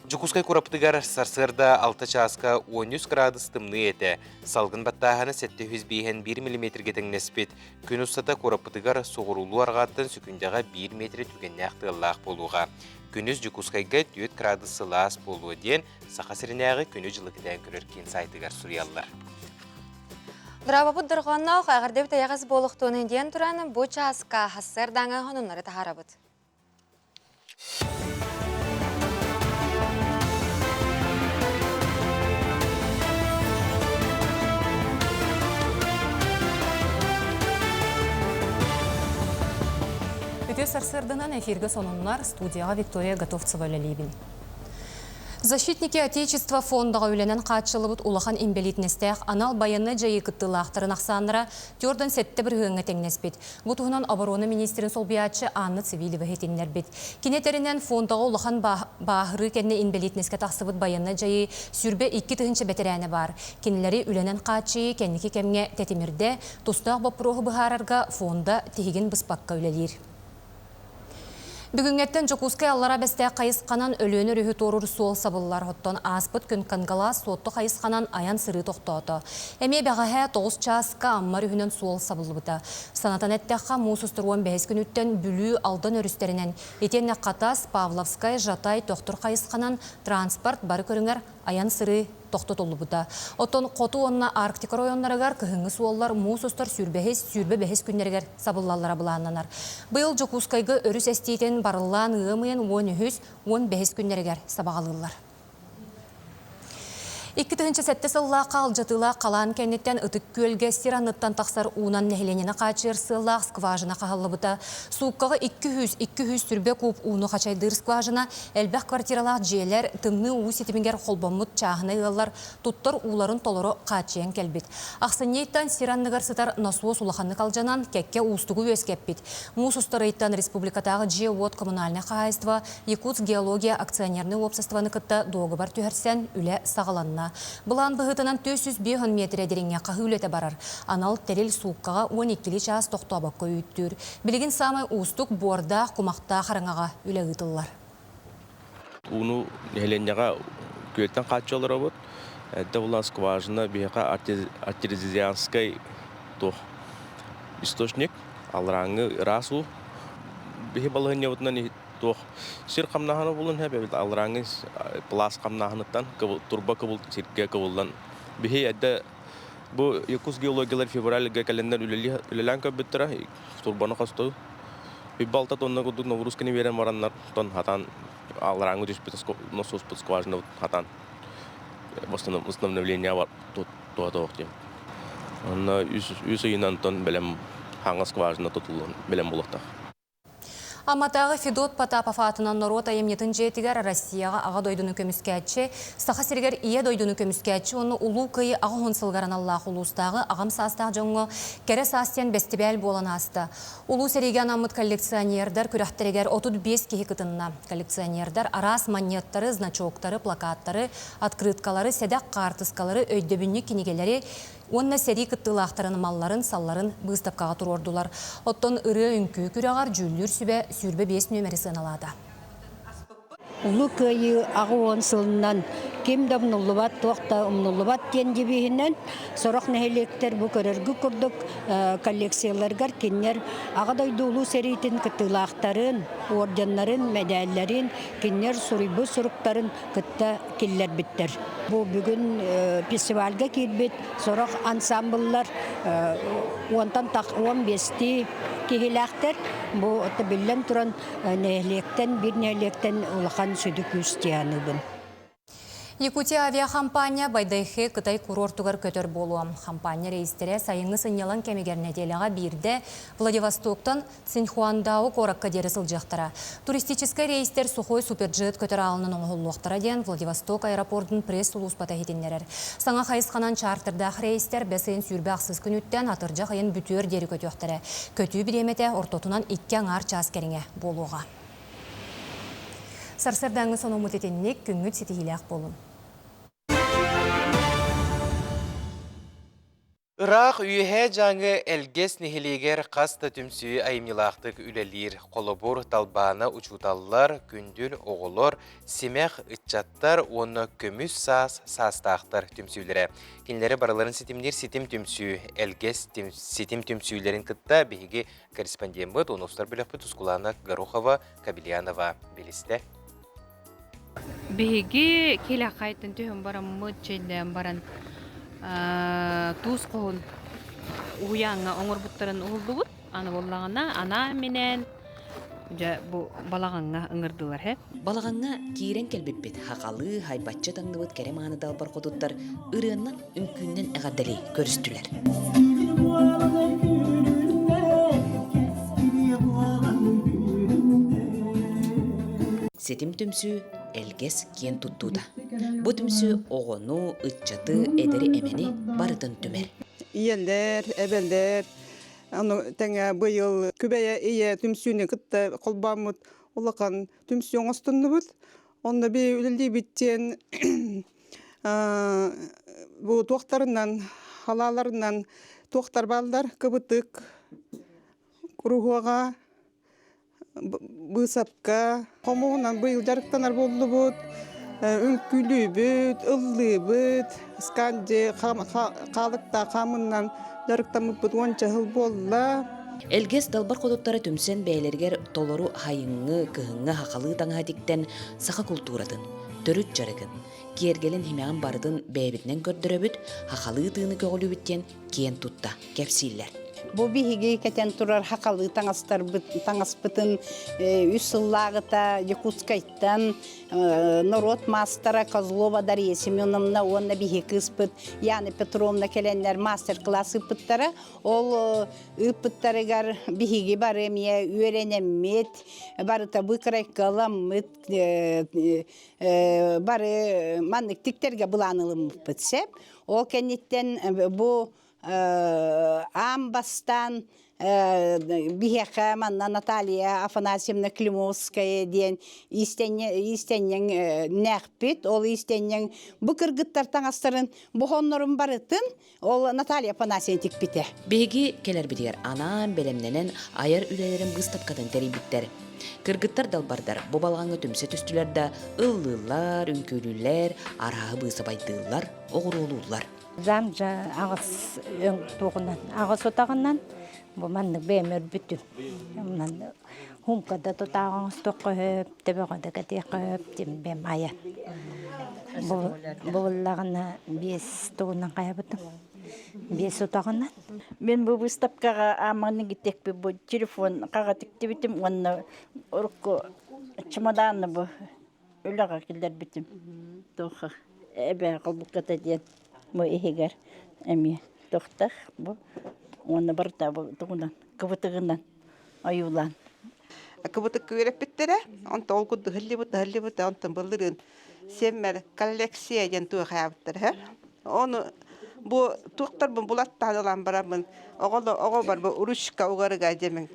Speaker 1: Дьокуускай куораппытыгар сарсыарда 6 чааска 13 градус тымныы этэ. Салгын баттааһына 751 миллиметргэ тэҥнэспит. Күн устата куораппытыгар соҕуруулуу-арҕааттан сөкүндэҕэ 1 метр түгэннээх тыаллаах буолуоҕа. Күнүс Дьокуускайга 4 градус сылаас буолуо диэн Саха сиринээҕи күнү-дьылы кэтээн көрөр киин сайтыгар суруйаллар.
Speaker 2: Дорообобут дорҕоонноох эҕэрдэбит эйэҕэс буолуохтун диэн туран бу чааска сарсыардааҥы сонуннары таһаарабыт.
Speaker 3: Үтүө сарсыарданан эфиргэ сонуннар студияҕа Виктория Готовцева үлэлиибин. Защитники Отечества фондаҕа үлэнэн хааччыллыбыт улахан инбэлиитинэстээх анал байыаннай дьайыы кыттыылаахтарын ахсааннара 47 бырыһыаҥҥа тэҥнэспит. Бу туһунан оборона министрин солбуйааччы Анна Цивилева иһитиннэрбит. Кини этэринэн, фондаҕа улахан бааһырыы кэннэ инбэлиитинэскэ тахсыбыт байыаннай дьайыы 22 тыһыынча бэтэрээнэ баар. Кинилэри үлэнэн хааччыйыы кэнники кэмҥэ тэтимирдэ, тустаах боппуруоһу быһаарарга фонда тиһигин быспакка үлэлиир. Бүгүҥҥэттэн Дьокуускай Аллараа Бэстээх хайысханан Өлүөнэ өрүһү туоруур суол сабыллар. Оттон ааспыт күн Кангалаас Суотту хайысханан айан-сырыы тохтоото. Эмиэ бэҕэһээ 9 чааска Амма өрүһүнэн суол сабыллыбыта. Санатан эттэххэ, муус устар 15 күнүттэн Бүлүү, Алдан өрүстэринэн, итиэннэ Хатас, Павловскай, Жатай, Төхтүр хайысханан транспорт бары көрүҥэр айан-сырыы тохтотуллубута. Оттон хоту уонна Арктика оройуоннарыгар кыһыҥҥы суоллар муус устар сүүрбэһис, 25 күннэригэр сабыллаллара былааннанар. Быйыл Дьокуускайга өрүс эстиитин барыллаан ыам ыйын 13, 15 күннэригэр сабаҕалыыллар. 2007 сыллаахха алдьатыылаах халаан кэнниттэн Ытык Күөлгэ сир анныттан тахсар уунан нэһилиэнньэни хааччыйар сыаллаах скважина хаһыллыбыта. Сууккаҕа 200-200 түрбэ куб ууну хачайдыыр скважина Элбэх квартиралаах дьиэлэр тымныы уу ситимигэр холбоммут чааһынай ыаллар туттар ууларын толору хааччыйан кэлбит. Ахсынньы ыйтан сир анныгар сытар носуос улаханнык алдьанан, кэккэ уустугу үөскэппит. Муус устар ыйтан республикатааҕы дьиэ-уот коммунальнай хаһаайыстыба Якутск-геология акционернай уопсастыбаны кытта дуогабар түһэрсэн, үлэ саҕаланна. Былаан быһыытынан 450 миэтэрэ дириҥҥэ хаһыы үлэтэ барар. Анал тэрил сууккаҕа 12 чаас тохтообокко үүттүүр. Билигин саамай уустук буордаах, кумахтаах араҥаҕа үлэ ыытыллар.
Speaker 6: Ууну нэһилиэнньэҕэ күөлтэн хааччы олоробут. Эрдэ була скважина биһиэхэ артезианскай туох источник, алларааҥҥы ыраас уу. Биһи балаһыанньабытынан туох сир хамнааһына булун эбэбит алларааҥҥы пласт хамнааһыныттан турба кыбыл сиргэ кыбыллан биһи эрдэ Бу Якутск геологиялар февральга кэлэннэр үлэлээн көрбүттэрэ, турбаны хостуу. Үб-балта тонна курдук нагрузканы биэрэн бараннар, тон хатан алларааҥҥы түспүт насоспут скважина хатан восстановление бар туһатоох диэн. Онно үс ыйынан тон бэлэм хаҥа скважина тутуллан бэлэм буолуохтаах.
Speaker 3: Амматааҕы Федот Потапов аатынан норуот айымньытын дьиэтигэр Россияҕа Аҕа дойдуну көмүскээччи, Саха сиригэр Ийэ дойдуну көмүскээччи уонна Улуу Кыайыы 80 сылыгар аналлаах улуустааҕы аҕам саастаах дьоҥҥо Кэрэ саас диэн бэстибээл буолан ааста. Улуу сэриигэ анаммыт коллекционердар күрэхтэригэр 35 киһи кытынна. Коллекционердар араас манньыаттары, значоктары, плакаттары, открыткалары, сэдэх хаартыскалары, өйдөбүнньүк кинигэлэри, уонна сэрии кыттыылаахтарын малларын-салларын быыстапкаҕа туруордулар. Оттон ырыа-үҥкүү күрэҕэр дьүүллүүр сүбэ 25 нүөмэри сыаналаата.
Speaker 7: Улуу Кыайыы 80 сылынан Ким да умнуллубат, туох да умнуллубат диэн девиһинэн сорох нэһилиэктэр бу көрөргү курдук коллекцияларыгар кинилэр Аҕа дойду Улуу сэриитин кыттыылаахтарын, орденнарын, мэдээллэрин, кинилэр суруйбут суруктарын кытта киллэрбиттэр. Бу бүгүн фестивальга киирбит сорох ансамбллар уонтан 15-тии киһилээхтэр. Бу биллэн туран нэһилиэктэн, биир нэһилиэктэн улахан сүдү күүс дии
Speaker 3: Якутия авиахампаанньа Байдайхэ Кытай курортугар көтөр буолуо. Хампаанньа рейстэрэ сайыҥҥы сынньалаҥ кэмигэр нэдиэлэҕэ биирдэ Владивостоктан Циньхуандао куоракка диэри сылдьыахтара. Туристическай рейстэр Сухой Суперджет көтөр аалынан оҥоһуллуохтара диэн Владивосток аэропордун пресс-сулууспата иһитиннэрэр. Саҥа хайысханан чартердаах рейстэр бэс ыйын 28 күнүттэн атырдьах ыйын бүтүөр диэри көтүөхтэрэ. Көтүү бириэмэтэ ортотунан икки аҥаар чаас кэриҥэ буолуоҕа. Сарсыардааҥҥы сонуммут итинник, күҥҥүт ситиһиилээх буолун.
Speaker 1: Ыраах Үөһээ Дьааҥы Элгэс нэһилиэгэр хас да түмсүү айымньылаахтык үлэлиир. Холобур, Талбаана учууталлар, Күндүл оҕолор, Симэх ыччаттар уонна Көмүс саас саастаахтар түмсүүлэрэ. Кинилэри барыларын ситимниир ситим түмсүү, Элгэс ситим түмсүүлэрин кытта биһиги корреспондеммыт, уонустар бөлөхпүт Тускулаана Горохова, Кабельянова билистэ.
Speaker 9: Биһиги килэхайтан түһэн бараммыт, чэйдээн баран туус хоһун уһуйааҥҥа оҥорбуттарын уһуллубут. Аны буоллаҕына анаан-минээн дьэ бу балаҕаҥҥа ыҥырдылар һэ.
Speaker 11: Балаҕаҥҥа киирэн кэлбиппит хахалыы, хайбаччы таҥныбыт кэрэ мааны далбар хотуттар ырыаннан, үҥкүүннэн эҕэрдэлии көрүстүлэр. Ситим түмсүү Элгэс киэн туттуута. Бу түмсүү оҕону, ыччаты, эдэри-эмэни барытын түмэр.
Speaker 24: Ийэлэр, эбэлэр, аны тэҥэ быйыл Күбэйэ ийэ түмсүүнү кытта холбооммут улахан түмсүү оҥостуннубут. Онно би үлэлиибит диэн бу туохтарынан, халааларынан туохтар бааллар, кыбытык, куруһуога, быысапка, хомуһунан быйыл дьарыктанар буоллубут, үҥкүүлүүбүт, ыллыыбыт, сканди хаалыктаах хаамыннан дьарыктаммыппыт уонча сыл буолла.
Speaker 11: Элгэс далбар хотуттара түмсэн бэйэлэригэр толору хайыҥҥы, кыһыҥҥы хахалыы таҥаһа тиктэн саха култууратын, төрүт дьарыгын, киэргэлин химэҕин барытын бэйэбитинэн көрдөрөбүт, хахалыы тыыны көҕүлүүбүт диэн киэн тутта кэпсииллэр.
Speaker 25: Бу биһиги кэтэн турар хахалыы таҥастарбыт таҥаспытын үс сыллааҕыта Якутскайтан норуот маастара Козлова Дарья Семеновна уонна биһи кыыспыт Яна Петровна кэлэннэр мастер-класс ыыппыттара. Ол ыыппыттарыгар биһиги бары эмиэ үөрэнэммит, барыта быкрайкаламмыт, бары маннык тиктэргэ былаан ылыммыппыт сөп. Ол кэнниттэн бу аан бастаан биһиэхэ манна Наталья Афанасьевна Климовская диэн иистэнньэҥ нээхпит. Ол иистэнньэҥ бу кыргыттар таҥастарын бу хоннорун барытын ол Наталья Афанасьевна тикпитэ.
Speaker 11: Биһиги кэлэрбитигэр анаан бэлэмнэнэн айар үлэлэрин быыстапкатын тэрийбиттэр. Кыргыттар далбардар бу балаҕаҥҥа түмсэ түстүлэр да ыллыыллар, үҥкүүлүүллэр, арааһы быысабайдыыллар, оҕуруолууллар.
Speaker 26: Замжа аҕыс өҥ туоҕунан, аҕыс утаҕынан бу маннык бэйэм өрбүтүм. Хумкада тутааҕы оҥостуохха сөп, төбөҕө да кэтиэххэ сөп диэн бэйэм айан. Буллаҕына биэс тугунан хайабытым, биэс утаҕынан.
Speaker 27: Мин бу выставкаҕа аамаҥны гитекпит бу телефон хаҕа тиктибитим уонна урукку чемоданны бу үлэҕэ киллэрбитим. Туох эбээ холбукката диэн бу иһигэр эмиэ туохтах бу уонна барыта бу тугунан кыбытыгынан ойуулаан.
Speaker 17: Кыбытык үөрэппиттэрэ, онтон ол курдук ыһыллыбыт, ыһыллыбыт, онтон былырыын сиэммэр коллекция диэн туохаабыттар. Ону бу туохтарбын булаттаан ылан бараммын оҕо бар бу ручка угарыга диэмин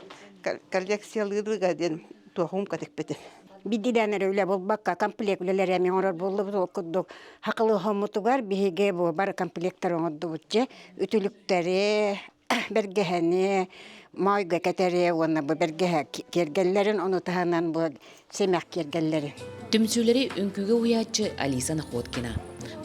Speaker 17: коллекциялыырга диэн туохум кэтикпитим.
Speaker 26: Бидилээн эрэ үлэ булбакка комплект үлэлэри эмиэ оҥорор буоллубут ол курдук хакылы хоммутугар биһиги бу бары комплектар оҥордубут дьэ үтүлүктэри бэргэһэни, Моойго кэтэри уонна бу бэргэһэ киэргэллэрин, ону таһынан бу симэх киэргэллэри.
Speaker 11: Түмсүүлэри үҥкүүгэ уһуйааччы Алиса Находкина.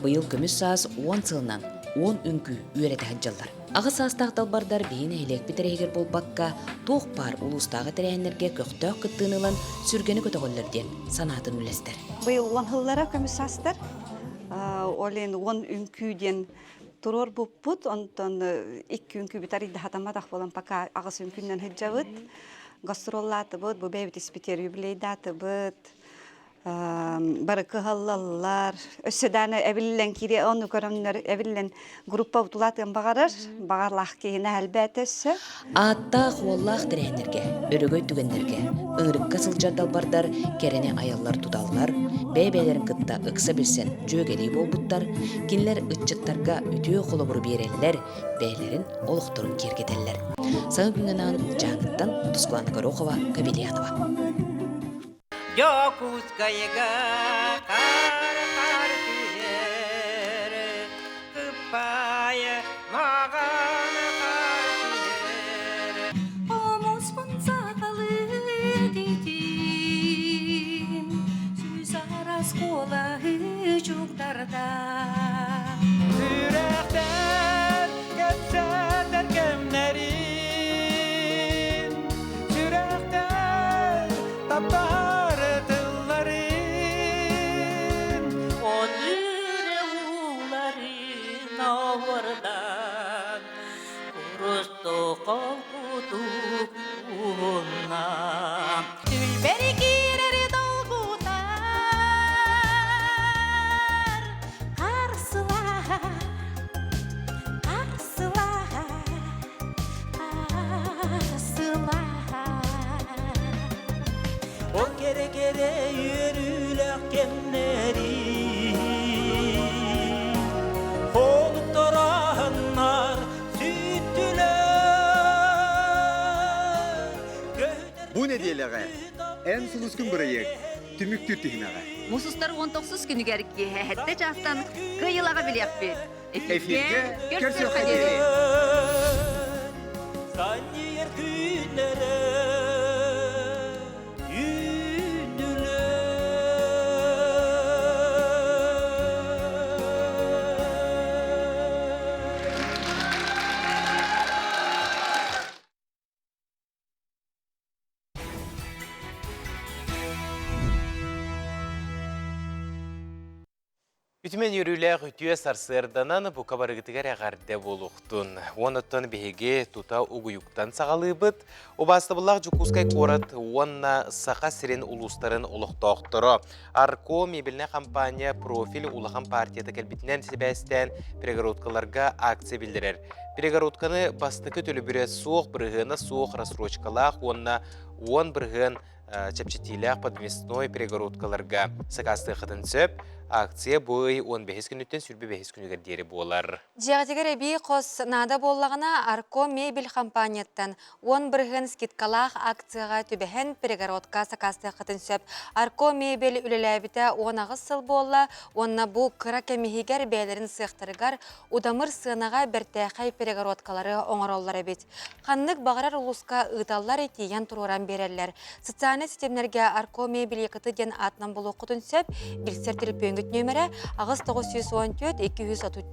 Speaker 11: Быйыл көмүс саас 10 сылынан 10 үҥкүү үөрэтэ сылдьаллар. Аҕыс саастаах далбардар биһи нэһилиэкпит эрэһигэр буолбакка, туох баар улуустааҕы тэрээһиннэргэ көхтөөх кыттыыны ылан сүргэни көтөҕөллөр диэн санаатын үллэстэр.
Speaker 27: Быйыл 10 сыллара көмүс саастар. Ол иһин 10 үҥкүү диэн туруорбуппут. Онтон икки үҥкүүбүт арыйдаһатамматах буолан пока аҕыс үҥкүүнэн сылдьабыт. Гастроллаатыбыт, бу бэйэбит испитигэр юбилейдаатыбыт. Бары кыһаллаллар. Өссө дааны эбиллэн киириэ ону көрөмнөр эбиллэн группа утулаатыан баҕарар. Баҕарлаах киһини элбээтэ өссө.
Speaker 11: Ааттаах уоллаах тэрээһиннэргэ, өрөгөй түгэннэргэ, ыҥырыкка сылдьар далбардар кэрэни айаллар-туталлар, бэйэ-бэйэлэрин кытта ыкса билсэн дьүөгэлии буолбуттар, кинилэр ыччаттарга үтүө холобуру биэрэллэр, бэйэлэрин олохторун киэргэтэллэр. Саҥа күҥҥэ анаан Дьааҥыттан Тускулаана Горохова, Кабельянова.
Speaker 8: Дьокуускайга хаар-хаар түһэр, кыппаайы маҕан хаар түһэр.
Speaker 10: Хомуспун сахалыы титим, сүүс араас куолаһы чугдарда.
Speaker 8: Сүрэхтэр кэпсэтэр кэмнэрин, сүрэхтэр таптаһар тылларын.
Speaker 10: Отүрэ ууларын оһуордан, курустук холкутук уһунна. Түлбэри киирэр долгутар, харсылаһар, харсылаһар.
Speaker 8: Ол кэрэ-кэрэ үөрүүлээх кэмнэри Холуктараһыннар сүттүлэр
Speaker 12: Бу нэдиэлэҕэ Эн сулускун бырайыак түмүктүүр түһүмэҕэ.
Speaker 13: Мусустар 19 күнүгэр киэһэ сэттэ чаастан кыайыылаҕа билиэхпит.
Speaker 12: Эфиргэ көрсүөххэ диэри!
Speaker 8: Санньыйар күннэрэ үүннүлэр.
Speaker 1: Үтүмэн үөрүүлээх үтүө сарсыарданан бука барыгытыгар эҕэрдэ буолуохтун. Уон оттон биһиги тута угуйуктан саҕалыыбыт. Убаастабыллаах Дьокуускай куорат уонна Саха сирин улуустарын олохтоохторо Арко мебельнай компания профиль улахан партията кэлбитинэн сибээстээн перегородкаларга акция биллэрэр. Перегородканы бастакы төлөбүрэ суох, бырыһыана суох рассрочкалаах уонна 10% чэпчэтиилээх подвесной перегородкаларга сакаастыаххытын сөп. Акция бу ый 15 күнүттэн 25 күнүгэр диэри буолар.
Speaker 2: Дьиэҕитигэр эбии хос наада буоллаҕына, Арко мебель компанияттан 10% скидкалаах акцияҕа түбэһэн перегородка сакаастыаххытын сөп. Арко мебель үлэлээбитэ 18 сыл буолла уонна бу кыра кэм иһигэр бэйэлэрин сыахтарыгар удамыр сыанаҕа бэртээхэй перегородкалары оҥороллор эбит. Ханнык баҕарар улууска ыыталлар, тиийэн туруоран биэрэллэр. Социальнай ситимнэргэ Арко мебель якыты диэн аатынан булуоххутун сөп. Билсэр төлөпүөҥҥүт нүөмэрэ 8914 230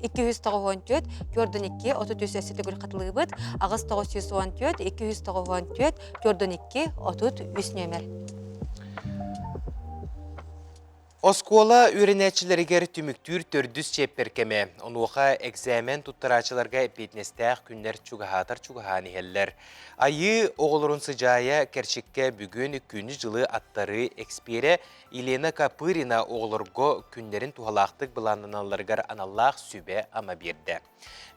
Speaker 2: 294 42 33 өссө төгүл хатылыыбыт 8914 294 42 33 нүөмэр.
Speaker 1: Оскуола үөрэнээччилэригэр түмүктүүр төрдүс чиэппэр кэмэ. Онуоха экзамен туттарааччыларга эппиэтинэстээх күннэр чугаһаатар чугаһаан иһэллэр. Айыы оҕолорун сыдьаайа кэрчиккэ бүгүн күнү-дьылы аттарыы эксперэ Елена Копырина оҕолорго күннэрин туһалаахтык былааннаналларыгар аналлаах сүбэ-ама биэрдэ.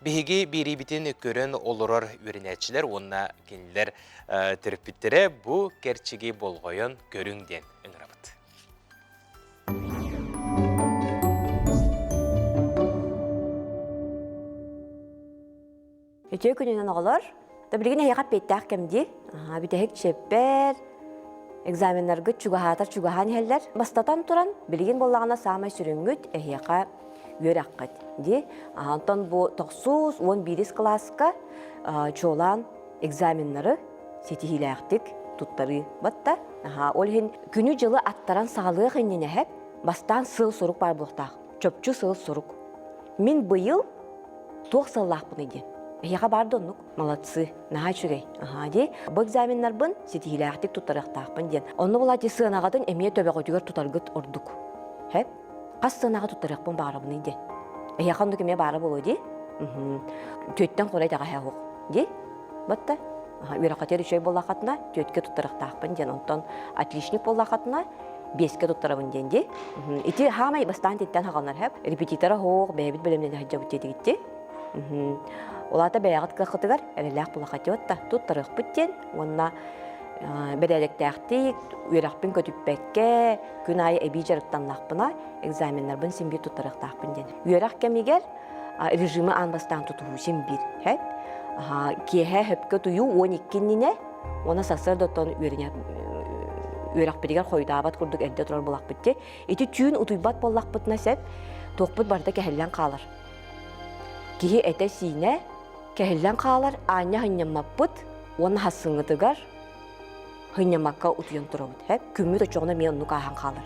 Speaker 1: Биһиги биэриибитин көрөн олорор үөрэнээччилэр уонна кинилэр төрөппүттэрэ бу кэрчиги болҕойон көрүҥ диэн ыҥырабыт.
Speaker 14: Үтүө күнүнэн оҕолор. Да билигин эһиэхэ эппиэттээх кэм дии. Бүтэһик чиэппэр, экзаменнаргыт чугаһаатар чугаһаан иһэллэр. Бастатан туран, билигин буоллаҕына саамай сүрүҥҥүт эһиэхэ үөрэххит дии. Онтон бу тохсус, 11 кылааска чуолаан Экзаменнары ситиһиилээхтик туттарыы батта. Аха, ол иһин күнү-дьылы аттаран саҕалыах иннинэ эһэп бастаан сыал-сорук баар буолуохтаах. Чопчу сыал-сорук. Мин быйыл туох сыаллаахпыный диэн. Эһиэхэ баар да оннук. Молодцы, наһаа үчүгэй. Аһаа дии. Бу экзаменнарбын ситиһиилээхтик туттарыахтаахпын диэн. Онно булаати сыанаҕытын эмиэ төбөҕүтүгэр тутаргыт ордук. Хэп? Хас сыанаҕа туттарыахпын баҕарабыный диэн. Эһиэхэ оннук эмиэ баара буолуо дии. Түөттэн хорой итэҕэһэ оһох дии. Батта үөрэххитигэр үчүгэй буоллаххытына түөткэ туттарыахтаахпын диэн. Онтон отличник буоллаххытына биэскэ туттарабын диэн дии. Ити хаамай бастаан титтэн хаҕаланар хэп. Репетитора оһох, бэйэбит бэлэмнэнэ сылдьабыт диэтигит дии. Улаата бэйэҕит кыаххытыгар эрэлээх булахатиот да туттарыахпыт диэн уонна бэрээдэктээхтик үөрэхпин көтүппэккэ күн аайы эбии дьарыктаннахпына экзаменнарбын син биир туттарыахтаахпын диэн. Үөрэх кэмигэр режимы аан бастаан тутуһуу син биир. Хэп. Киэһэ хөпкө туйуу 12 иннинэ уонна сарсыардаттан үөрэнэ үөрэхпитигэр хойутаабат курдук эрдэ турар булахпыт дии. Ити түүн утуйбат буоллахпытына сөп, туохпут барыта кэһиллэн хаалар. Киһи этэ-сиинэ кэһиллэн хаалар, аанньа сынньаммаппыт уонна хассыҥҥытыгар сынньаммакка утуйан турабыт. Хэп күммүт оччоҕуна эмиэ оннук ааһан хаалар.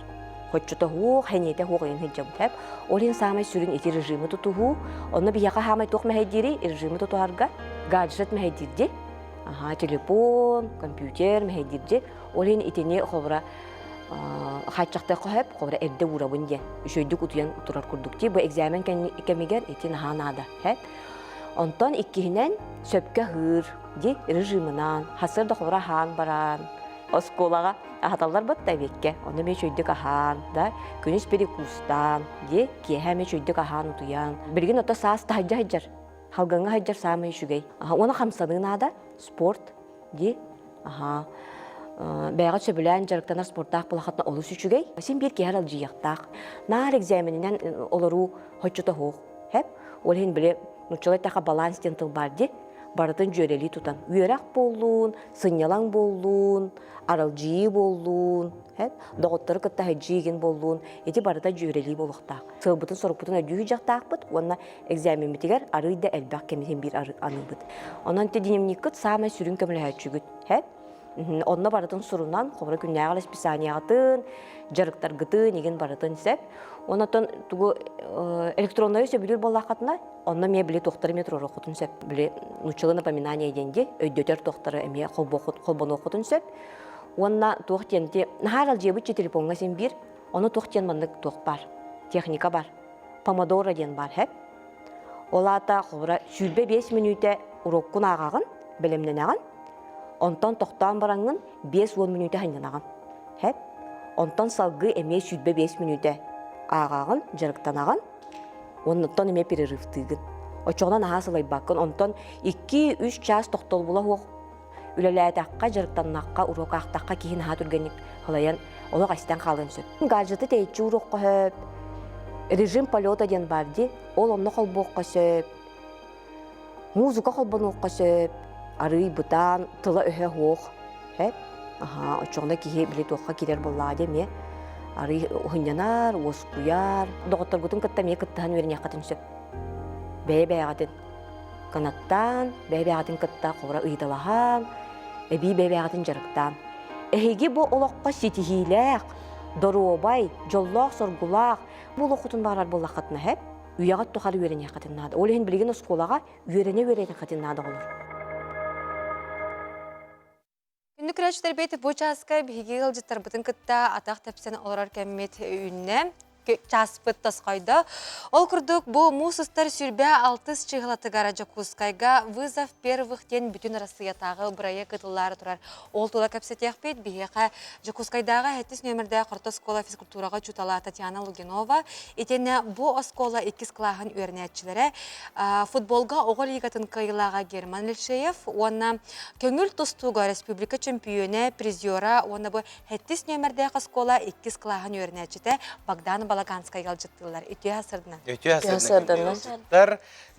Speaker 14: Хоччото суох, сэниэтэ суох ыйан сылдьабыт. Хэп ол иһин саамай сүрүн ити режими тутуһуу. Онно биһиэхэ саамай туох мэһэйдиирий? Режими тутуһарга гаджет мэһэйдиирди. Аха, телефон, компьютер мэһэйдиирди. Ол иһин итини холобура хааччахтыахха сөп, холобура эрдэ уурабын диэн. Үчүгэйдик утуйан турар курдук дии. Бу экзамен кэмигэр ити наһаа наада. Хэп. Онтон иккиһинэн сөпкө аһыыр ди режимынан, хасыр да холобура аһаан баран, оскуолаҕа аһаталлар батта эбиэккэ. Онно эмиэ үчүгэйдик аһаан, да, күнүс перекустаан, ди, киэһэ эмиэ үчүгэйдик аһаан утуйан. Билигин ото саас таһырдьа сылдьар, халгыҥҥа сылдьар саамай үчүгэй. Уонна хамсаныы наада, спорт, ди. Аха. Бэйэҕэ сөбүлээн дьарыктанар спорттаах буолахатына олус үчүгэй. Син биир киһи аралдьыйыахтаах. Наар экзаменинэн олоруу хоччото суох. Хэп. Ол иһин били нууччалыы эттэххэ баланс диэн тыл баар дии. Барытын дьүөрэлии тутан. Үөрэх буоллун, сынньалаҥ буоллун, аралдьыйыы буоллун, хэп. Доҕоттору кытта сылдьыы буоллун. Ити барыта дьүөрэлии буолуохтаах. Сыалбытын-сорукпутун өйдүү сылдьыахтаахпыт уонна экзаменмитигэр арыый да элбэх кэмитин биир аныыбыт. Онон ити дневниккыт саамай сүрүн көмөлөһөөччүгүт. Хэп. Онно барытын сурунан, холобура күннээҕи расписаниеҕытын, дьарыктаргытын, игин барытын сөп. Онотон тугу электроннайы сөбүлүүр буоллаххытына, онно эмиэ били туохтары эмиэ туруоруоххутун сөп. Били нууччалыы напоминание диэн дии, өйдөтөр туохтары эмиэ холбонуоххутун сөп. Уонна туох диэн ти наһаа аралдьыйабыт телефоҥҥа син биир, ону туох диэн маннык туох баар, техника бар. Помодоро диэн баар хэп. Ол аата холобура 25 мүнүүтэ уроккун ааҕаҕын, бэлэмнэнэҕин, Онтон тохтоон бараҥҥын 50 мүнүүтэ сынньанаҕын. Хэп. Онтон салгыы эмиэ 25 мүнүүтэ ааҕаҕын, дьарыктанаҕын. Оннуттан эмиэ перерывтыыгын. Оччоҕуна наһаа сылайбаккын. Онтон 2-3 чаас тохтолбула суох үлэлээтэххэ, дьарыктаннахха, уруок аахтахха киһи наһаа түргэнник халайан олох эстэн хаалыан сөп. Гаджеты тэйиччи ууруохха сөп. Режим полета диэн баар дии. Ол онно холбуохха сөп. Музыка холбонуохха сөп, арыый бытаан, тыла-өһө суох. Сөп. Аһаа, оччоҕуна киһи били туохха киирэр буоллаҕа дии эмиэ. Арыый уһунньанар, уоскуйар. Доҕотторгутун кытта эмиэ кыттыһан үөрэниэххитин сөп. Бэйэ-бэйэҕитин кынаттаан, бэйэ-бэйэҕитин кытта холобура ыйыталаһан, эбии бэйэ-бэйэҕитин дьарыктаан. Эһиги бу олоххо ситиһиилээх, доруобай, дьоллоох-соргулаах буолуоххутун баҕарар буоллаххытына, сөп? Үйэҕит тухары үөрэниэххитин наада. Ол иһин билигин оскуолаҕа үөрэнэ-үөрэниэххитин наада оҕолор.
Speaker 2: Күндү көрөөччүлэрбит, бу чааска биһиги ыалдьыттарбытын кытта атах тэпсэн олорор кэммит үүннэ. Чааспыт тосхойдо. Ол курдук, бу муус устар сүүрбэ алтыс чыыһылатыгар Дьокуускайга «Вызов первых» диэн бүтүн Арассыыйатааҕы бырайыак ыытыллаары турар. Ол тула кэпсэтиэхпит. Биһиэхэ Дьокуускайдааҕы сэттис нүөмэрдээх орто оскуола физкультураҕа учуутала Татьяна Лугинова итиэннэ бу оскуола иккис кылааһын үөрэнээччилэрэ футболга оҕо лигатын кыайыылааҕа Герман Лельшеев уонна көҥүл тустууга республика чөмпүйүөнэ, призера уонна бу сэттис нүөмэрдээх оскуола иккис кылааһын үөрэнээччитэ Богдан Балаганскай ыалдьыттыыллар. Үтүө сырдынан.
Speaker 1: Үтүө сырдынан.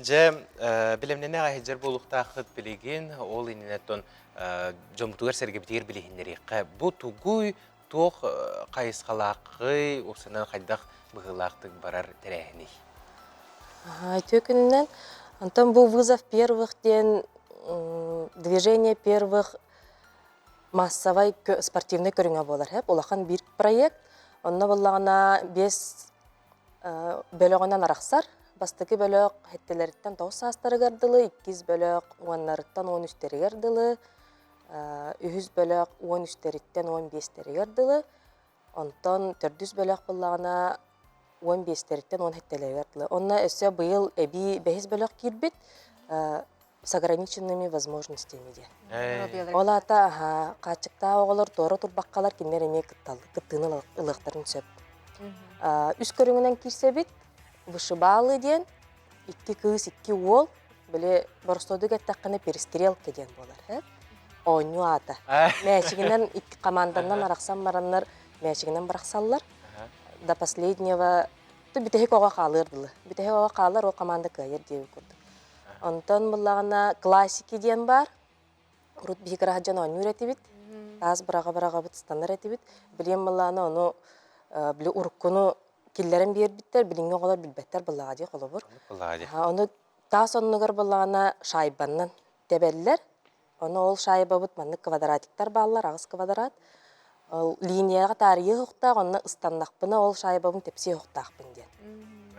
Speaker 1: Дьэ, билэмнэнэ аһыдьар буолуохтааххыт билигин ол иннинэ дьоммутугар-сэргэбитигэр билиһиннэриэххэ. Бу тугуй, туох хайысхалааххый, уопсайынан хайдах быһыылаахтык барар тэрээһиний?
Speaker 4: Үтүө күнүнэн. Онтон бу вызов первых диэн Движение первых массовай спортивный көрүҥэ буолар. Улахан биир проект. Онно буоллаҕына биэс бөлөҕүнэн арахсар. Бастакы бөлөх сэттэлэриттэн тоҕус саастарыгар дылы, иккис бөлөх уоннарыттан уон үстэригэр дылы, үһүс бөлөх уон үстэриттэн уон биэстэригэр дылы, онтон төрдүс бөлөх буоллаҕына уон биэстэриттэн уон сэттэлэригэр дылы. Онно өссө быйыл эбии бэһис бөлөх киирбит с ограниченными возможностями диэн. Ол аата хааччыктаах оҕолор туора турбаккалар кинилэр эмиэ кыттыыны ылыахтарын сөп. Үс көрүҥүнэн киирсэбит. Вышибалы диэн икки кыыс, икки уол. Били боростуойдук эттэххинэ перестрелка диэн буолар. Оонньуу аата. Мээчигинэн икки команданан арахсан бараннар мээчигинэн бырахсаллар. До последнего бүтэһик оҕо хаалыар дылы. Бүтэһик оҕо хаалар, ол команда кыайар диэбит курдук. Онтон буллаҕына классики диэн баар. Урут биһи кыраһа дьон оонньуур этибит. Таас быраҕа-быраҕабыт ыстанар этибит. Билиэн былаана ону били уруккуну киллэрэн биэрбиттэр, билиҥҥи оҕолор билбэттэр быллаҕа дии холобур. Ону таас оннугар былаана шайбаннан тэбэллэр. Ону ол шайбабыт маннык квадратиктар бааллар, аҕыс квадрат. Ол линияҕа таарыйыы оһохтоох, онно ыстаннахпына ол шайбабын тэпсиэ оһохтоохпун диэн.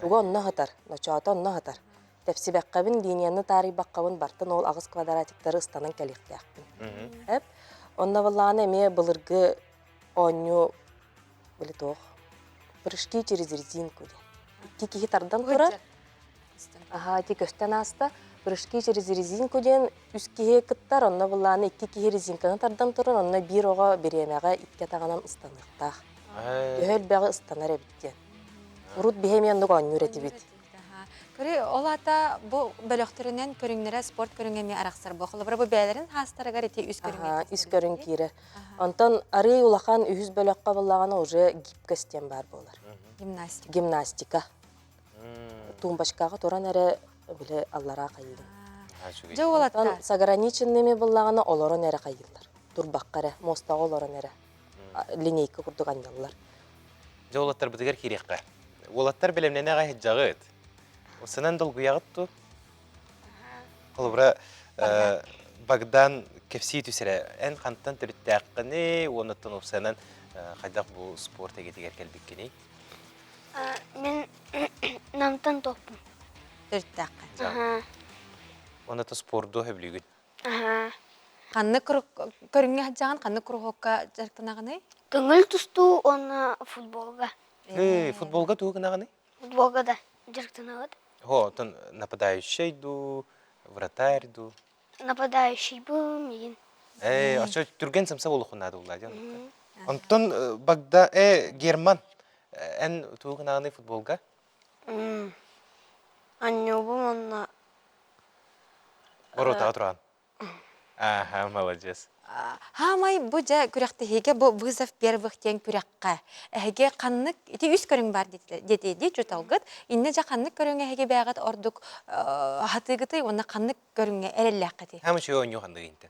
Speaker 4: Туга онно сытар, ночоото онно сытар. Тэпсибэххэбин, линияны таарыйбаххабын бартын ол аҕыс квадратиктары ыстанан кэлиэхтээхпин. Эп. Онно былаана эмиэ былыргы оонньуу били туох прыжки через резинку диэн. Икки киһи тардан турар. Аха, ити көстөн ааста. Прыжки через резинку диэн үс киһи кыттар, онно былааны икки киһи резинканы тардан турар, онно биир оҕо бириэмэҕэ икки атаҕынан ыстаныахтаах. Төһө элбэҕи ыстанар эбит диэн. Урут биһи эмиэ оннук оонньуур этибит.
Speaker 2: Көрү, ол аата бу бөлөхтөрүнэн көрүҥнэрэ спорт көрүҥэ эмиэ арахсар буо. Холобура бу бэйэлэрин хаастарыгар ити үс көрүҥ
Speaker 4: үс көрүҥ киирэр. Онтон арыый улахан үһүс бөлөххө буллаҕына уже гибкость диэн баар буолар.
Speaker 2: Гимнастика.
Speaker 4: Гимнастика. Тумбочкаҕа туран эрэ били аллараа хайыыгын.
Speaker 2: Дьэ уолаттар.
Speaker 4: С ограниченными буллаҕына олорон эрэ хайыыллар. Турбакка эрэ, муостаҕа олорон эрэ. Линейка курдук анньаллар.
Speaker 1: Дьэ уолаттарбытыгар киириэххэ. Уолаттар бэлэмнэнэ аҕай сылдьаҕыт. Сынан долгуйаҕыт дуу? Холобура, Богдан кэпсии түсэрэ. Эн хантан төрүттээххиний уоннаттан уопсайынан хайдах бу спорт эйгэтигэр кэлбиккиний?
Speaker 15: Мин Намтан туохпун.
Speaker 2: Төрүттээххин.
Speaker 1: Онно спорду сөбүлүүгүн?
Speaker 2: Ханнык көрүҥҥэ сылдьаҕын, ханнык куруһуокка дьарыктанаҕыный?
Speaker 15: Көҥүл тустуу уонна футболга.
Speaker 1: Футболга тугу гынаҕыный?
Speaker 15: Футболга да дьарыктанабыт.
Speaker 1: О, оттон нападающий дуу, вратарь дуу?
Speaker 15: Нападающий был мигин.
Speaker 1: Э, очо түргэн сымса буолуоххун наада булла диэн. Онтон Багда, Герман, эн тугу гынаҕыный футболга?
Speaker 15: Анньуубум уонна
Speaker 1: Воротаҕа туран. Аха, молодец.
Speaker 2: Хаамай бу дьэ күрэхтэһиигэ бу вызов первых диэн күрэххэ эһиги ханнык ити үс көрүҥ баар диэтиди чуталгыт иннэ дьэ ханнык көрүҥ эһиги бээҕит ордук хатыыгытый уонна ханнык көрүҥҥэ эрэллээххитий?
Speaker 1: Хаамай үчүгэй оонньуу ханныгы интен?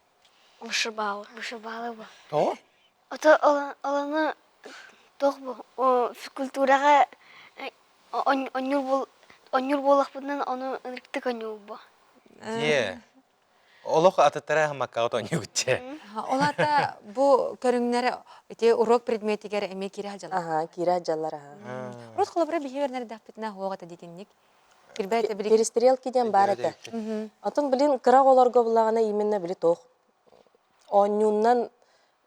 Speaker 15: Вышибалы. Вышибалы бу.
Speaker 1: Тоҕо?
Speaker 15: Ото олону туох бу физкультураҕа онньуур буоллахпытынан ону ынырыктык онньуубу.
Speaker 1: Дьиэ. Олох атыттара аһымаккаҕыт оонньуугут
Speaker 2: Ол аата бу көрүҥнэр ити урок предметигэр эмиэ киирэ сылдьаллар.
Speaker 4: Аха, киирэ сылдьаллар аха.
Speaker 2: Урут холобура биһи үөрэнэрдэхпитинэ суох этэ дитинник. Кирбэт
Speaker 4: Перестрелки диэн баар этэ. Отон блин кыра оҕолорго буллаҕына именно били туох оонньууннан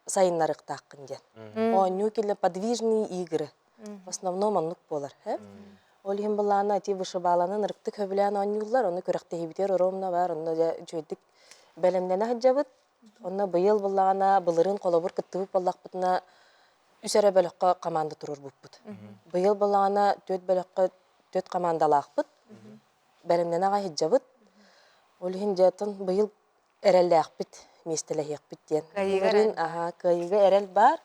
Speaker 4: сайыннарыахтааххын диэн. Оонньуу киллэ подвижные игры. В основном оннук буолар. Ол иһин былаана ити вышибаланы ырыктык хөбүлээн оонньууллар, ону күрэхтэһиибитигэр оромно бар, онно дьэ үчүгэйдик бэлэмнэнэ сылдьабыт. Онно быйыл буллаҕына былырыын холобур кыттыбыт буоллахпытына үс эрэ бөлөххө команда туруорбуппут. Быйыл буллаҕына түөрт бөлөххө түөрт командалаахпыт. Бэлэмнэнэ аҕай сылдьабыт. Ол иһин дьэ быйыл эрэллээхпит, миэстэлэһиэхпит диэн.
Speaker 2: Кыайыыга
Speaker 4: Аһаа, кыайыыга эрэл баар.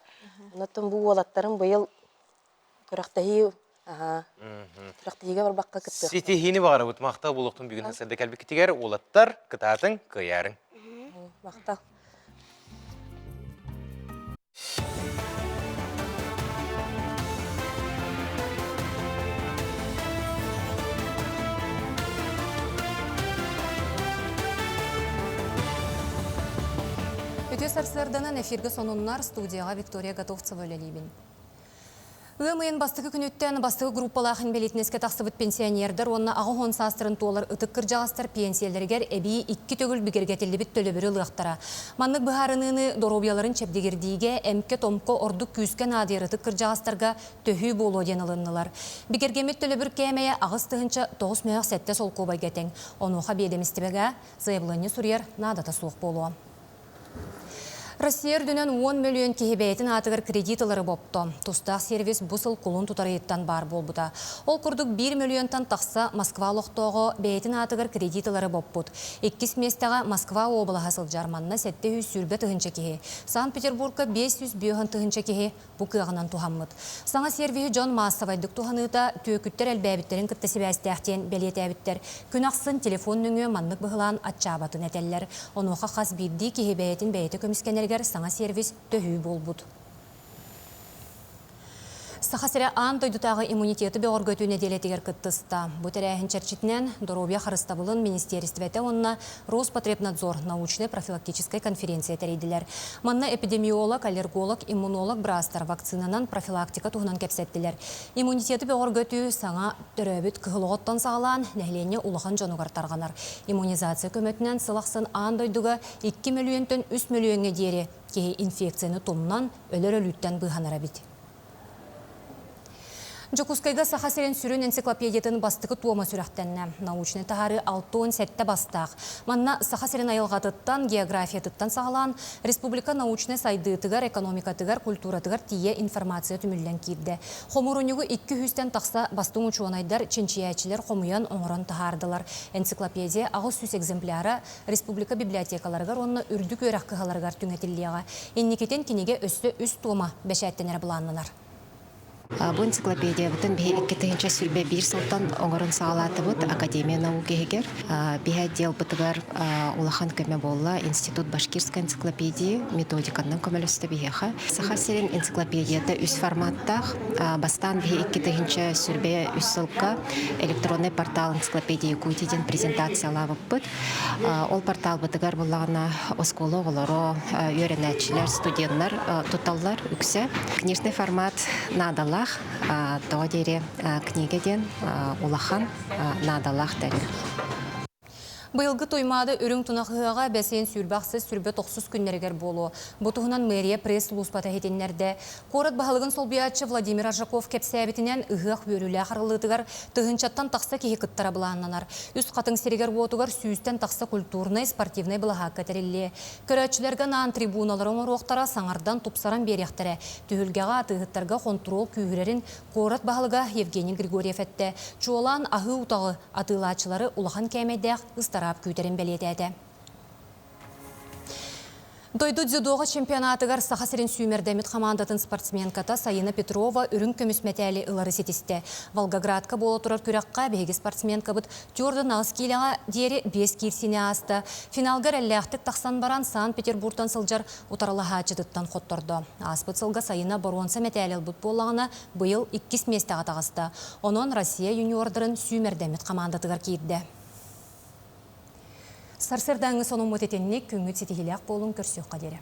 Speaker 4: Онон бу уолаттарым быйыл күрэхтэһии аһаа, күрэхтэһиигэ барбакка кыттыахтара.
Speaker 1: Ситиһиини баҕарабыт махтал буолуохтун бүгүн сырда кэлбиккитигэр уолаттар кытаатыҥ, кыайаарыҥ.
Speaker 4: Махтал.
Speaker 3: Үтүө сарсыарданан эфиргэ сонуннар студияҕа Виктория Готовцева үлэлиибин. Ыам ыйын бастакы күнүттэн бастакы группалаах инбэлиитинэскэ тахсыбыт пенсионердар уонна 80 саастарын туолар ытык кырдьаҕастар пенсиялэригэр эбии икки төгүл бигэргэтиллибит төлөбүрү ылыахтара. Маннык быһаарыныыны доруобуйаларын чэбдигирдиигэ эмкэ-томко ордук күүскэ наадыйар ытык кырдьаҕастарга төһүү буолуо диэн ылыннылар. Бигэргэммит төлөбүр кээмэйэ 8907 солкуобайга тэҥ. Онуоха биэдэмистибэҕэ заявление суруйар наадата суох буолуо. Россия үрдүнэн 10 мөлүйүөн киһи бэйэтин аатыгар кредит ылары бопто. Тустаах сервис бу сыл кулун тутар ыйыттан баар буолбута. Ол курдук 1 мөлүйүөнтэн тахса Москва олохтооҕо бэйэтин аатыгар кредит ылары боппут. Иккис миэстэҕэ Москва уобалаһа сылдьар, манна 720 тыһыынча киһи. Санкт-Петербургка 505 тыһыынча киһи бу кыаҕынан туһаммыт. Саҥа сервиһи дьон маассабайдык туһаныыта түөкүттэр элбээбиттэрин кытта сибээстээх диэн бэлиэтээбиттэр. Күн ахсын телефон нөҥүө маннык быһылаан аччаабатын этэллэр. Онуоха хас биирдии киһи бэйэтин бэйэтэ көмүскэнэригэр саҥа сервис төһүү буолбут. Саха сирэ аан дойдутааҕы иммунитеты бөҕөргөтүү нэдиэлэтигэр кыттыста. Бу тэрээһин чэрчитинэн Доруобуйа харыстабылын министиэристибэтэ уонна Роспотребнадзор научнай-профилактическай конференция тэрийдилэр. Манна эпидемиолог, аллерголог, иммунолог быраастар вакцинанан профилактика туһунан кэпсэттилэр. Иммунитеты бөҕөргөтүү саҥа төрөөбүт кыһыл оҕоттон саҕалаан нэһилиэнньэ улахан дьонугар тарҕанар. Иммунизация көмөтүнэн сыл ахсын аан дойдуга 2 мөлүйүөнтэн 3 мөлүйүөҥҥэ диэри киһи инфекцияны тумнан, өлөр өлүүттэн быыһанар эбит. Дьокуускайга Саха сирин сүрүн энциклопедиятын бастакы туома сүрэхтэннэ. Научнай таһаарыы 67 бастаах. Манна Саха сирин айылҕатыттан, географиятыттан саҕалаан, республика научнай сайдыытыгар, экономикатыгар, культуратыгар тиийэ информация түмүллэн киирдэ. Хомуурунньугу 200-тэн тахса бастыҥ учуонайдар, чинчийээччилэр хомуйан оҥорон таһаардылар. Энциклопедия 800 экземпляра республика библиотекаларыгар уонна үрдүк үөрэх кыһаларыгар түҥэтиллиэҕэ. Инникитин кинигэ өссө үс туома бэчээттэнэрэ былааннанар.
Speaker 16: Бу энциклопедиябытын биһи 2021 сылтан оҥорон саҕалаатыбыт Академия наук иһигэр. Биһи отделбытыгар улахан көмө буолла Институт башкирской энциклопедии методиканнан көмөлөстө биһиэхэ. Саха сирин энциклопедията үс форматтаах. Бастаан биһи 2023 сылга электронный портал энциклопедии Якутии диэн презентациялаабыппыт. Ол порталбытыгар буллаҕына оскуола оҕолоро, үөрэнээччилэр, студеннар туталлар үксэ. Книжный формат наадалаах, тоҕо диэри книга диэн улахан наадалаах тэрил.
Speaker 3: Быйылгы Туймаада үрүҥ тунах ыһыаҕа бэсиэн сүүрбэ ахсыс 29 күннэригэр буолуо. Бу туһунан мэрия пресс-сулууспата иһитиннэрдэ. Куорат баһылыгын солбуйааччы Владимир Аржаков кэпсээбитинэн, ыһыах үөрүүлээх арыллыытыгар тыһыынчаттан тахса киһи кыттара былааннанар. Үс хатыҥ сиригэр-уотугар сүүстэн тахса культурнай, спортивнай былаһаакка тэриллиэ. Көрөөччүлэргэ анаан трибуналары оҥоруохтара, саҥардан, тупсаран биэриэхтэрэ. Түһүлгэҕэ атыыһыттарга хонтуруол күүһүрэрин куорат баһылыга Евгений Григорьев эттэ. Чуолаан аһыы утаҕы атыылааччылары улахан кээмэйдээх ыстараап күүтэрин бэлиэтээтэ. Дойду дзюдоҕа чемпионатыгар Саха сирин сүүмэрдэммит хамаандатын спортсменката Сайына Петрова үрүҥ көмүс мэтээли ылары ситистэ. Волгоградка буола турар күрэххэ биһиги спортсменкабыт түөрт аҕыс киилэҕэ диэри биэс киирсиини ааста. Финалга эрэллээхтик тахсан баран Санкт-Петербургтан сылдьар утарылаһааччытыттан хоттордо. Ааспыт сылга Сайына боруонса мэтээли ылбыт буоллаҕына, быйыл иккис миэстэҕэ таҕыста. Онон Россия юниордарын сүүмэрдэммит хамаандатыгар киирдэ. Сарсыардааҥҥы сонуммут итинник күҥҥүт ситиһиилээх буолуҥ көрсүөххэ диэри.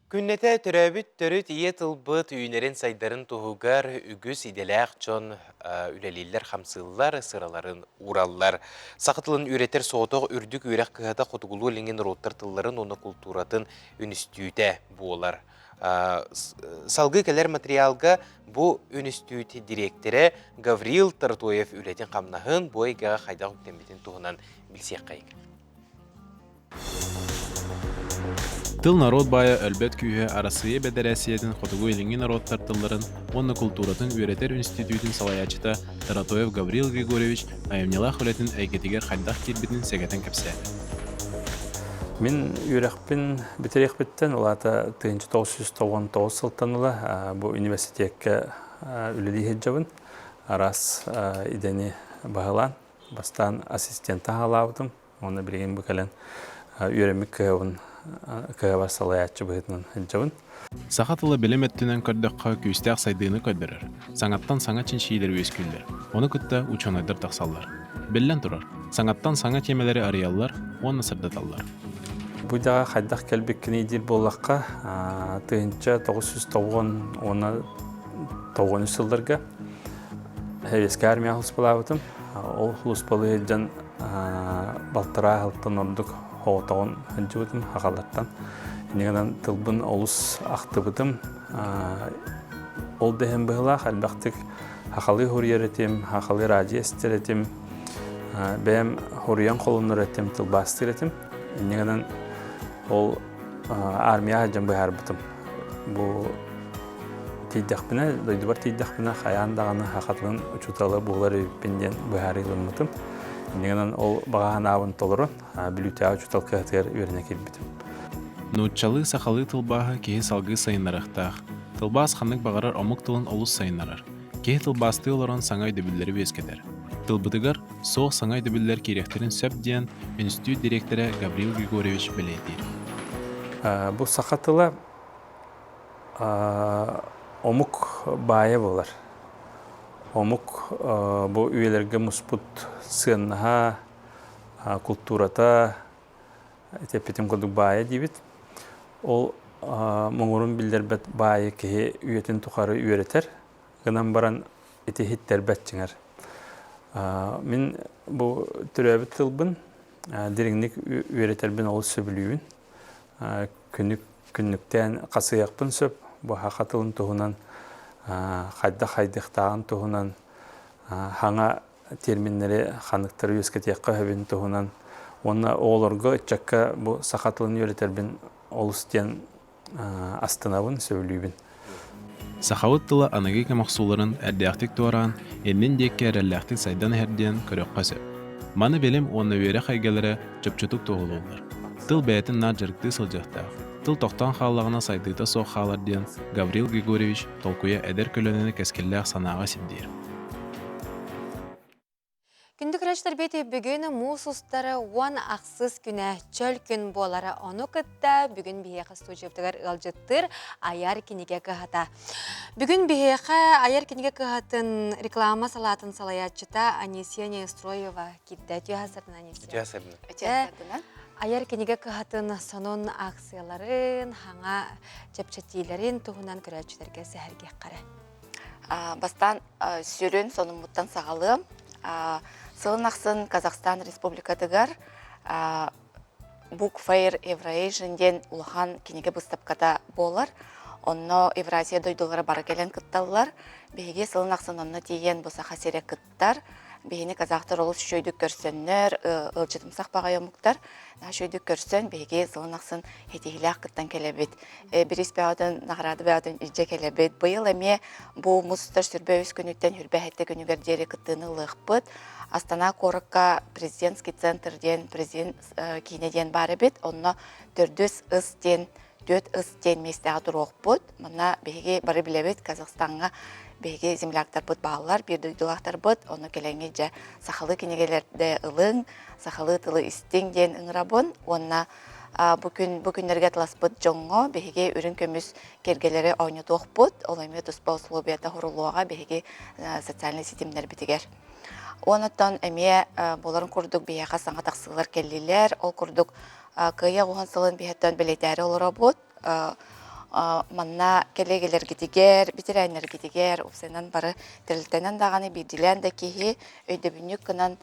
Speaker 1: Күннэтэ төрөөбүт төрүт ийэ тылбыт үүнэрин-сайдарын туһугар үгүс идэлээх дьон үлэлииллэр-хамсыыллар, сыраларын уураллар. Саха тылын үөрэтэр соҕотох үрдүк үөрэх кыһата хотугулуу-илиҥҥи норуоттар тылларын уонна култууратын үнүстүүтэ буолар. Салгыы кэлэр материалга бу үнүстүүт дириэктэрэ Гаврил Таратоев үлэтин-хамнаһын бу эйгэҕэ хайдах үктэммитин туһунан билсиэххэйиҥ.
Speaker 18: Тыл норуот баайа өлбөт күүһэ Арассыыйа Бэдэрээссийэтин Хотугу-Илиҥҥи норуоттар тылларын уонна култууратын үөрэтэр үнүстүтүүтүн салайааччыта Таратоев Гаврил Григорьевич айымньылаах үлэтин эйгэтигэр хайдах киирбитин сэгэтэн кэпсээтэ.
Speaker 19: Мин үөрэхпин бүтэриэхпиттэн, ол аата 1999 сылтан ыла бу университекка үлэлии сылдьабын. Араас идэни баһылаан, бастаан ассистент аһалаабытым. Уонна билигин бу кэлэн үөрэммит кыһабын кыһабар салайааччы быһыытынан сылдьабын.
Speaker 18: Саха тыла билим өттүнэн көрдөххө күүстээх сайдыыны көрдөрөр, саҥаттан саҥа чинчийиилэр үөскүүллэр, ону кытта учуонайдар тахсаллар. Биллэн турар, Саҥаттан саҥа тиэмэлэри арыйаллар уонна сырдаталлар.
Speaker 19: Бу идэҕэ хайдах кэлбиккиний диир буоллахха, 1990 уонна 93 сылларга Сэбиэскэй армияҕа сулууспалаабытым. Ол сулууспалыы сылдьан балтараа сылтан ордук соҕотоҕун сылдьыбытым сахалартан. Инньэ гынан тылбын олус ахтыбытым. Ол да иһин быһыылаах элбэхтик сахалыы суруйар этим, сахалыы радио истэр этим, бэйэм суруйан холуннар этим, тылбаастыыр этим. Инньэ гынан ол армияҕа сылдьан быһаарбытым. Бу тиийдэхпинэ, дойдубар тиийдэхпинэ хайаан даҕаны саха тылын учуутала буолар эбиппин диэн быһаарыы ылыммытым. Инньэ гынан ол баҕа санаабын толорон Бүлүүтээҕи учуутал кыһатыгар үөрэнэ киирбитим.
Speaker 18: Нууччалыы, сахалыы тылбааһы киһи салгыы сайыннарыахтаах. Тылбаас ханнык баҕарар омук тылын олус сайыннарар. Киһи тылбаастыы олорон саҥа өйдөбүллэри үөскэтэр. Тылбытыгар суох саҥа өйдөбүллэр киириэхтэрин сөп диэн үнүстүүт дириэктэрэ Гаврил Григорьевич бэлиэтиир.
Speaker 19: Бу саха тыла омук баайа буолар. Омук бу үйэлэргэ муспут сыаннаһа, култуурата эппитим курдук баайа диибит. Ол муҥурун биллэрбэт баайы киһи үйэтин тухары үөрэтэр, гынан баран ити иһиттэрбэт дьиҥэр. Мин бу төрөөбүт тылбын дириҥник үөрэтэрбин олус сөбүлүүбүн. Күнүк күннүктээн хасыһыахпын сөп. Бу саха тылын туһунан хайдах хайдыахтааҕын туһунан хаҥа терминнэри ханныктары үөскэтиэххэ сөбүн туһунан уонна оҕолорго, ыччакка бу саха тылын үөрэтэрбин олус диэн астынабын, сөбүлүүбүн.
Speaker 18: Сахабыт тыла аныгы кэм охсууларын эрдээхтик туораан, иннин диэки эрэллээхтик сайдан иһэр диэн көрүөххэ сөп. Маны билим уонна үөрэх эйгэлэрэ чопчутук туоһулууллар. Тыл бэйэтин наар дьарыктыы сылдьыахтаах. Тыл тохтоон хааллаҕына сайдыыта суох хаалар диэн Гаврил Григорьевич толкуйа эдэр көлүөнэни кэскиллээх санааҕа сирдиир.
Speaker 2: Күндү көрөөччүлэрбит бүгүн муус устары 10 ахсыс күнэ чөл күн буолара. Ону кытта бүгүн биһиэхэ студиябытыгар ыалдьыттыыр Айар кинигэ кыһата. Бүгүн биһиэхэ Айар кинигэ кыһатын реклама салаатын салайааччыта Анисия Неустроева киирдэ. Үтүө сарына, Анисия.
Speaker 1: Үтүө сарына.
Speaker 2: Үтүө сарына. Айар кинигэ кыһатын сонун акцияларын, хаҥа чэпчэтиилэрин туһунан көрөөччүлэргэ сэһэргиэххэ
Speaker 5: Бастаан сүрүн сонуммуттан саҕалыам. Сылын ахсын Казахстан Республикатыгар Book Fair Eurasian диэн улахан кинигэ быыстапката буолар. Онно Евразия дойдулара бары кэлэн кытталлар. Биһиги сылын ахсын онно тиийэн бу Саха сирэ кыттар. Биһини казахтар олус үчүгэйдик көрсөннөр, ыалдьытымсах баҕайы омуктар. Үчүгэйдик көрсөн, биһиги сылын ахсын ситиһиилээх кыттан кэлэбит. Бириис бөҕөтүн, наҕараада бөҕөтүн илдьэ кэлэбит. Быйыл эмиэ бу мустар сүрбэ үс күнүттэн хүрбэ сэттэ күнүгэр диэри кыттыыны ылыахпыт. Астана куоракка президентский центр диэн президент киинэ диэн баар эбит. Онно төрдүс ыс диэн түөрт ыс диэн миэстэҕэ туруохпут. Манна биһиги бары билэбит, Казахстаҥҥа биһиги земляктарбыт бааллар, биир дойдулаахтарбыт. Ону кэлэҥҥит дьэ сахалыы кинигэлэрдэ ылыҥ, сахалыы тылы истиҥ диэн ыҥырабын. Уонна бу күн бу күннэргэ атыласпыт дьоҥҥо биһиги үрүҥ көмүс кэргэлэри оонньотуохпут. Ол эмиэ туспа условията хурулуоҕа биһиги социальнай ситимнэрбитигэр. Онуттан эмиэ буоларын курдук биһиэхэ саҥа тахсыылар кэллилэр. Ол курдук Кыайа оҕуһун сылын биһэттэн бэлиэтээри олоробут. Манна кэлиэгэлэргитигэр, бэтэрээннэргитигэр, уопсайынан бары тэрилтэнэн даҕаны биирдиилээн да киһи өйдөбүнньүк гынан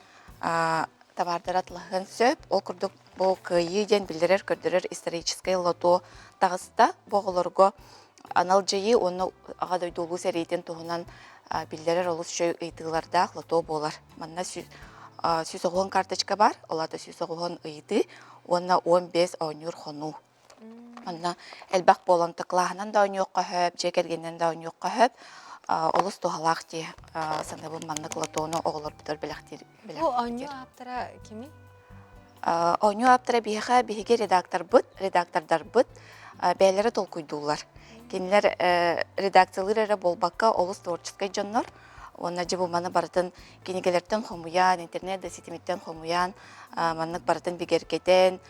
Speaker 5: табаардары атылаһыан сөп. Ол курдук бу кыайыы диэн биллэрэр-көрдөрөр историческай лото таҕыста. Бу оҕолорго анал дьайыы уонна Аҕа дойду Улуу сэриитин туһунан биллэрэр олус үчүгэй ыйытыылардаах лото буолар. Манна 190 карточка бар, ол аата 190 ыйытыы уонна 15 оонньуур хонуу. Манна элбэх буолан кылааһынан да оонньуохха сөп, дьиэ кэргэнинэн да оонньуохха сөп. Олус туһалаах дии саныыбын маннык лотону оҕолорбутугар бэлэхтиир.
Speaker 2: Бу оонньуу ааптара кимий?
Speaker 5: Оонньуу ааптара биһиэхэ биһиги редакторбыт, редактордарбыт бэйэлэрэ толкуйдууллар. Кинилэр редакциялыыр эрэ буолбакка олус творческай дьоннор. Уонна дьэ бу маны барытын кинигэлэртэн хомуйан, интернет да ситимиттэн хомуйан, маннык барытын бигэргэтэн,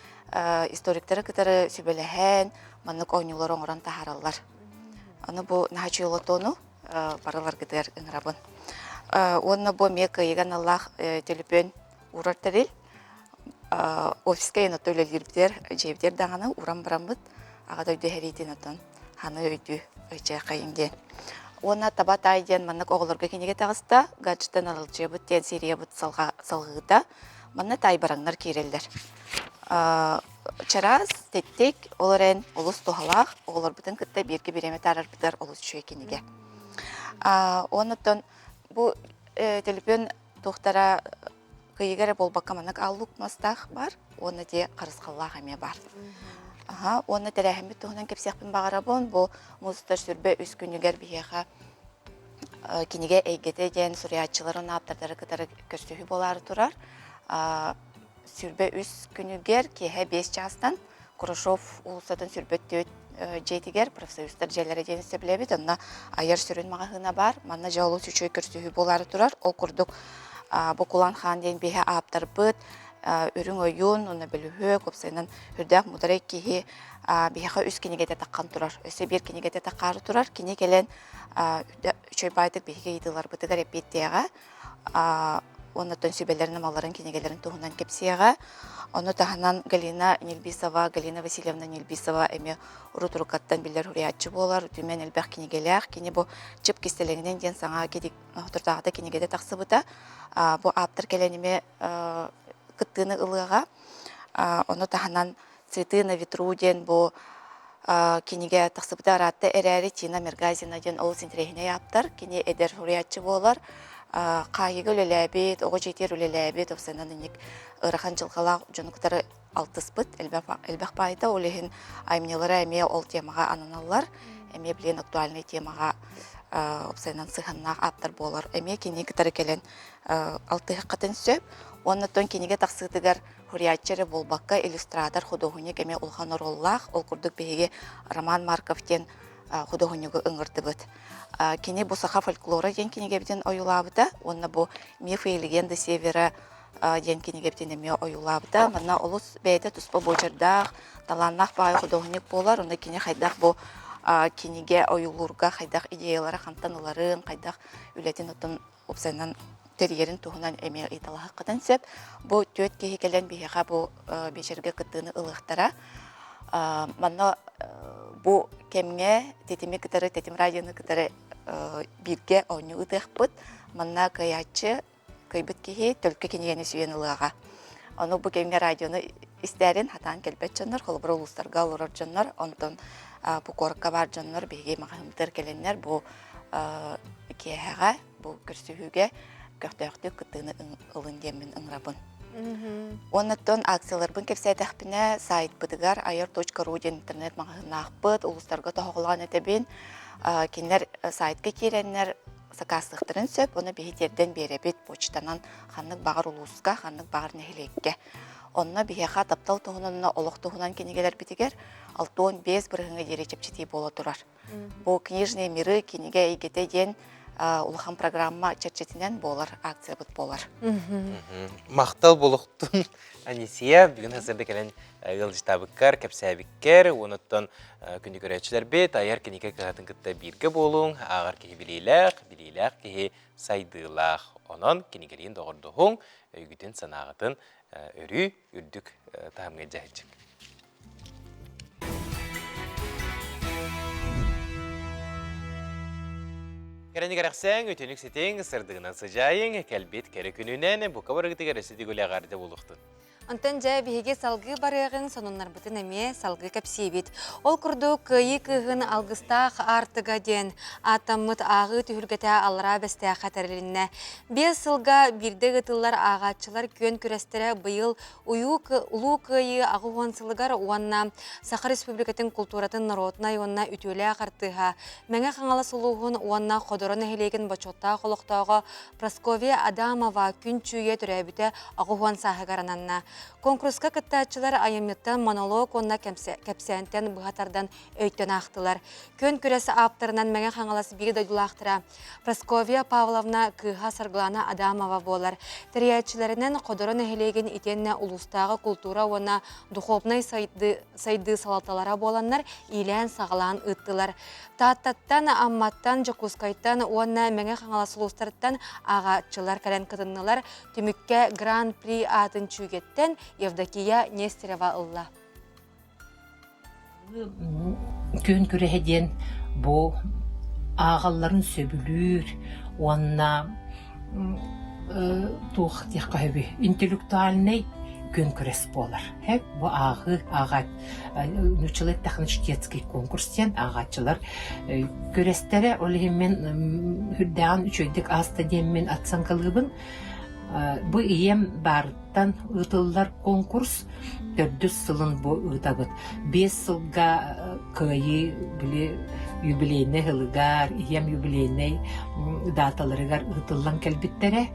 Speaker 5: историктары кытары сүбэлэһэн, маннык оонньуулары оҥорон таһаараллар. Аны бу наһаа үчүгэй лотону барыларгытыгар ыҥырабын. Уонна бу эмиэ кыайыыга аналлаах төлөпүөн. Уурар тэрил. Офиска эн үлэлиирбитигэр, дьиэбитигэр даҕаны уран бараммыт аҕа дойду сэриитин отон ханы өйдүү өйчээхэйин диэн. Уонна таба таай диэн маннык оҕолорго кинигэ таҕыста, гаджеттан аралдьыйабыт диэн сериябыт салҕыыта. Манна таайбараҥнар киирэллэр. Чараас, тэттик, ол эрэн олус туһалаах, оҕолорбутун кытта бииргэ бириэмэ таарарбытыгар олус үчүгэй кинигэ. Оннуттан бу төлөпүөн туохтара кыйыга эрэ буолбакка маннык аллук мастаах бар уонна дьиэ харысхаллаах эмиэ бар. Аха, уонна тэрээһиммит туһунан кэпсиэхпин баҕарабын. Бу муус сүрбэ үс күнүгэр биһиэхэ кинигэ эйгэтэ диэн суруйааччыларын ааптардары кытары көрсүһүү буолаары турар. 23 күнүгэр киэһэ 5 чаастан Курашов уулуссатын 24 дьиэтигэр профсоюзтар дьиэлэрэ диэн сөбүлэбит. Онно айар сүрүн маҕаһыына баар. Манна дьэ олус үчүгэй көрсүһүү буолаары турар. Ол курдук бу Кулан Хаан диэн биһи ааптарбыт Үрүҥ ойуун уонна бөлүһүөк, уопсайынан үрдээх муударай киһи биһиэхэ үс кинигэтэ таххан турар. Өссө биир кинигэтэ таххаары турар. Кини кэлэн үчүгэй баайдык биһиги ыйытыыларбытыгар эппиэттиэҕэ. Уоннаттан сүбэлэрин-амаларын, кинигэлэрин туһунан кэпсиэҕэ. Ону таһынан Галина Нельбисова, Галина Васильевна Нельбисова эмиэ урут-уруккаттан биллэр суруйааччы буолар, үтүмэн элбэх кинигэлээх. Кини бу Чып кистэлэҥинэн диэн саҥа соторутааҕыта кинигэтэ тахсыбыта. Бу ааптар кэлэн эмиэ кыттыыны ылыаҕа. Ону таһынан Цветы на ветру диэн бу кинигэ тахсыбыта ыраатта эрээри Тина Мергазина диэн олус интэриэһинэй ааптар. Кини эдэр суруйааччы буолар. Хаайыыга үлэлээбит, оҕо дьиэтигэр үлэлээбит, уопсайынан инник ыарахан дьылҕалаах дьону кытары алтыспыт элбэх баайда. Ол иһин айымньылара эмиэ ол темаҕа ананаллар. Эмиэ билигин актуальнай темаҕа уопсайынан сыһыаннаах ааптар буолар. Эмиэ кини кытары кэлэн алтыһыаххытын сөп. Уонна оттон кинигэ тахсыытыгар Суруйааччы эрэ буолбакка, иллюстратор, худуоһунньук эмиэ улахан оруоллаах. Ол курдук биһиги Роман Марков диэн худуоһунньугу ыҥырдыбыт. Кини бу «Саха фольклора» диэн кинигэбитин ойуулаабыта уонна бу «Мифы и легенды Севера» диэн кинигэбитин эмиэ ойуулаабыта. Манна олус бэйэтэ туспа буочардаах, талааннаах баҕайы худуоһунньук буолар. Онно кини хайдах бу кинигэ ойуулуурга хайдах идеялары хантан ыларын, хайдах үлэтин оттон уопсайынан тэрийэрин туһунан эмиэ ыйыталаһыаххытын сөп. Бу түөрт киһи кэлэн биһиэхэ бу биэчэргэ кыттыыны ылыахтара. Манна бу кэмҥэ тэтими кытары, тэтим радионы кытары бииргэ оонньуу ыытыахпыт. Манна кыайааччы, кыайбыт киһи төлкө кинигэни сүүйэн ылыаҕа. Ону бу кэмҥэ радионы истээрин хатаан кэлбэт дьоннор, холобура улуустарга олорор дьоннор, онтон бу куоракка баар дьоннор биһиги маҕаһыыммытыгар кэлэннэр бу киэһэҕэ бу көрсүһүүгэ көхтөөхтүк кыттыыны ылын диэммин ыҥырабын. Уоннаттан акцияларбын кэпсээтэхпинэ, сайтпытыгар ayar.ru диэн интернет-маҕаһыыннаахпыт, улуустарга тоһоҕолоон этэбин. Кинилэр сайтка киирэннэр сакаастыахтарын сөп, ону биһи тиэрдэн биэрэбит почтанан ханнык баҕар улууска, ханнык баҕар нэһилиэккэ. Онно биһиэхэ таптал туһунан олох туһунан кинигэлэрбитигэр 65 бырыһыҥҥа диэри чэпчэтии буола турар. Бу «Книжные миры» кинигэ эйгэтэ диэн улахан программа чэрчитинэн буолар акциябыт буолар.
Speaker 1: Махтал болохтун Анисия бүгүн хасырда кэлэн ыалдьытаабыккар, кэпсээбиккэр, уонуттан күндү көрөөччүлэрбит айар кинигэ кыһатын кытта бииргэ буолуҥ, ааҕар киһи билиилээх, билиилээх киһи сайдыылаах. Онон кинигэлиин доҕордоһуҥ, өйгүтүн-санааҕытын өрүү үрдүк таһымҥа дьаһычык. Кэрэни кэрэхсээҥ, үтүнүк ситиҥ, сырдыгынан сыдьаайыҥ, кэлбит кэрэ күнүнэн бука барыгытыгар өссө төгүл эҕэрдэ буолуохтун.
Speaker 2: Онтон дьэ биһиги салгыы барыаҕын сонуннарбытын эмиэ салгыы кэпсиибит. Ол курдук Кыайыы кыыһын алгыстаах аартыга диэн ааттаммыт ааҕыы түһүлгэтэ Аллараа Бэстээххэ тэрилиннэ. Биэс сылга биирдэ ыытыллар ааҕааччылар күөн күрэстэрэ быйыл Улуу Кыайыы 80 сылыгар уонна Саха Республикатын култууратын норуотунай уонна үтүөлээх артыыһа, Мэҥэ Хаҥалас улууһун уонна Ходоро нэһилиэгин бочуоттаах олохтооҕо Прасковья Адамова күн чүүйэ төрөөбүтэ 80 сааһыгар ананна. Конкурска кыттааччылар айымньыттан монолог уонна кэпсээнтэн быһа тардан өйтөн аахтылар. Күөн күрэс ааптарынан Мэҥэ Хаҥалас биир дойдулаахтара Прасковья Павловна кыыһа Саргылана Адамова буолар. Тэрийээччилэринэн Ходоро нэһилиэгин итиэннэ улуустааҕы култуура уонна духовнай сайдыы салалталара буоланнар иилээн-саҕалаан ыыттылар. Тааттаттан, Амматтан, Дьокуускайтан уонна Мэҥэ Хаҥалас улуустарыттан ааҕааччылар кэлэн кытыннылар. Түмүккэ Гран-при аатын Чүүгэттэн Евдокия Нестерова ылла.
Speaker 6: Күөн күрэһэ диэн бу ааҕалларын сөбүлүүр уонна туох диэххэ сөбүй интеллектуальнай күөн күрэс буолар. Бу ааҕыы ааҕаат нууччалыы эттэххинэ чтецкий конкурс диэн ааҕааччылар күрэстэрэ. Ол иһин мин сүрдээҕин үчүгэйдик ааста диэммин оценкалыыбын. Бу ийэм баарыттан ыытыллар конкурс төрдүс сылын бу ыытабыт. 5 сылга кыайыы били юбилейнай сылыгар, ийэм юбилейнай даталарыгар ыытыллан кэлбиттэрэ.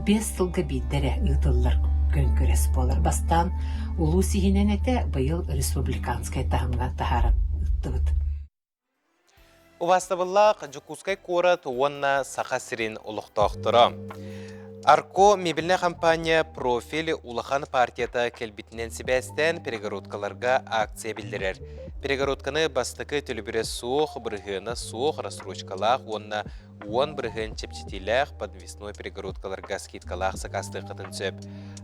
Speaker 6: 5 сылга биирдэ эрэ ыытыллар күөн күрэс буолар. Бастаан улуус иһинэн этэ, быйыл республиканскай таһымҥа таһааран ыыттыбыт.
Speaker 1: Убаастабыллаах Дьокуускай куорат уонна Саха сирин олохтоохторо. Арко мебельнай компания «Профиль» улахан партията кэлбитинэн сибээстээн перегородкаларга акция биллэрэр. Перегородканы бастакы төлөбүрэ суох, бырыһыана суох, рассрочкалаах уонна 10% чэпчэтиилээх подвесной перегородкаларга скидкалаах сакаастыаххытын сөп.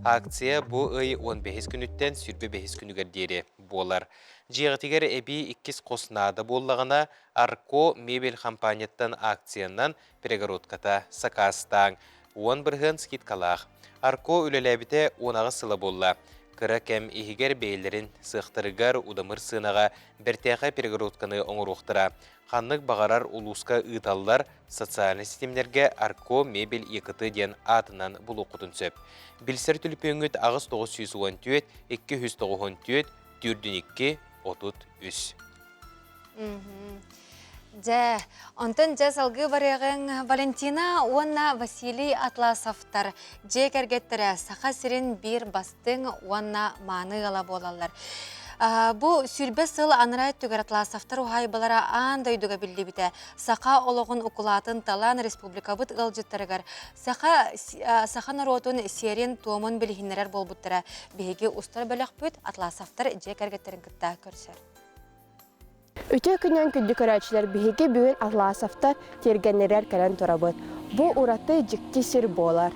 Speaker 1: Акция бу ый 15 күнүттэн 25 күнүгэр диэри буолар. Дьиэҕитигэр эбии иккис хос наада буоллаҕына, Арко мебель хампаанньаттан акциянан перегородката сакаастааҥ. 10% скидкалаах. Арко үлэлээбитэ 18 сыла буолла. Кыра кэм иһигэр бэйэлэрин сыахтарыгар удамыр сыанаҕа бэртээхэй перегородканы оҥоруохтара. Ханнык баҕарар улууска ыыталлар социальнай ситимнэргэ Арко мебель ЕКТ диэн аатынан булуоххутун сөп. Билсэр түлүпүөҥҥүт 8914 294 4 2 33.
Speaker 2: Дьэ, онтон дьэ салгыы барыаҕыҥ Валентина уонна Василий Атласовтар дьиэ кэргэттэрэ Саха сирин биир бастыҥ уонна мааны ыала буолаллар. Бу 20 сыл анараа өттүгэр Атласовтар уһаайбалара аан дойдуга биллибитэ. Саха олоҕун укулаатын талан республикабыт ыалдьыттарыгар саха, саха норуотун сиэрин-туомун билиһиннэрэр буолбуттара. Биһиги устар бөлөхпүт Атласовтар дьиэ кэргэттэрин кытта көрсөр.
Speaker 7: Үтүө күнүнэн күндү көрөөччүлэр биһиги бүгүн Атласовтар тиэргэннэригэр кэлэн турабыт. Бу ураты дьикти сир буолар.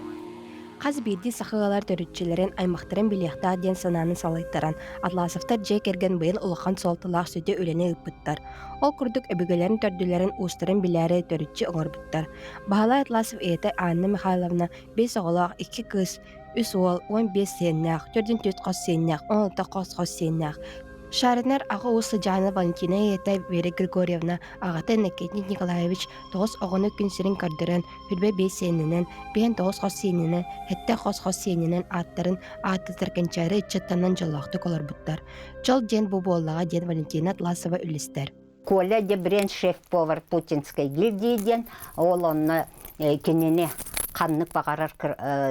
Speaker 9: Хас биирдии саха ыалар төрүччүлэрин, аймахтарын билиэхтээх диэн санааны салайтаран, Атласовтар дьиэ кэргэн быйыл улахан суолталаах сүдү үлэни ыыппыттар. Ол курдук өбүгэлэрин төрдүлэрин уустарын билээри төрүччү оҥорбуттар. Баһылай Атласов ийэтэ Анна Михайловна биэс оҕолоох икки кыыс, үс уол, 15 сиэннээх, төрдүн түөрт хос сиэннээх, 16 хос-хос сиэннээх. Шариннар аҕа уус сыдьаана Валентина ийэтэ Вера Григорьевна аҕата Иннокентий Николаевич тоҕус оҕону күн сирин көрдөрөн, 25 сиэнинэн, 59 хос сиэнинэн, сэттэ хос-хос сиэнинэн ааттарын ааттатар кэнчээри ыччаттанан дьоллоохтук олорбуттар. Дьол диэн бу буоллаҕа диэн Валентина Атласова үллэстэр.
Speaker 20: Коля Дебрен шеф-повар Путинской гильдии диэн ол онно кинини ханнык баҕарар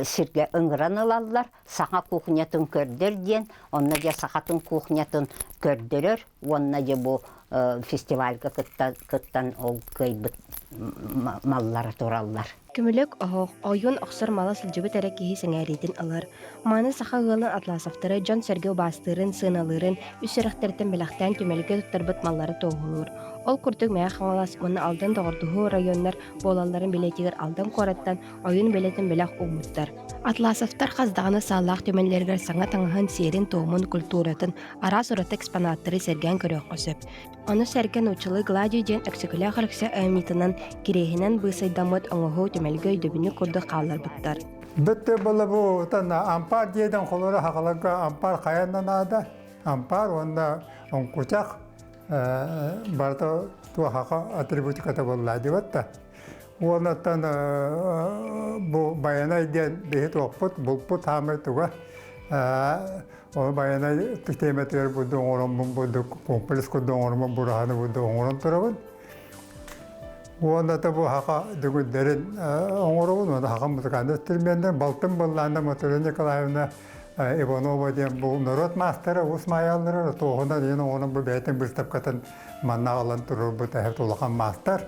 Speaker 20: сиргэ ыҥыран ылаллар саха кухнятын көрдөр диэн онно дьэ сахатын кухнятын көрдөрөр уонна дьэ бу фестивальга кыттан ол кыайбыт маллара тураллар.
Speaker 9: Көмүлүөк оһох, ойуун охсор мала сылдьыбыт эрэ киһи сэҥээриитин ылар. Маны саха ыалын Атласовтары дьон-сэргэ убаастыырын, сыаналыырын үс сүрэхтэриттэн бэлэхтээн түмэлгэ туттарбыт маллары туоһулуур. Ол курдук Мэҥэ Хаҥалас уонна Алдан доҕордоһуу районнар буолалларын билиэтигэр Алдан куораттан ойуун бэлэтин бэлэх ууммуттар. Атласовтар хас даҕаны сааллаах түмэллэригэр саҥа таҥаһын, сиэрин-туомун, культуратын, араас ураты экспонаттары сэргээн көрүөххэ сөп. Ону сэргэ нууччалыы гладий диэн Өксөкүлээх Өлөксөй айымньытынан кириэһинэн быысайдаммыт оҥоһуу түмэлгэ өйдөбүнньүк курдук хаалларбыттар.
Speaker 21: Бүттэ была бу ампаар диэдэн холоро хахаларга ампаар хайанна наада. Ампаар уонна оҥкучах барыта туохаха атрибутиката буолла диэбэт да. Уоннаттан бу Байанай диэн биһи туохпут, булпут хаамай туга. Ол Байанай тиэмэтигэр бурдук оҥороммун бурдук комплекс курдук оҥороммун бураһаны бурдук оҥорон турабын. Уонна да бу хака дүгүрдэрин оҥоробун, уонна хака музыкальный инструменнар балтым быллаана Моторина Николаевна. Иванова диэн бу норуот маастара уус маайаллара туоһунан иһин оҕонон бу бэйэтин быыстапкатын манна аҕалан туруорбут эһэт улахан маастар.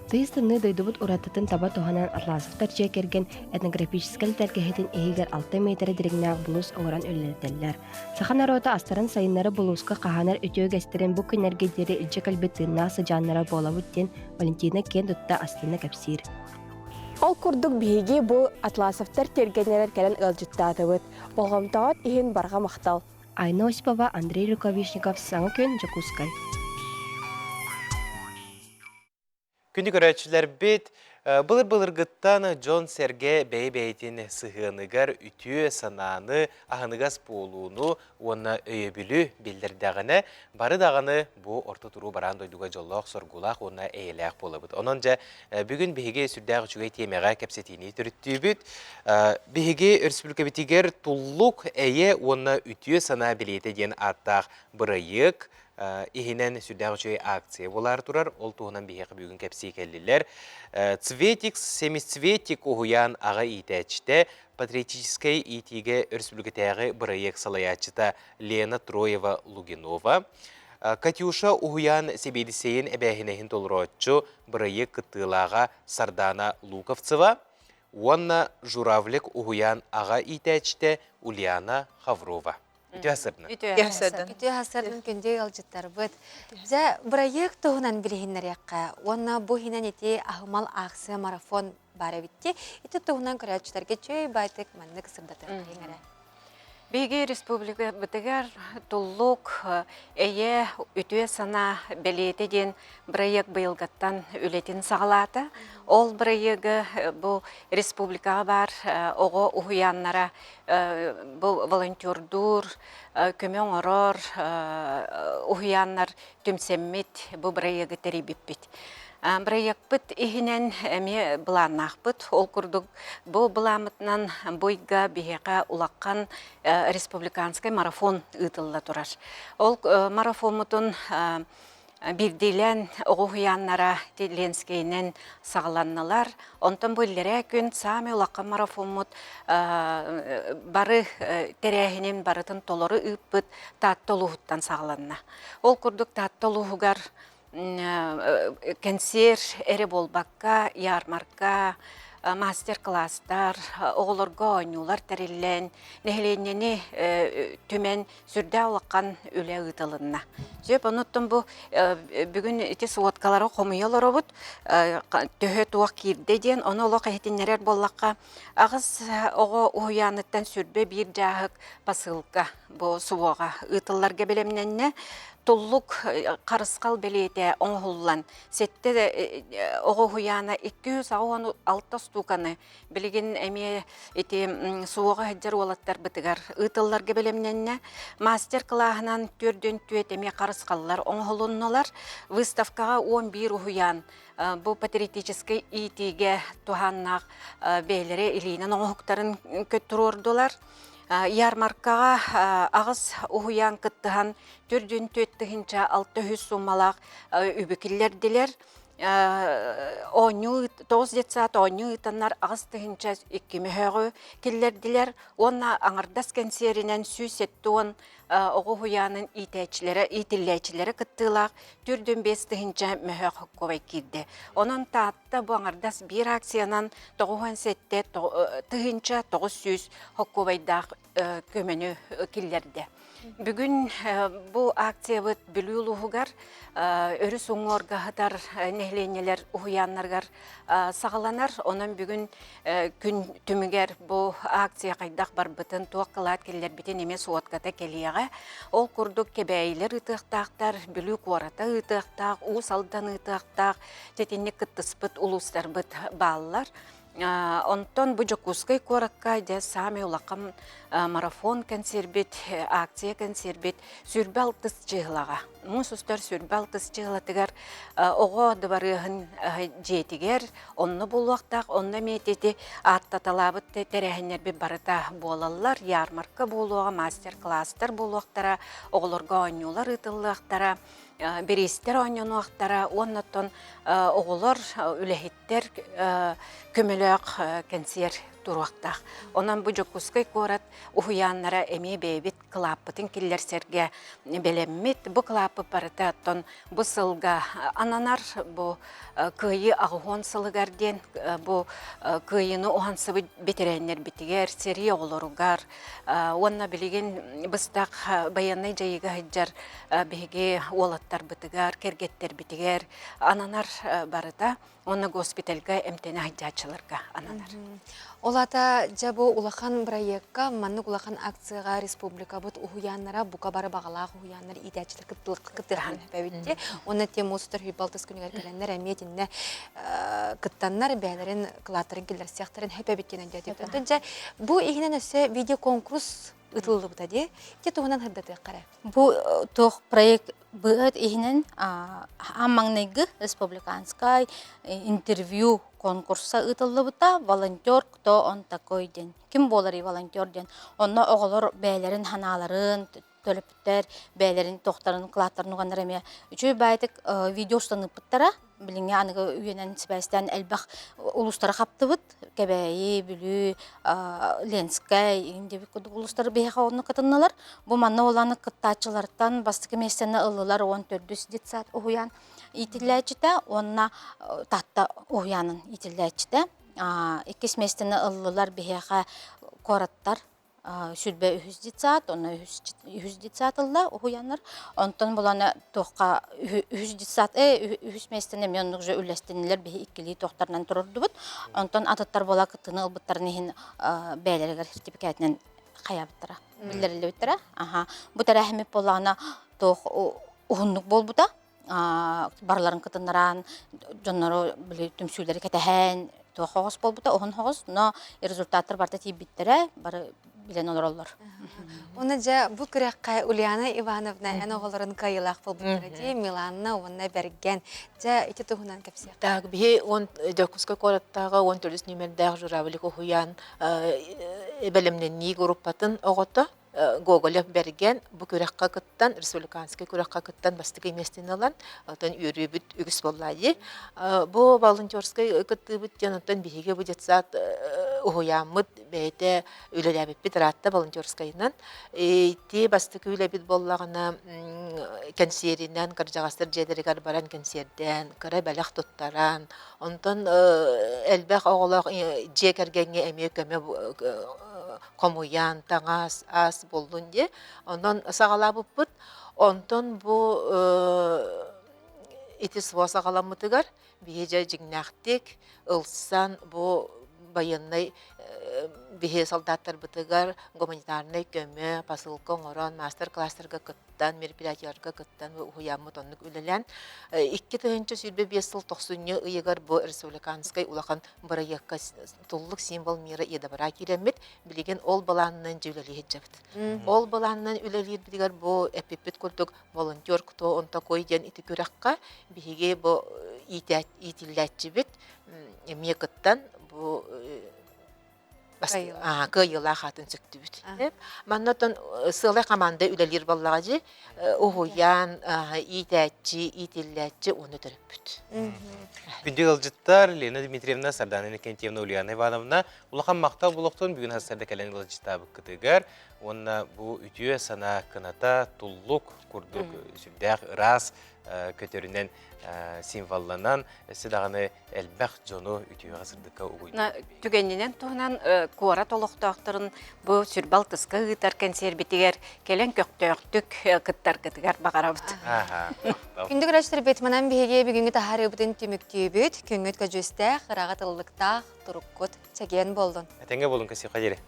Speaker 9: Тыйыс тымныы дойдубут уратытын таба туһанан Атласовтар дьиэ кэргэн этнографическай тэлгэһэтин иһигэр 6 миэтэрэ дириҥнээх булуус оҥорон үлэлэтэллэр. Саха норуота астарын сайыннары булууска хаһаанар үтүө үгэстэрин бу күннэргэ диэри илдьэ кэлбит тыыннаах сыдьааннара буолабыт диэн Валентина киэн тутта астына кэпсиир.
Speaker 7: Ол курдук биһиги бу Атласовтар тиэргэннэрэр кэлэн ыалдьыттаатыбыт. Болҕомтоҕут иһин барҕа махтал.
Speaker 9: Айна Осипова, Андрей Рукавишников, Саҥа күн, Дьокуускай.
Speaker 1: Күндү көрөөччүлэрбит, былыр-былыргыттан дьон-сэргэ бэйэ-бэйэтин сыһыаныгар үтүө санааны, аһыныгас буолууну уонна өйөбүлү биллэрдэҕинэ, бары даҕаны бу орто туруу бараан дойдуга дьоллоох-соргулаах уонна эйэлээх буолабыт. Онон дьэ, бүгүн биһиги сүрдээх үчүгэй тиэмэҕэ кэпсэтиини төрүттүүбүт. Биһиги өрөспүүбүлүкэбитигэр Туллук, эйэ уонна үтүө санаа билиэтэ диэн ааттаах бырайыак иһинэн сүрдээх үчүгэй акция буолаары турар. Ол туһунан биһиэхэ бүгүн кэпсии кэллилэр. Цветик, семицветик уһуйаан аҕа иитээччитэ, патриотическай иитиигэ өрөспүүбүлүкэтээҕи бырайыак салайааччыта Лена Троева-Лугинова, Катюша уһуйаан сэбиэдиссэйин эбээһинэһин толорооччу бырайыак кыттыылааҕа Сардана Луковцева уонна Журавлик уһуйаан аҕа иитээччитэ Ульяна Хаврова. Үтүө сырдын.
Speaker 2: Үтүө сырдын. Үтүө сырдын күндү ыалдьыттарбыт. Дьэ, бырайыак туһунан билиһиннэриэххэ уонна бу иһинэн ити аһымал аахсыйа марафон баар эбитти. Ити туһунан көрөөччүлэргэ чөй байтык маннык сырдатыахха эрэ.
Speaker 17: Биһиги республикабытыгар туллук, эйэ, үтүө санаа бэлиэтэ диэн бырайыак быйылгаттан үлэтин саҕалаата. Ол бырайыагы бу республикаҕа баар оҕо уһуйааннара бу волонтердуур, көмө оҥорор уһуйааннар түмсэммит бу бырайыагы тэрийбиппит. Бырайыакпыт иһинэн эмиэ былааннаахпыт. Ол курдук бу былааммытынан бу ыйга биһиэхэ улахан республиканскай марафон ыытылла турар. Ол марафоммутун Биирдиилээн оҕо уһуйааннара Ленскэйинэн саҕаланнылар. Онтон бу иллэрээ күн саамай улахан марафоммут бары тэрээһинин барытын толору ыыппыт Таатта улууһуттан саҕаланна. Ол курдук Таатта улууһугар кэнсиэр эрэ буолбакка, ярмарка, мастер-класстар, оҕолорго оонньуулар тэриллэн, нэһилиэнньэни түмэн сүрдээх улахан үлэ ыытылынна. Сөп, онуттан бу бүгүн ити сводкалары хомуйа олоробут. Төһө туох киирдэ диэн, ону олох иһитиннэрэр буоллахха, аҕыс оҕо уһуйааныттан сүрбэ биир дьааһык посылка бу суоҕа ыытылларга бэлэмнэннэ. Туллук харысхал бэлиэтэ оҥоһуллан, сэттэ оҕо уһуйаана 286 стуканы Билигин эмиэ ити суоҕа сылдьар уолаттарбытыгар ыытылларга бэлэмнэннэ. Мастер-кылааһынан төрдүн түөт эмиэ харысхаллар оҥоһулуннулар. Выставкаҕа 11 уһуйаан бу патриотическай иитиигэ туһааннаах бэйэлэрэ илиинэн оҥоһуктарын туруордулар. Ярмаркаҕа аҕыс уһуйаан кыттыһан төрдүн түөт тыһыынча 600 суумалаах үбү киллэрдилэр. Оонньуу тоҕус детсад оонньуу ыытаннар 8 002 мөһөөҕү киллэрдилэр уонна аҥардас кэнсиэринэн 170 оҕо уһуйаанын иитээччилэрэ иитиллээччилэрэ кыттыылаах 405 тыһыынча мөһөөх хоккуобай киирдэ. Онон Таатта бу аҥардас биир акциянан 97 тыһыынча 900 хоккуобайдаах көмөнү киллэрдэ. Бүгүн бу акциябыт Бүлүү улууһугар өрүс уҥуорга сытар нэһилиэнньэлэр уһуйааннарыгар саҕаланар. Онон бүгүн күн түмүгэр бу акция хайдах барбытын, туох кылаат киллэрбитин эмиэ суотката кэлиэҕэ. Ол курдук Кэбээйилэр ыытыахтаахтар, Бүлүү куората ыытыахтаах, Уус Алдан ыытыахтаах, тэтинник кыттыспыт улуустарбыт бааллар. Онтон бу Дьокуускай куоракка дьэ саамай улахан марафон кэнсиэрбит, акция кэнсиэрбит сүүрбэ алтыс чыыһылаҕа. Муус устар сүүрбэ алтыс чыыһылатыгар оҕо дыбарыаһын дьиэтигэр онно буолуохтаах, онно эмиэ ити ааттаталаабыт тэрээһиннэрбит барыта буолаллар. Ярмарка буолуоҕа, мастер-класстар буолуохтара, оҕолорго оонньуулар ыытыллыахтара. бириистэр оонньонуохтара уонна оттон оҕолор, үлэһиттэр көмөлөөх кэнсиэр. туруохтаах. Онон бу Дьокуускай куорат уһуйааннара эмиэ бэйэбит кылааппытын киллэрсэргэ бэлэммит. Бу кылааппыт барыта оттон бу сылга ананар, бу Кыайыы аҕыһуон сылыгар диэн бу Кыайыыны уһансыбыт бэтэрээннэрбитигэр, сэрии оҕолоругар уонна билигин быстах байыаннай дьайыыга сылдьар биһиги уолаттарбытыгар, кэргэттэрбитигэр ананар барыта уонна госпитальга эмтэнэ сылдьааччыларга ананар.
Speaker 2: Ол аата дьэ бу улахан бырайыакка, маннык улахан акцияҕа республикабыт уһуйааннара бука бары баҕалаах уһуйааннар иитээччилэр кыттыахтарын сөбүттэ. Уонна тем муус устар күнүгэр кэлэннэр эмиэ итиннэ кыттаннар бэйэлэрин кылааттарын киллэрсиэхтэрин сөп диэн өйдөөтүбүт. Дьэ бу иһинэн өссө видеоконкурс ытыллыбыта дии. Ити туһунан сырдатыахха эрэ.
Speaker 11: Бу туох проект быһыт иһинэн аан маҥнайгы республиканскай интервью конкурса ыытыллыбыта волонтер кто он такой диэн ким буоларый волонтер диэн онно оҕолор бэйэлэрин санааларын төлөппүттэр бэйэлэрин тохтарын кылааттарын уганнар эмиэ үчүгэй баайтык видео устаныппыттара билиҥҥи аныгы үйэнэн сибээстээн элбэх улуустары хаптыбыт Кэбээйи, Бүлүү, Ленскэй иҥин диэбит курдук улуустар биһиэхэ онно кытыннылар. Бу манна уоланы кыттааччылартан бастакы миэстэни ыллылар уон төрдүс детсад уһуйаан иитиллээччитэ уонна Таатта уһуйаанын иитиллээччитэ. Иккис миэстэни ыллылар биһиэхэ куораттар сүлбэ үһүс детсад, онно үһүс детсад ылла уһуйаннар. Онтон булана туохха үһүс детсад, үһүс миэстэни эмиэ оннук же үллэстиннилэр биһи иккилии туохтарынан турурдубут. Онтон атыттар буола кыттыыны ылбыттарын иһин бэйэлэригэр сертификатынан хайаабыттара, биллэриллибиттэрэ. Аха. Бу тэрээһиммит буоллаҕына туох уһуннук буолбута. Барыларын кытыннараан дьоннору били түмсүүлэри кэтэһэн туох хоҕус буолбута уһун хоҕус но результаттар барыта тиийбиттэрэ бары билэн олороллор.
Speaker 2: Уонна дьэ бу күрэххэ Ульяна Ивановна эн оҕолорун кыайыылаах буолбуттара дии Миланна уонна Бэргэн. Дьэ ити туһунан кэпсиэх.
Speaker 22: Так, биһи он Дьокуускай куораттааҕы 14 нүмердээх Журавлик уһуйаан бэлэмнэнии группатын оҕото Гоголев Бэргэн бу күрэххэ кыттан, республиканскай күрэххэ кыттан бастакы миэстэни ылан, оттон үөрүүбүт үгүс буолла дии. Бу волонтерскай кыттыыбыт диэн оттон биһиги бу детсад уһуйааммыт бэйэтэ үлэлээбиппит ыраатта волонтерскайынан. Ити бастакы үлэбит буоллаҕына кэнсиэринэн кырдьаҕастар дьиэлэригэр баран кэнсиэрдээн, кыра бэлэх туттаран, онтон элбэх оҕолоох дьиэ кэргэҥҥэ эмиэ көмө хомуйан, таҥас, ас буоллун диye. Онон саҕалаабыппыт. Онтон бу ити СВО саҕаламмытыгар биһи дьэ дьиҥнээхтик ылсан бу байыаннай биһи солдаттарбытыгар гуманитарнай көмө, посылка оҥорон, маастар-класстарга кыттан, мероприятияларга кыттан уһуйааммыт оннук үлэлээн 2025 сыл тохсунньу ыйыгар бу республиканскай улахан бырайыакка Туллук символ мира и добра киирэммит, билигин ол былаанынан дьэ үлэлии сылдьабыт. Ол былаанынан үлэлиирбитигэр бу эппиппит курдук волонтер кто он такой диэн ити күрэххэ биһиги бу иитиллээччибит эмиэ кыттан бу кыайыылаах аатын сүктүбүт. Манна оттон сыалай команда үлэлиир буоллаҕа дии уһуйаан, иитээччи, иитиллээччи уонна төрөппүт.
Speaker 1: Күндү ыалдьыттар Лена Дмитриевна, Сардана Иннокентьевна, Ульяна Ивановна улахан махтал булуохтун бүгүн сарсыарда кэлэн ыалдьыттаабыккытыгар уонна бу үтүө санаа кыната туллук курдук сүрдээх ыраас көтөрүнэн символланан өссө даҕаны элбэх дьону үтүөҕэ сырдыкка угуйда.
Speaker 17: Түгэнинэн туһунан куорат олохтоохторун бу сүрбэ алтыска ыытар кэнсиэрбитигэр кэлэн көхтөөхтүк кыттаргытыгар баҕарабыт.
Speaker 2: Күндү көрөөччүлэрбит, манан биһиги бүгүҥҥү таһаарыыбытын түмүктүүбүт. Күҥҥүт көдьүүстээх, ыраҕа тыллыктаах, туруккут чэгиэн буоллун.
Speaker 1: Этэҥҥэ буолун, кэсиэххэ диэри.